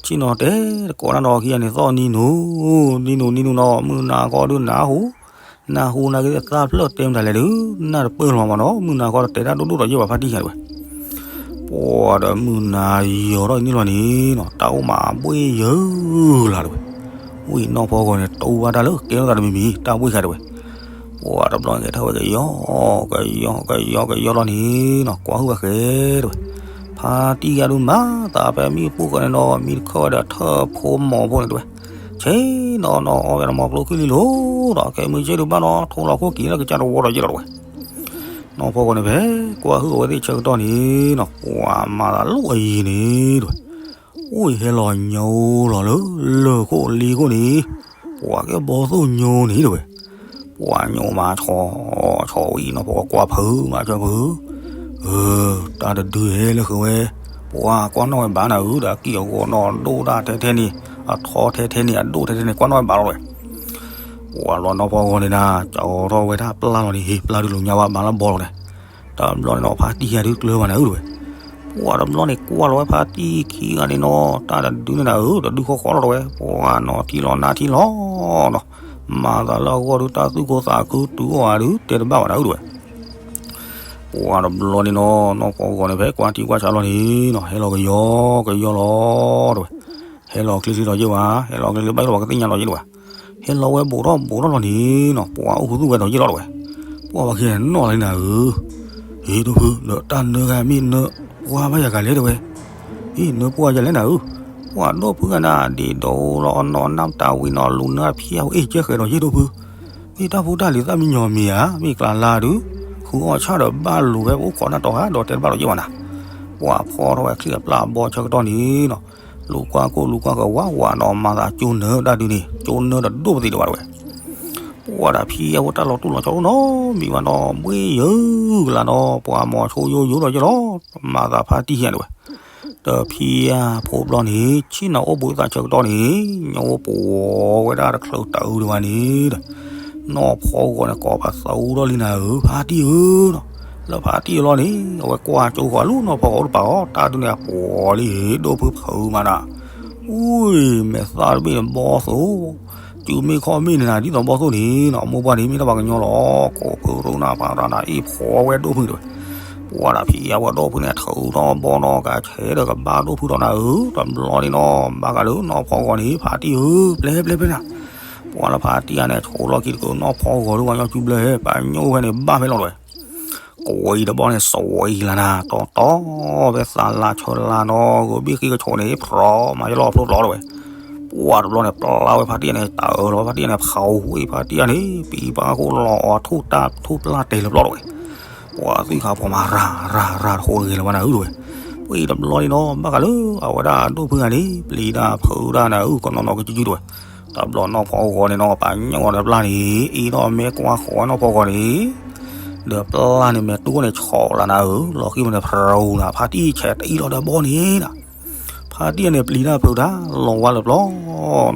ဆ့ၣ်နီၤတဲတကိးနၤနီၤ ခံဂၤန့ၣ်သီၣ်နံၤနူၤ နံၤနူၤနံၤနူၤနီၤ မုၢ်နၤခီဒုးနၢ်ဟူ နၢ်ဟူနၤက့ၤသးဖျၢၣ်တဲမတၤလဲၣ်ဒုး နၢ်တပၢၢ်လီၤမ့ၢ်နီၤ မုၢ်နၤခီဒီးတဲတၢ်ဒိၣ်ဒိၣ်ဒီးယဲၢ်ဘၣ်ဖါတံၢ်ခံဂၤတဝဲ. ပှၤဒီးမုၢ်နၤယီၤထီၣ်အံၤန့ၣ်လီၤန့ၣ်နီၤ တၢ်အိၣ်မးဘှ့ၣ်ယၢၤလၢ်တဝဲ. ဝံၤနီၢ်ဖီဂီၤန့ၣ် တူၢ်ဘၣ်တၢ်လၢကဲထီၣ်သးတမံၤမံၤ တၢ်ဘှ့ၣ်ဃါတဝဲ. ပှၤတဘျီန့ၣ်ကဲထီၣ်ဝဲကယီ ကယီ ကယီ ကယီလီၤန့ၣ်နီၤ ကွၢ်ဟုၣ်ဝဲဃဲတဝဲ. ဖါတံၢ်ယါဒုးမၤသးဖဲမံပူၤဃီန့ၣ်နီၤ မံတခၢၣ်ဝဲဒီးထၢၣ်ဖိမီၤဖိန့ၣ်တဝဲ. ဆ့နီၤနီၤ အီၣ်ဝဲဒီးမီၤကျိခံလံလိၤဒီး ကဲမုၢ်ဆ့ၣ်ဒုးဘၣ်နီၤ ထိလီၤခိၣ်က့ၤလၢကစၢ်တဝီဒီးယဲၢ်လီၤတဝဲ. နီၢ်ဖီဂီၤန့ၣ်ဖဲ ကွၢ်ဟုၣ်အဝဲသ့ၣ်ဆၢကတီၢ်န့ၣ်နီၤ ပှၤမၤသးလီၤအယံၤန့ၣ်တဝဲ. အိၣ်ဟဲလီၤညိလီၤလၢ လၢၢ်ခိၣ်လ့ခိၣ်န့ၣ် ပှၤကဲဘီသိၣ်ညိန့ၣ်တဝဲ. ပှၤညိမးဆီ ဆီဝံၤနီၤ ပှၤကွၢ်ဖုးမးဆီဖုး တၢ်တဒုဟဲလၢဃုာ်ဝဲ ပှၤကွၢ်နီၣ်ဝဲဘၣ်နၤဧၢ ဒီးအကံၢ်အဂီၤနီၣ်ဒိၣ်တၢ်ထဲထဲန့ၣ် အထီထဲထဲန့ၣ် အဒိၣ်ထဲထဲန့ၣ် ကွၢ်နီၣ်ဝဲဘၣ်လီၤဝဲ. ပှၤလီၤနီၢ်ဖီဂီၤန့ၣ်နၤ ကၠီထီၣ်ဝဲဒၣ်ပျၢ်လီၤန့ၣ် ဟ့ၣ်ပျၢ်ဒုးလိာ်ညါဝဲဘၣ်လၢ ဘီလီၤန့ၣ် တဘျီန့ၣ်နီၤ ဖါတံၢ်ယါဒုးကျၢၤဘၣ်နၤဧၢတဝဲ. ပှၤတဘျီန့ၣ် ကွၢ်လီၤဝဲဖါတံၢ်ခံဂၤန့ၣ်နီၤ တၢ်တဒုန့ၣ်နၤဧၢ တဒုဃီဃီလီၤတဝဲ ပှၤနီၤထံလီၤနါထံလီၤနီၤ မၤသးလၢအဂီၢ်ဒုး တၢ်သူၣ်ကိၢ်သးခုတုၤအီၤဧါဒုး တဲတဘၣ်ဘၣ်နၤဧၢတဝဲ. ပှၤတဘျီန့ၣ်နီၤ နီၢ်ဖီဂီၤန့ၣ် ဖဲကွၢ်ထံကွၢ်ဆးလီၤန့ၣ်နီၤ ဟဲလီၤကယီ ကယီလီၤတဝဲ. ဟဲလီၤချ့ချ့လီၤယဲၢ်ဝဲ ဟဲလီၤချ့ချ့ဘၣ်လီၤ ပှၤကသ့ၣ်ညါလီၤယဲၢ်တဝဲ. ဟဲလီၤဝဲဘူးထီၣ်ဘူးထီၣ်လီၤန့ၣ်နီၤ ပှၤအိၣ်ခူသူၣ်ဝဲဒီးယဲၢ်လီၤတဝဲ. ပှၤဘၣ်က့ၤနီၣ်လံနၤဧၢ ဟ့ၣ်ဒိၣ်ဖု ဒီးတၢ်နၢဂၤမ့ၢ်နၢပှၢ်ဘၣ်ယၤကလဲၣ်တဝဲ. အ့ၣ် နၢပှၢ်ယၤလဲၣ်နၤဧၢ. ပှၤဒိၣ်ဖုဂၤနၤ ဒ့ၣ်ဒိးလီၤအနီၢ်နၢ်တၢ်ဝံၤနီၤ လူၤနၢ်ဖံးအ့ၣ်ကဲဃဲၤဒီးယဲၢ်ဒိၣ်ဖု. မ့ၢ်တၢ်ဖိတၢ်လံၤသၣ်မံညီၤမံၤဧါ မ့ၢ်ကျါလါဒုး ဃုအီၣ်ဆၣ်ဒီးဘၣ်လူၤဖဲပအိၣ်ခိးနၢ်တီၤဧါ ဒီးတဲတဘၣ်လီၤယဲၢ်ဝဲနၤ. ပှၤဖီထီၣ်ဝဲချံအပျၢ်အဘီဆၢကတီၢ်န့ၣ်နီၤ လူၤကွၢ်ကိၣ်လူၤကွၢ်ကဝါဝးနီၤ မၤသးကၠိနၢတၢ်ဒုးန့ၣ် ကၠိနၢတဒိၣ်ပသံးဒံးဘၣ်တဝဲ. ပှၤဒီးဖံးအဝဲတၢ်လီၤတူၢ်လီၤဆီအိၣ်နီတမံၤဘၣ်နီၤ ဘှ့ၣ်ယၢၤကလါနီၤ ပှၤမီၤဆိယိယိဒီးယဲၢ်လီၤ မၤသးဖါတံၢ်ယါတဝဲ. ဒီးဖံးယါဖိဘျီန့ၣ် ဆ့ၣ်နီၤအိၣ်ဘှံးသးဆၢကတီၢ်န့ၣ် ညိပှီၤဝဲဒၣ်တချုးတအုးဒံးဘၣ်န့ၣ်ဒီး နီၢ်ဖီဂီၤန့ၣ် ကိးပသူထီၣ်လံနၤဧၢ ဖါတံၢ်ဧၢနီၤ. လၢဖါတံၢ်အလီၢ်န့ၣ် အဝဲကွၢ်ကၠိဃီၤလၢနီၢ်ဖီဂီၤအိၣ်တပၤအီၤ တၢ်ဒုးန့ၣ်အပှီၤလံ ဒိၣ်ဖုဖုးမးနၤ. အူၣ် မဲာ်သၣ်တဘ့ၣ်န့ၣ်ဘီသိၣ် စုမ့ၢ်ခီၣ်မ့ၢ်န့ၣ်နၤ ဒ်သိးဘီသိၣ်န့ၣ်နီၤ အမိၢ်ပှၢ်န့ၣ်မ့ၢ်တၢ်ပှၤကညီလီၤ ကိးဖုရူနၤဖးရၤနၤ အ့ၣ်ဖှီဝဲဒိၣ်ဖုန့ၣ်တဝဲ. ပှၤဒီးဖံးယါဝဲဒိၣ်ဖုန့ၣ် ထုးထီၣ်ဘီနီၤ ကဆဲးဒီးကဘါဒိၣ်ဖုဒီးနၤဧၢ တဘျီန့ၣ်နီၤ ဘၣ်ဃးလၢနီၢ်ဖီဂီၤန့ၣ် ဖါတံၢ်ဧၢ ပျဲပျဲပျဲနၤ. ပှၤလၢဖါတံၢ်ယါန့ၣ် ဆိးလီၢ်ခံတကုးနီၢ်ဖီဂီၤဒုးဝဲညီစုဘျၢဟဲ ပှၤညိဖဲန့ၣ်ဘၣ်ဖဲလီၤတဝဲ. ကွံာ်တဘျီန့ၣ် စဝံၤလၢနၤ တီတီ ဖဲသးလၢဆၢလၢနီၤ ဂုာ်ဘံၣ်ဃံကဆိးန့ၣ် ဖြီးမၤယလီၢ်ဖျိဖျီတဝဲ. ပှၢ်တဘျီန့ၣ် ပျၢ်ဝဲဖါတံၢ်န့ၣ် တၢ်အၢၣ်လီၤဖါတံၢ်န့ၣ် ဖးဝံၤဖါတံၢ်န့ၣ် ပံၤပၢ်ဃိလီၤအီၤထူၣ်တၢ်ထူၣ်ပျၢ်တဲာ်လၢပျီတဝဲ. ပှၢ်သွံၣ်ခါဖီမၤရၤရၤရၤတဃိတဂ့ၤလၢၤဘၣ်နၤဧၢတဝဲ. ပှၢ်တဘျီန့ၣ်နီၤ ဘၣ်ဃးလၢအဝဲဒၣ်ဒိၣ်ဖုဂၤန့ၣ် ပျံၤတၢ်ဖုးတၢ်နၤဧၢ ကနီၤနီၤကစုကစုတဝဲ. တဘျီနီၢ်ဖီဂီၤန့ၣ်နီၤ ပာ်ညိၣ်အီၤဒီးပျၢ်န့ၣ် အ့ၣ်ထီၣ်မဲကွၢ်ဃီဝဲနီၢ်ဖီဂီၤန့ၣ် ဒီးပျၢ်န့ၣ်မဲာ်တူၢ်န့ၣ်ဆီၣ်လၢနၤဧၢ လီၤဃံမ့ၢ်န့ၣ် ဖြရူၤနၤ ဖါတံၢ်ဆဲးတအံၣ်လီၤဒီးဘီန့ၣ်နၤ. ဖါတံၢ်န့ၣ်ပျံၤတၢ်ဖုးတၢ် လီၤဝါလၢပျီ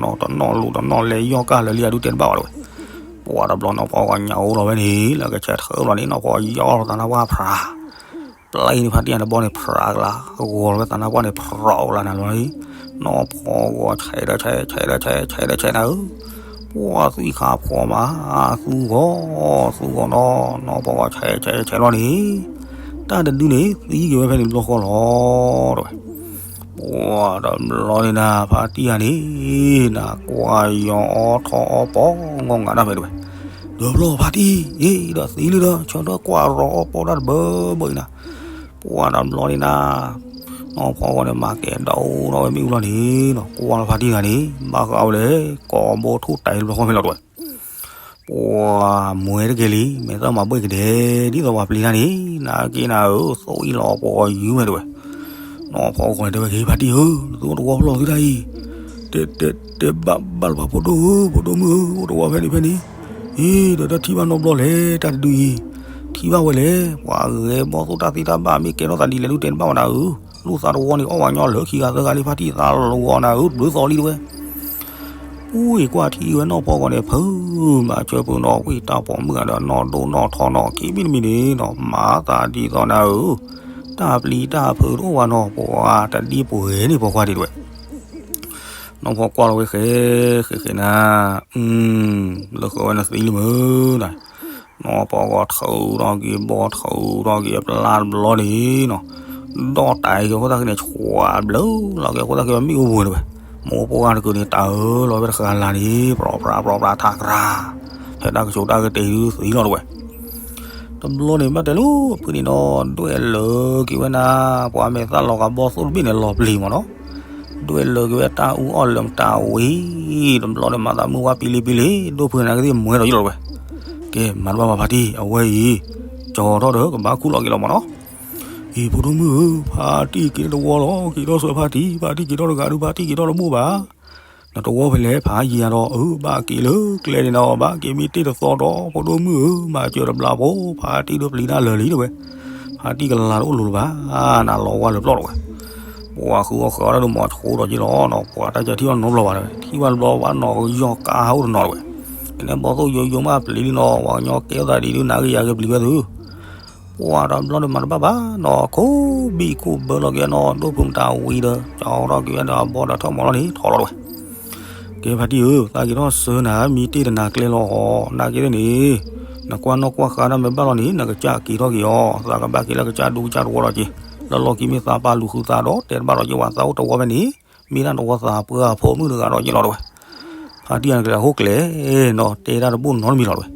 နီၤ တနီၣ်လူၤတနီၣ်လဲၤယီၢ်ကၢ်လၢာ်လံအဒုးတဲတဘၣ်ဘၣ်တဝဲ. ပှၢ်တဘျီနီၢ်ဖီဂီၤညၣ်အိၣ်လီၤဝဲန့ၣ် လၢကဆဲးထၢဘျီန့ၣ် နီၢ်ဖီယီၢ်လီၤသးနါပှၢ်ဖြရူၤ ပျၢ်အံၤန့ၣ် ဖါတံၢ်အတဘီန့ၣ် ဖြရူၤကလါ ဂီၤလီၤဝဲသးနါပှၢ်န့ၣ် ဖြရူၤကလါနၤလီၤ. နီၢ်ဖီဂီၤဆဲးဒီးဆဲး ဆဲးဒီးဆဲး ဆဲးဒီးဆဲးနၤဧၢ. ပှၢ်သွံၣ်ခါဖီမၤ သူဂီၤ သူဂီၤနီၤ နီၢ်ဖီဂီၤဆဲးဆဲးဆဲးလီၤန့ၣ် တၢ်တဒုန့ၣ် သံက့ၤဝဲဖဲန့ၣ်ဘျီဃီလီၤတဝဲ. ပှၢ်တဘျီန့ၣ်နၤ ဖါတံၢ်ဂၤန့ၣ် နကွၢ်ယီၤအီထီၣ်အီပီၤ ငီၢ်ငါတၢ်ဖဲတဝဲ. ဒီးဘျီဖါတံၢ် အ့ၣ်ဒီးသံလံဒီး ဆၢထၢၣ်ကွၢ်ရီအီပီၤတၢ်တဘၢဘၢအံၤနၤ. ပှၢ်တဘျီန့ၣ်နၤ နီၢ်ဖီဂီၤန့ၣ် မၤကဲၤဒီးအိၣ်ထီၣ်ဝဲမ့ၣ်အူလီၤန့ၣ်နီၤ ကွၢ်လီၤဖါတံၢ်ဂၤန့ၣ် ဘၣ်ဃးဝဲလဲၣ် ကိးဘိထူၣ်တၢ်လၢဘျီဃီဖဲလီၤတဝဲ. ပှၢ်မွဲတကဲလံ မဲာ်သၣ်မၤဘှဲၣ်ကဒဲ ဒ်သိးပှၤပျံၤတၢ်န့ၣ် နက့နၤဧၢ သိၣ်အံၣ်လီၤပှီၤယုၢ်မဲာ်တဝဲ. နီၢ်ဖီဂီၤန့ၣ်တဲဝဲ က့ၤဖါတံၢ်ဧၢ နသုအိၣ်တဝီဖျီသုတၢ်အံၤ တဲ တဲ တဲဘၣ်ဘၣ်လၢၤဘၣ်ဖိဒိၣ်ဧၢ ဖိဒိၣ်မုၣ်ဧၢ အိၣ်တဝီဖဲန့ၣ်ဖဲန့ၣ် အ့ ဒီးတၢ်ထံၣ်ဘၣ်နီတဘျီလဲၣ် တၢ်တဒုအံၤ ထံၣ်ဘၣ်ဝဲလဲၣ် ပှၤဂဲၤဘီၣ်သိၣ်တၢ်သ့တၢ်ဘၣ် မ့ၢ်ကဲထီၣ်သးဒ်လဲၣ်ဒုးတဲတဘၣ်ဝဲနၤဧၢ. လူၤသးတဝီန့ၣ် အီၣ်ဝဲညီလၢခံဂၤသၢဂၤလံ ဖါတံၢ်သးလီၤဂီၤနၤဧၢ ဘျုးသီလံတဝဲ. ပူၤကွၢ်ထံၣ်ဝဲနီၢ်ဖီဂီၤန့ၣ် ဖုးမၤစၢၤပူၤနီၤ ဝံၣ်တၢ်ပိာ်မုၣ်ဂၤဒီးနီၢ်ဒိၣ်နီၢ်ထီနီၤ က့ၤမံတမံၤန့ၣ်နီၤ မၤသးဒ်သိးနၤဧၢ တၢ်ပျံၤတၢ်ဖုးတအိၣ်ဘၣ်နီၤ ပှၤတဒ်ပှဲၤန့ၣ် ပိာ်ခွါဒံးတဝဲ. နီၢ်ဖီကွၢ်လီၤဝဲဃဲ ဃဲဃဲနၤ လၢဃုာ်ဝဲနသံလံမုၢ်နၤ နီၢ်ဖီဂီၤထုးထီၣ်က့ၤဘီ ထုးထီၣ်က့ၤအပျၢ်တဘျီန့ၣ်နီၤ ဒီၣ်တၢ်က့ၤအဃိသတးက့ၤန့ၣ် ဆွးဘျုးလီၤက့ၤအဃိသတးက့ၤ မ့ၣ်အူပူၤတဝဲ. မိၢ်ပှၢ်တကုာ်န့ၣ် တၢ်အၢၣ်လီၤဝဲတဃာ်လၢ်န့ၣ် ပြီၤပြးပြီၤပြးထးကြၤ ဖဲတၢ်ကဆိးတၢ်ကတဲာ်ဒုးသံလီၤတဝဲ. တဘျီန့ၣ် ဘၣ်တဲလိာ်ဖုန့ၣ်နီၤ ဒွဲၣ်လၢာ်က့ၤဝဲနၤ ပှၤမဲာ်သၣ်လီၤဂာ်ဘီသိၣ်တဘ့ၣ်န့ၣ် လီၤပျံၤမးနီၤ ဒွဲၣ်လၢာ်က့ၤဝဲတၢ်အူအီၣ်လၢာ်မတၤဝံၤ တဘျီန့ၣ် မၤသးမုၢ်ဝါပံလံပံလံ ဒိၣ်ဖုနၤကသ့ၣ်မွဲဒီးယလီၤတဝဲ. ကဲ မၤတဘၣ်ဘၣ်ဖါတံၢ် အဝဲအံၤ ကၠီထီၣ်ဒီးကဘၣ်ခူၣ်လီၤက့ၤလီၤမးနီၤ. အံၤ ဖိဒိၣ်မုၣ်ဧၢ ဖါတံၢ်က့ၤတဝီလီၤ က့ၤထီၣ်ဆၢဖါတံၢ် ဖါတံၢ်က့ၤထီၣ်တဂၤဒုး ဖါတံၢ်က့ၤထီၣ်တဘိၣ်ဘၣ် နတဝီဖဲလဲၣ် ဖးယံၤယၤဒီး အၢ ဘၣ်က့ၤလၢကျဲန့ၣ်ဒီး ဘၣ်က့ၤမ့ၢ်တ့ၢ်တသီဒီး ဖိဒိၣ်မုၣ်ဧၢ မၤစၢၤတဘျီဖိ ဖါတံၢ်ဒုးပျံၤတၢ်လၢာ်လံတဝဲ. ဖါတံၢ်ကလၤတအိၣ်လိၤလၢၤဘၣ် နလီၤဝါလၢပျီၢ်တဝဲ. ပှၤဃုအီၣ်ဃုအီတၢ်ဒုးမၤဆိဒီးက့ၤလီၤနီၤ ပှၤတၢ်ကဲထံၣ်ဘၣ်နီတဘျီဘၣ်တဝဲ ထံၣ်ဘၣ်တဘျီဘၣ်နီၢ်ကယီၢ်ကါဟးအိၣ်တနီၤတဝဲ. ကနဲဘီသိၣ်ယိယိမးပျံၤလံနီၤ ပှၤကညီကဲထီၣ်သးဒ်ဒုး နၤက့ၤယၤက့ၤပျံၤဝဲသု ပှၢ်တဘျီန့ၣ် မၤတဘၣ်ဘၣ်နီၤ ခိၣ်ဘံၣ်ခိၣ်ဘၢလီၤက့ၤနီၤ ဒိၣ်ဖုမတၤဝံၤဒီး ကၠီထီၣ်က့ၤဝဲဒီးအဘီဒီးထၢၣ်မီၤလီၤန့ၣ် ထီၣ်လီၤတဝဲ. ကဲဖါတံၢ်ဧၢ သးက့ၤထီၣ်ဆၢနၤ မ့ၢ်တ့ၢ်တနၤကျဲလီၤဟီ နာ်က့ၤန့ၣ် နကွၢ်နီၣ်ကွၢ်ဃါတၢ်မ့ၢ်ဘၣ်လီၤန့ၣ် နကစၢ်က့ၤထီၣ်က့ၤအီၤ သးကဘၣ်က့ၤလၢကစၢ်ဒူကစၢ်တဝီဒီးက့ၤ လၢလီၢ်ခံမ့ၢ်သးပာ်လူၤဃုသးဒီး တဲတဘၣ်ဒီးက့ၤဝဲ သးအိၣ်တဝီဖဲန့ၣ် မ့ၢ်ဒၣ်တဝီသးပှၢ်ဖိမုၣ်တဂၤဒီးက့ၤလီၤတဝဲ. ဖါတံၢ်အံၤန့ၣ်ကလဲၤဟိၣ်ကျဲနီၤ တဲတၢ်တဘိၣ်နီတမံၤလီၤတဝဲ.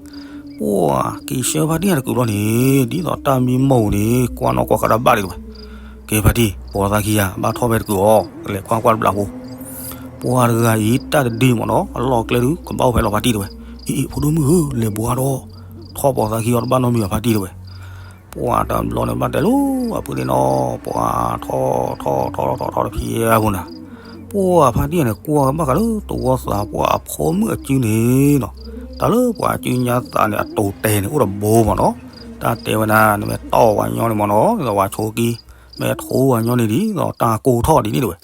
ပှၢ်က့ၤဆှၢဖါတံၢ်အံၤတကုာ်ဘျီန့ၣ် ဒ်သိးတၢ်မံမီၢ်ပူၤန့ၣ် ကွၢ်နီၣ်ကွၢ်ဃါတၢ်ဘၣ်ဒံးတဝဲ. ကဲဖါတံၢ် ပိာ်သးခံယၤ ဘၣ်ထီၣ်ဖဲတကုာ်အီၤ ကလဲၤကွၢ်ကွၢ်တဘျီဖိ ပှၢ်တဂၤအံၤ တၢ်တဒုမ့ၢ်နီၤ အလီၢ်ကျဲဒုး ကဘၣ်အိၣ်ဖဲလီၤဖါတံၢ်တဝဲ. အံၤအံၤ ဖိဒိၣ်မုၣ်ဧၢ လဲၤဘှါဒီး ထီၣ်ပိာ်သးခံအီၤတဘၣ်နီတမံၤဘၣ်ဖါတံၢ်တဝဲ. ပှၢ်တဘျီန့ၣ် ဘၣ်တဲလိာ်အဖုန့ၣ်နီၤ ပှၢ်ထီၣ်ထီၣ်ထီၣ်ထီၣ်ထီၣ်ထီၣ်တဖံးအပူၤနၤ ပှၢ်ဖါတံၢ်န့ၣ် ကွၢ်ဘၣ်ဃးလၢတဝီသးပှၢ်အဖိမုၣ်အစုန့ၣ်နီၤ တၢ်လၢပှၤအစုညါသးန့ၣ် အတိၤတဲာ်န့ၣ် အိၣ်တဘိမ့ၢ်နီၤ တၢ်တဲဝဲဒၣ် နမ့ၢ်တီၢ်ဝဲညီန့ၣ်မ့ၢ်နီၤ ဒ်သိးဝဲဆိကံ မ့ၢ်ထိဝဲညီန့ၣ်ဒ်သိး တၢ်ကိၢ်ထီၣ်ဒ်န့ၣ်တဝဲ.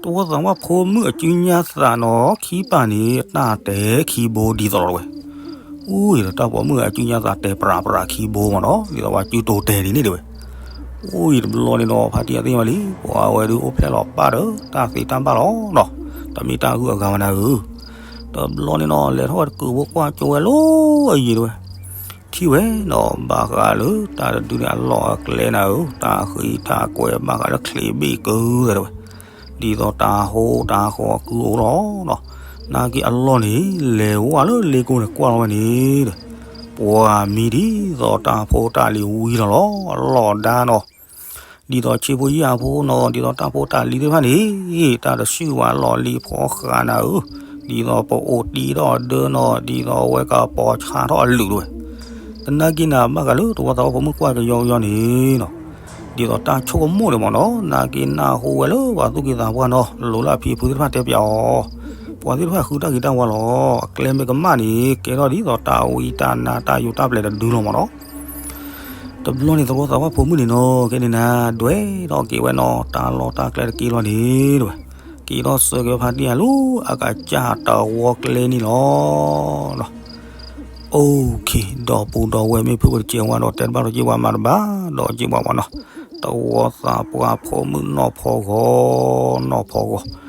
တဝီသးပှၢ်ဖိမုၣ်အစုညါသးနီၤ ခံပၢ်န့ၣ် တၢ်တဲခံဘိဒ်သိးလီၤတဝဲ. အူအံၤဒီးတၢ်ပိာ်မုၣ်အစုညါသးတဲပြးပြးခံဘိမ့ၢ်နီၤ ဒ်သိးဝဲစုတိၤတဲာ်ဒ်န့ၣ်တဝဲ. အူအံၤတဘျီန့ၣ်ဒီး ဖါတံၢ်အသ့ၣ်ညါလံ ပှၤဝဲဒုးအိၣ်ဖျဲၣ်လီၤပၢ်ဒီး တၢ်သ့တၢ်ဘၣ်လီၤနီၤ တမ့ၢ်တၢ်ဂုၤအဂၤဝဲနၤဧၢ. တဘျီန့ၣ်နီၤ လဲၤထီၣ်ဝဲတကုာ်ဖိကွၢ်ကၠိဝဲလီၤအယံၤတဝဲ. ထံၣ်ဝဲနီၤ ဘၣ်ဃးလၢတၢ်တဒုန့ၣ် အလီၢ်အကျဲနၤဧၢ တၢ်ဃံတၢ်ကွဲဘၣ်ဃးလၢချံးဘ့ၣ်ကုသဲးတဝဲ. ဒ်သိးတၢ်ဟိတၢ်ဃီကုအိၣ်လီၤနီၤ နာ်က့အလီၢ်န့ၣ် လဲၤဝဲလၢလ့ကိန့ၣ် ကွၢ်လီၤဝဲန့ၣ်ဒီး ပှၤမံဒ်သိးတၢ်ဖိတၢ်လံၤဝံၤလီၤလီၤ အလီၢ်ဒါနီၤ, ဒ်သိးဆ့ဖိယာ်ဖိနီၤ ဒ်သိးတၢ်ဖိတၢ်လံၤသ့ၣ်တဖၣ်န့ၣ် တၢ်တစုၣ်ဘၣ်လီၢ်လံၤဖီဃာ်နၤဧၢ, ဒ်သိးပအိၣ်တ့ထီၣ်အဒၢနီၤ ဒ်သိးအဝဲကပိာ်ဆါထီၣ်အလုၢ်တဝဲ, တနာ်က့နၤဘၣ်ဃးလၢသဝီသးပှၢ်ဖိမုၣ်ကွၢ်ကယီကယီန့ၣ်နီၤ, ဒ်သိးတၢ်ဆိကမိၣ်န့ၣ်မ့ၢ်နီၤ နာ်က့နၢ်ဟူဝဲလၢပှၤသူၣ်က့သးပှၢ်နီၤ လိၤလၢအဖံအဖုသ့ၣ်တဖၣ်တဲပၠးအီၤ, ပှၤသ့ၣ်တဖၣ်ဃုတၢ်ဂ့ၤတၢ်ဝါလီၤ. အကျဲမ့ၢ်ကမၣ်န့ၣ် ကဲထီၣ်ဒ်သိးတၢ်ဝံတၢ်နါတၢ်ယိးတၢ်ပျဲၤတဒုလီၤမ့ၢ်နီၤ. တဘျီန့ၣ်သဝီသးပှၢ်ဖိမုၣ်န့ၣ်နီၤ ခဲန့ၣ်နၤ ဒွဲၣ်ထီၣ်က့ၤဝဲနီၤ တၢ်လီၢ်တၢ်ကျဲတက့ၢ်လီၤန့ၣ်တဝဲ, က့ၤထီၣ်ဆၢက့ၤဖါတံၢ်အလူၤ အကစၢ်တဝီကျဲန့ၣ်လီၤ. အိၣ်ခ့ ဒီပုၢ်ဒီဝဲၢ်မ့ၢ်ဖုးပတစဲးဝါဒီး တဲတဘၣ်ဒီးက့ၤဝဲမၤတဘၣ်ဒီးက့ၤဝဲမ့ၢ်နီၤ, သဝီသးပှၢ်ဖိမုၣ်နီၢ်ဖီဂီၤ, နီၢ်ဖီဂီၤ, နီၣ်ဂံၢ်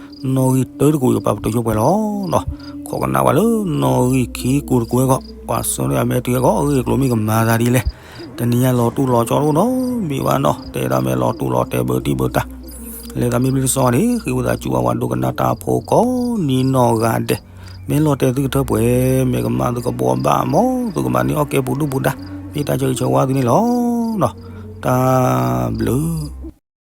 တၢတကူာ်ကပာ်ပတုာ်ဆိပှဲၤလီၤနီၤ, ခိးကနၣ်ဝဲလၢနီၣ်ဂံၢ်ခံကူာ်တကူာ်အဂီၢ် ပှၤဆှၢန့ၢ်အမဲာ်တုၤအဂီၢ် အဂ့ၢ်အကျိၤမ့ၢ်ကမၤသးဒ်လဲၣ်, တနံၤညါလီၤတူၢ်လီၤကၠီတအိၣ်နီတမံၤဘၣ်နီၤ, တဲဒၣ်မ့ၢ်လီၤတူၢ်လီၤတဲဘၢတံၢ်ဘၢတၢ်, လဲၤသးမ့ၢ်ဘျ့တစီန့ၣ် ဃ့ဝံသးစူၤဘၣ် ပှၤဒိကနၣ်တၢ်ဖိကိးနံၤနီၢ်ဂၤဒဲး, မ့ၢ်လီၤတဲာ်သုကထၢပှဲၤ မ့ၢ်ကမၣ်သုကဘှီဘၣ်မ့ၢ် သုကမၤန့ၢ်အီၣ်ကဲပူၤဒူၣ်ပူၤဒါ, မ့ၢ်တၢ်ဆၢဂ့ၤဆၢဝါသုန့ၣ်လီၤနီၤ, တၢ်ဘျုး